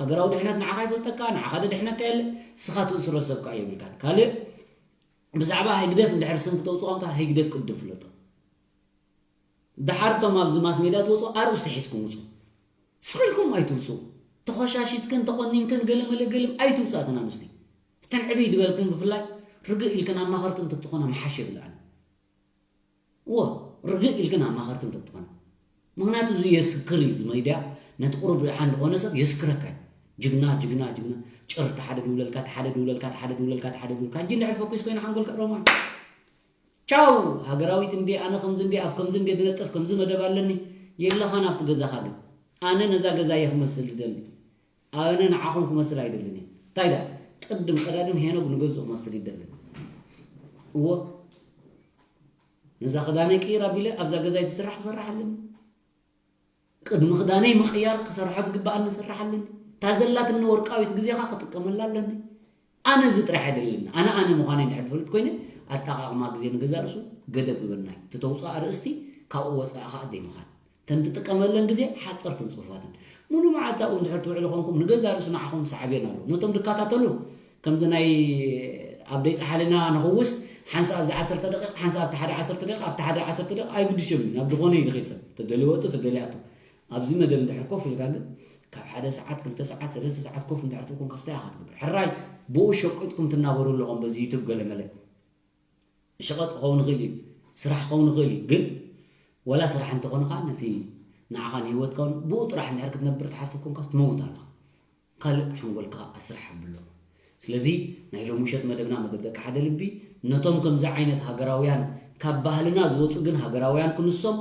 ሃገራዊ ድሕነት ንዓኻ ይፈልጠካ፣ ንዓኻ ደድሕነካ የለ፣ ስኻ ትእስሮ ሰብ ከኣ የብልካን። ካልእ ብዛዕባ ህግደፍ እንድሕር ስም ክተውፅኦ እንካ ህግደፍ ቅድም ፍለጦ። ደሓር እቶም ኣብዚ ማስ ሜድያ ትወፁ ኣርእስቲ ሒዝኩም ውፁ። ስቕ ኢልኩም ኣይትውፁ። ተኾሻሺትክን ተቖኒንክን ገለ መለ ገለም ኣይትውፃ እተን ኣንስቲ። እተን ዕብይ ዝበልክን ብፍላይ ርግእ ኢልክን ኣማኸርቲ እንተትኾና ምሓሸ ይብል ኣነ። እዎ ርግእ ኢልክን ኣማኸርቲ እንተትኾና። ምኽንያቱ እዚ የስክር እዩ እዚ ሚድያ ነቲ ቁሩብ ደሓን ዝኾነ ሰብ የስክረካ እዩ። ጅግና ጅግና ጅግና ጭር ተሓደ ድውለልካ ተሓደ ድውለልካ ተሓደ ድውለልካ ተሓደ ድውለልካ እንጂ እንድሕር ፈኩስ ኮይኑ ሓንጎልካ ሮማ ቻው ሃገራዊት እንዴ ኣነ ከምዚ እንዴ ኣብ ከምዚ እንዴ ድነጥፍ ከምዚ መደብ ኣለኒ የለኻን ኣብቲ ገዛኻ ግን ኣነ ነዛ ገዛ እየ ክመስል ዝደሊ ኣነ ንዓኹም ክመስል ኣይደልን እየ እንታይ ዳ ቅድም ቀዳድም ሄኖግ ንገዝኡ ክመስል ይደልን እዎ ነዛ ክዳነይ ቅይር ኣቢለ ኣብዛ ገዛይ ትስራሕ ክሰርሕ ኣለኒ ቅድሚ ክዳነይ ምቕያር ክሰርሖ ዝግበኣኒ እሰርሕ ኣለኒ። እታ ዘላትኒ ወርቃዊት ግዜኻ ክጥቀመላ ኣለኒ። ኣነ እዚ ጥራሕ ኣይደልን። ኣነ ኣነ ምዃነይ እንድሕር ትፈልጥ ኮይነ ኣጠቓቕማ ግዜ ንገዛእ ርእሱ ገደብ ግበናይ። እቲ ተውፅኦ ኣርእስቲ ካብኡ ወፃኢ ከዓ ደይ ምኻን። እተን ትጥቀመለን ግዜ ሓፀርትን ፅፉፋትን። ሙሉ መዓልቲ ኣብኡ እንድሕር ትውዕሉ ኮንኩም ንገዛእ ርእሱ ንዓኹም ሰዓብየን ኣለዉ። ነቶም ዝከታተሉ ከምዚ ናይ ኣብ ደይ ጸሓልና ንኽውስ ሓንሳእ ኣብዚ ዓሰርተ ደቂቕ ሓንሳእ ኣብቲ ሓደ ዓሰርተ ደቂቕ ኣብቲ ሓደ ዓሰርተ ደቂቕ ኣይግድሾም እዩ ናብ ዝኾነ እዩ ድኺድ ሰብ ተደልዩ ወፁ ተደልያቱ ኣብዚ መደብ እንድሕር ኮፍ ኢልካ ግን ካብ ሓደ ሰዓት ክልተ ሰዓት ሰለስተ ሰዓት ኮፍ እንድሕር ትብል ኮንካ ስታይ ኢኻ ትገብር ሕራይ ብኡ ሸቂጥኩም ትናበሩ ኣለኹም በዚ ዩቱብ ገለ መለ ሸቐጥ ክኸውን ይኽእል እዩ ስራሕ ክኸውን ይኽእል እዩ ግን ወላ ስራሕ እንተኾነ ከዓ ነቲ ንዓኻ ንህይወትካ እውን ብኡ ጥራሕ እንድሕር ክትነብር ትሓስብ ኮንካስ ትመውት ኣለኻ ካልእ ሓንጎልካ ኣስርሕ ኣብሎ። ስለዚ ናይ ሎሚ ምሸት መደብና መደብ ደቂ ሓደ ልቢ ነቶም ከምዚ ዓይነት ሃገራውያን ካብ ባህልና ዝወፁ ግን ሃገራውያን ክንሶም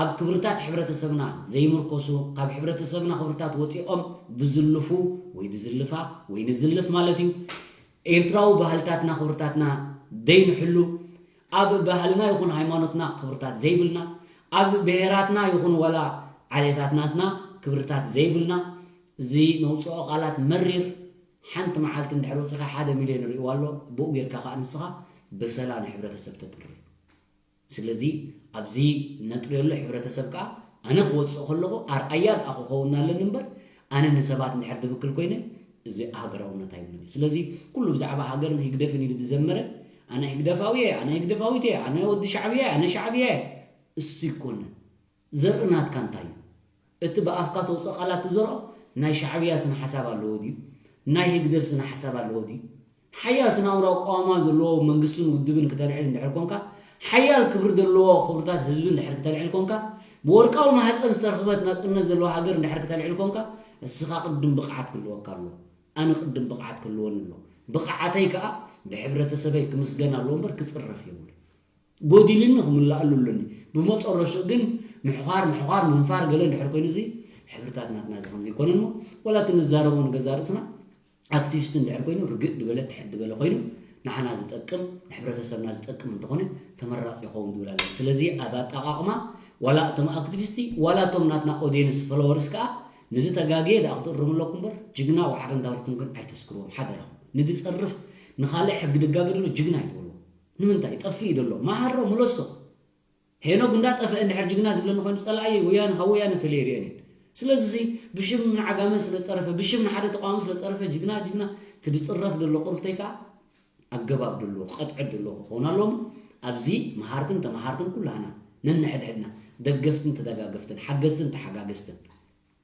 ኣብ ክብርታት ሕብረተሰብና ዘይምርኮሱ ካብ ሕብረተሰብና ክብርታት ወፂኦም ዝዝልፉ ወይ ዝዝልፋ ወይ ንዝልፍ ማለት እዩ ኤርትራዊ ባህልታትና ክብርታትና ደይንሕሉ ኣብ ባህልና ይኹን ሃይማኖትና ክብርታት ዘይብልና ኣብ ብሄራትና ይኹን ዋላ ዓሌታት ናትና ክብርታት ዘይብልና እዚ ነውፅኦ ቃላት መሪር ሓንቲ መዓልቲ እንድሕር ወፂኻ ሓደ ሚልዮን ርእይዋ ኣሎ ብኡ ጌርካ ከዓ ንስኻ በሰላ ንሕብረተሰብ ተጥሪ ስለዚ ኣብዚ ነጥርየሉ ሕብረተሰብ ከዓ ኣነ ክወፅእ ከለኹ ኣርኣያ ደኣ ክኸውን ኣለኒ እምበር ኣነ ንሰባት እንድሕር ዝብክል ኮይነ እዚ ሃገራውነት ኣይብሉን እዩ ስለዚ ኩሉ ብዛዕባ ሃገርን ህግደፍን ኢሉ ዝዘመረ ኣነ ህግደፋዊ እየ ኣነ ህግደፋዊት እየ ኣነ ወዲ ሻዕብያ እየ ኣነ ሻዕብያ እየ እሱ ይኮነ ዘርኢ ናትካ እንታይ እዩ እቲ ብኣፍካ ተውፅኦ ቃላት ትዘርኦ ናይ ሻዕብያ ስነ ሓሳብ ኣለዎ ድዩ ናይ ህግደፍ ስነ ሓሳብ ኣለዎ ድዩ ሓያል ስነ ኣእምራዊ ኣቋውማ ዘለዎ መንግስትን ውድብን ክተልዕል እንድሕር ኮንካ ሓያል ክብሪ ዘለዎ ክብርታት ህዝቢ እንድሕር ክተልዕል ኮንካ ብወርቃዊ ማህፀን ዝተረኽበት ናፅነት ዘለዋ ሃገር እንድሕር ክተልዕል ኮንካ እስኻ ቅድም ብቕዓት ክህልወካ ኣለዎ ኣነ ቅድም ብቕዓት ክህልወኒ ኣለዎ ብቕዓተይ ከዓ ብሕብረተሰበይ ክምስገን ኣለዎ እምበር ክፅረፍ የብሉ ጎዲልኒ ክምልኣሉ ኣለኒ ብመፀረሽኡ ግን ምሕዃር ምሕዃር ምንፋር ገለ እንድሕር ኮይኑ እዚ ሕብርታት ናትና እዚ ከምዚ ይኮነን ሞ ወላ እቲ ንዛረቦ ንገዛ ርእስና ኣክቲቪስት እንድሕር ኮይኑ ርግእ ዝበለ ትሕት ዝበለ ኮይኑ ንዓና ዝጠቅም ንሕብረተሰብና ዝጠቅም እንተኾነ ተመራፂ ይኸውን ዝብል ኣለኒ ስለዚ ኣብ ኣጠቓቕማ ዋላ እቶም ኣክቲቪስቲ ዋላ እቶም ናትና ኦዲየንስ ፎሎወርስ ከዓ ንዚ ተጋግየ ደኣ ክትእርሙ ኣለኩም እምበር ጅግና ዋዕረ እንዳበልኩም ግን ኣይተስክርዎም ሓደራኹም ንዝፀርፍ ንኻልእ ሕጊ ድጋገ ደሎ ጅግና ኣይትበልዎ ንምንታይ ጠፍእ እዩ ደሎ መሃሮ ምለሶ ሄኖግ እንዳጠፍአ እንድሕር ጅግና ዝብለኒ ኮይኑ ጸላኣየይ ወያነ ካብ ወያነ ፈልየ ይርእየን እየን። ስለዚ ብሽም ንዓጋመ ስለ ዝጸረፈ፣ ብሽም ንሓደ ተቃዋሚ ስለ ዝጸረፈ ጅግና ጅግና እቲ ዝጽረፍ ዘሎ ቁርብተይ ከኣ ኣገባብ ዘለዎ፣ ቅጥዕት ዘለዎ ክኸውን ኣለዎ እሞ ኣብዚ መሃርትን ተመሃርትን ኩላህና ነንሕድሕድና ደገፍትን ተደጋገፍትን፣ ሓገዝትን ተሓጋገዝትን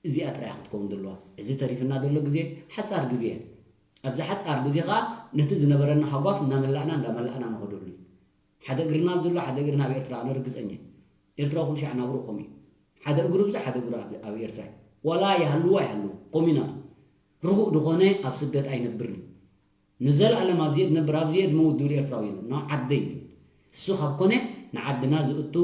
እዚኣ ጥራይ እያ ክትከውን ዘለዋ። እዚ ተሪፍና ዘሎ ግዜ ሓጻር ግዜ እያ። ኣብዚ ሓጻር ግዜ ከኣ ነቲ ዝነበረና ሃጓፍ እንዳመላእና እንዳመላእና ንኸደሉ እዩ። ሓደ እግርና ኣብ ዘሎ ሓደ እግርና ኣብ ኤርትራ ኣነ ርግጸኛ። ኤርትራ ኩሉ ሻዕ ናብሩ ከምኡ እዩ። ሓደ እግሩ ብዛ ሓደ እግሩ ኣብ ኤርትራ እዩ። ዋላ ይሃልዎ ኣይሃልዎ ከምኡ ናቱ ርጉእ ዝኾነ ኣብ ስደት ኣይነብርን እዩ። ንዘለኣለም ኣብዚኤ ትነብር ኣብዚኤ ድመውት ድብል ኤርትራዊ የለን ናብ ዓደይ ይብል። እሱ ካብ ኮነ ንዓድና ዝእቱ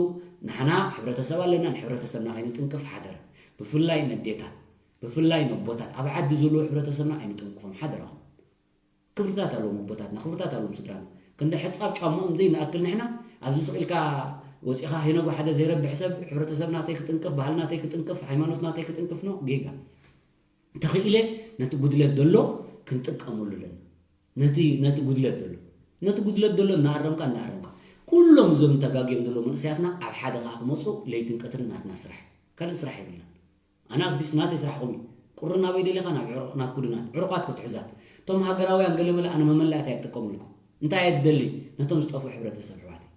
ንሕና ሕብረተሰብ ኣለና ንሕብረተሰብና ከይንጥንቅፍ ሓደራ። ብፍላይ ነዴታት ብፍላይ ነቦታት ኣብ ዓዲ ዘለዉ ሕብረተሰብና ኣይንጠንቅፎም ሓደራኹም። ክብርታት ኣለዎም ኣቦታትና ክብርታት ኣለዎም ስድራና። ክንዲ ሕፃብ ጫማኦም ዘይንኣክል ንሕና ኣብዚ ስቕ ኢልካ ወፂኻ ሄነጎ ሓደ ዘይረብሕ ሰብ ሕብረተሰብ ናተይ ክጥንቅፍ ባህል ናተይ ክጥንቅፍ ሃይማኖት ናተይ ክጥንቅፍ ነው ጌጋ። ተኽኢለ ነቲ ጉድለት ዘሎ ክንጥቀመሉ ኣለና። ነቲ ነቲ ጉድለት ዘሎ ነቲ ጉድለት ዘሎ እናኣረምካ እናኣረምካ ኩሎም እዞም ተጋግዮም ዘለዉ መንእሰያትና ኣብ ሓደ ከዓ ክመፁ ለይትን ቀትርን ናትና ስራሕ ካልእ ስራሕ የብልናን። ኣነ ኣክቲቪስት ናተይ ስራሕ ከምኡ እዩ። ቁሪ ናበይ ደሊኻ ናብ ዕሩቕ ናብ ኩድናት ዕሩቓት ክትሕዛት እቶም ሃገራውያን ገለመለ ኣነ መመላእቲ ኣይጥቀምልኩም እንታይ እየ ትደሊ ነቶም ዝጠፍኡ ሕብረተሰብ ኣሕዋተይ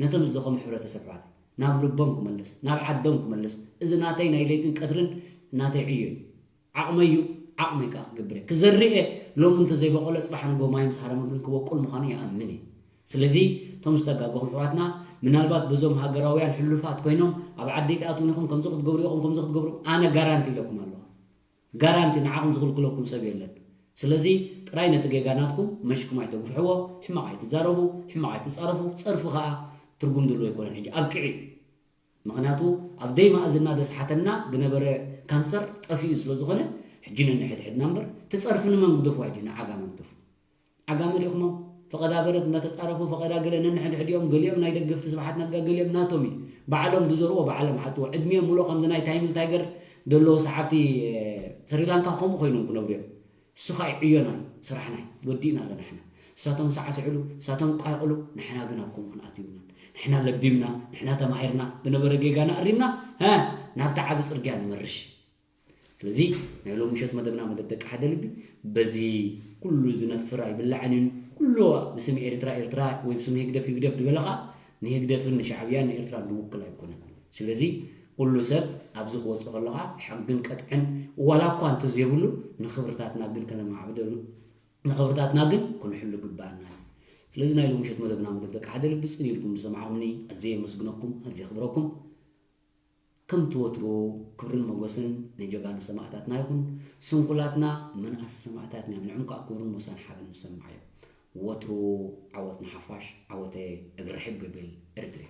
ነቶም ዝደኸሙ ሕብረተሰብ ኣሕዋተይ ናብ ልቦም ክመልስ ናብ ዓዶም ክመልስ እዚ ናተይ ናይ ለይትን ቀትርን ናተይ ዕዮ እዩ ዓቕመይ እዩ ዓቕመይ ከዓ ክገብር እየ ክዘርእ እየ ሎሚ እንተዘይበቆለ ፅባሕ ንጎ ማይ ምስ ሃረመ ግን ክበቁል ምዃኑ ይኣምን እየ ስለዚ እቶም ዝተጋገኹም ኣሕዋትና ምናልባት በዞም ሃገራውያን ሕሉፋት ኮይኖም ኣብ ዓደይ ትኣትውን ኢኹም ከምዚ ክትገብሩ ኢኹም ከምዚ ክትገብሩ ኣነ ጋራንቲ ኢለኩም ኣለኹ ጋራንቲ ንዓኹም ዝኽልክለኩም ሰብ የለን ስለዚ ጥራይ ነቲ ጌጋ ናትኩም መሽኩም ኣይተግፍሕዎ ሕማቕ ኣይትዛረቡ ሕማቕ ኣይትጻረፉ ጸርፊ ኸኣ ትርጉም ዘለዎ ኣይኮነን ሕጂ ኣብቅዒ ምኽንያቱ ኣብ ደይ ማእዝና ዘስሓተና ዝነበረ ካንሰር ጠፊኡ ስለ ዝኾነ ሕጂ ነንሕድሕድና እምበር ትጸርፊ ንመን ግደፉ ኣይድዩ ንዓጋመ ግደፉ ዓጋመ ሪእኹሞም ፈቐዳ በረት እናተጻረፉ ፈቐዳ ገለ ነንሕድሕዲኦም ገሊኦም ናይ ደገፍቲ ስብሓት ነጋ ገሊኦም ናቶም እዩ ባዕሎም ዝዘርዎ ባዕሎም ዓጥዎ ዕድሚኦም ሙሉእ ከምዚ ናይ ታይምል ታይገር ዘለዎ ሰዓብቲ ስሪላንካ ከምኡ ኮይኖም ክነብሩ እዮም እሱ ከዓ ዕዮና እዩ ስራሕና እዩ ወዲእና ኣለና ሕና እሳቶም ሰዓስዕሉ እሳቶም ቃይቕሉ ንሕና ግን ኣብ ከምኡ ክንኣትው ይብልናን ንሕና ለቢምና ንሕና ተማሂርና ዝነበረ ጌጋና ኣሪምና ናብቲ ዓቢ ፅርግያ ንመርሽ ስለዚ ናይ ሎም ምሸት መደብና መደብ ደቂ ሓደ ልቢ በዚ ኩሉ ዝነፍር ኣይብላዕን እዩ ኩሉ ብስም ኤርትራ ኤርትራ ወይ ብስም ህግደፍ ህግደፍ ዝበለ ከዓ ንህግደፍን ንሻዕብያን ንኤርትራን ዝውክል ኣይኮነን ስለዚ ኩሉ ሰብ ኣብዚ ክወፅእ ከሎ ከዓ ሕግን ቀጥዕን ዋላ እኳ እንተዘይብሉ ንክብርታትና ግን ከነማዕብደሉ ንክብርታትና ግን ክንሕሉ ግባኣና እዩ ስለዚ ናይ ሎም ምሸት መደብና መደብ ደቂ ሓደ ልቢ ፅን ኢልኩም ዝሰማዕኹምኒ ኣዝየ የመስግነኩም ኣዝየ ክብረኩም ከምቲ ወትሩ ክብርን ሞገስን ንጀጋኑ ሰማእታትና ይኹን። ስንኩላትና መናእሰ ሰማእታትና እዮም። ንዕም ከኣ ክብርን ሞሳን ሓበን ንሰምዓዮ። ወትሩ ዓወት ንሓፋሽ፣ ዓወተ እግሪ ርሕብ ገብል ኤርትርያ።